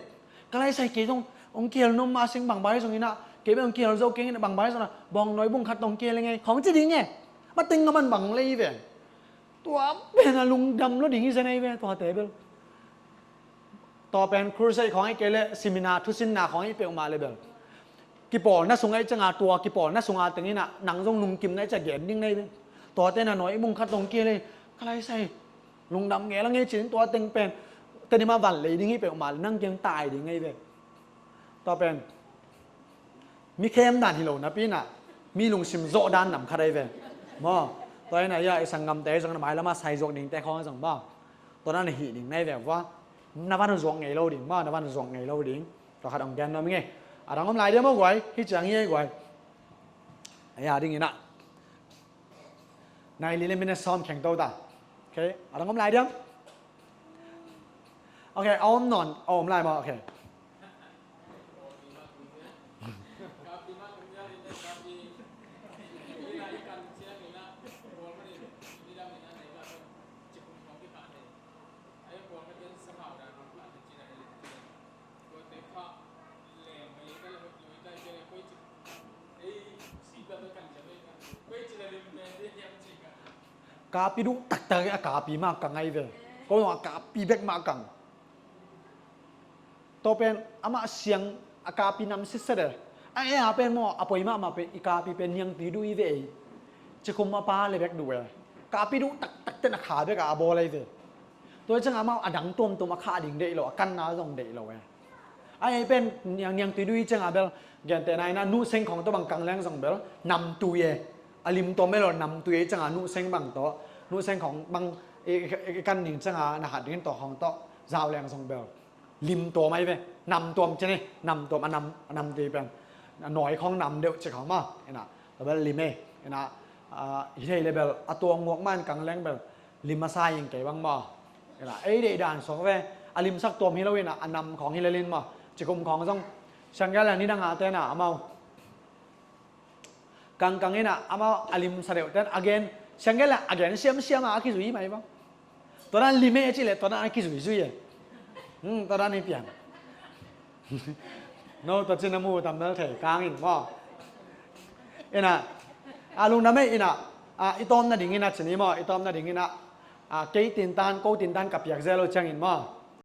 Ka lai sai kei zong, hong kihel nom ma sing bang bai zong ina, kei bang hong kihel zo kei ina bang bai zong ina, bawng nawi bung khat tong kihel ngei, khawng ci ding e. Ma teng a man bang hong le hi ven. Tua pen a lungdam lo ding hi zen ahi ve, tua te bel. Tua pen crusade khawng ahi kei le, seminar, thusinna khawng ahi peuhmah le bel. Kipawlna sung ahi cianga tua, kipawlna sunga teng ina, nang zong lungkimna ahi cia gen ding nei ve. Tua te na nawi i mung khat dong kei le, ka lai sai. Lungdam ngei la ngei cin tua teng pen, Tedim a van lei ding hi peuhmah le nang kiang tai ding ngei ve. Tua pen mi khem dan hi lo napi inah mi lungsim zawh dan nam khat ahi ve maw. Tua inah ia i sanggamte zong na mailam a sai zuak dingte khawng zong maw, tua na na hih ding na hi ve vua. Na van zuak ngei lo ding maw, na van zuak ngei lo ding. Tua khat hong gen nuam ing ei. A dang om lai diam aw guai? Hih ciang hi ei guai. Ei a ding inah nai li le minute sawm kheng to ta. Okay, a dang om lai diam? Okay, a om nawn, a om lai maw? Okay. Kapi duh taktak a kapi mah kang ahi ve. Ko zong a kapi bek mah kang. Tua pen amah siang a kapi nam sitset e. A e a pen maw, a poi mahmah pen i kapi pen niangtui duh hi ve ei. Cikhum a pa le bek duh e. Kapi duh taktak ten a kha bek a a bawl ahi ve. Tua ciang amah a dang tuamtuam a khah ding deih lo, a kanna zong deih lo e. A ei pen niang niangtui duh hi ciang a bel, gentehna inah nuhseng khawng tawh bang kang leng zong bel namtui e. A lim tuam e lo namtui e ciang a nuhseng bang tawh, nuhseng khawng bang i, i, i kan ning ciang a na hat ding tawh khawng tawh zau leng zong bel lim tuam ahi ve. Nam tuam ci ni, nam tuam a nam, a namtui pen a nawi khawng nam deuh ci khawng maw. Inah tua bel lim e. Inah, ah, hi thei le bel a tuam nguak man kang leng bel lim a sa ing kei bang maw. Inah ei deih dan suak ve. A limsak tuam hi lo inah a nam khawng hi lel in maw, cikhum khawng zong. Siang gel a nidang a te na amau kangkang inah amau a limsa deuh ten a gen. Siang gel a a gen siamsiam a a kizui mai bang. Tua dan lim e a cih leh tua dan a kizuizui e. Hmm, tua dan hi pian. No, tua cin a mu tam bel thei kang in maw. Inah a lungdam e inah, a, i tawm nading inah ci ni maw, i tawm nading inah, a, kei tintan, ko tintan ka piak zel lo ciangin maw.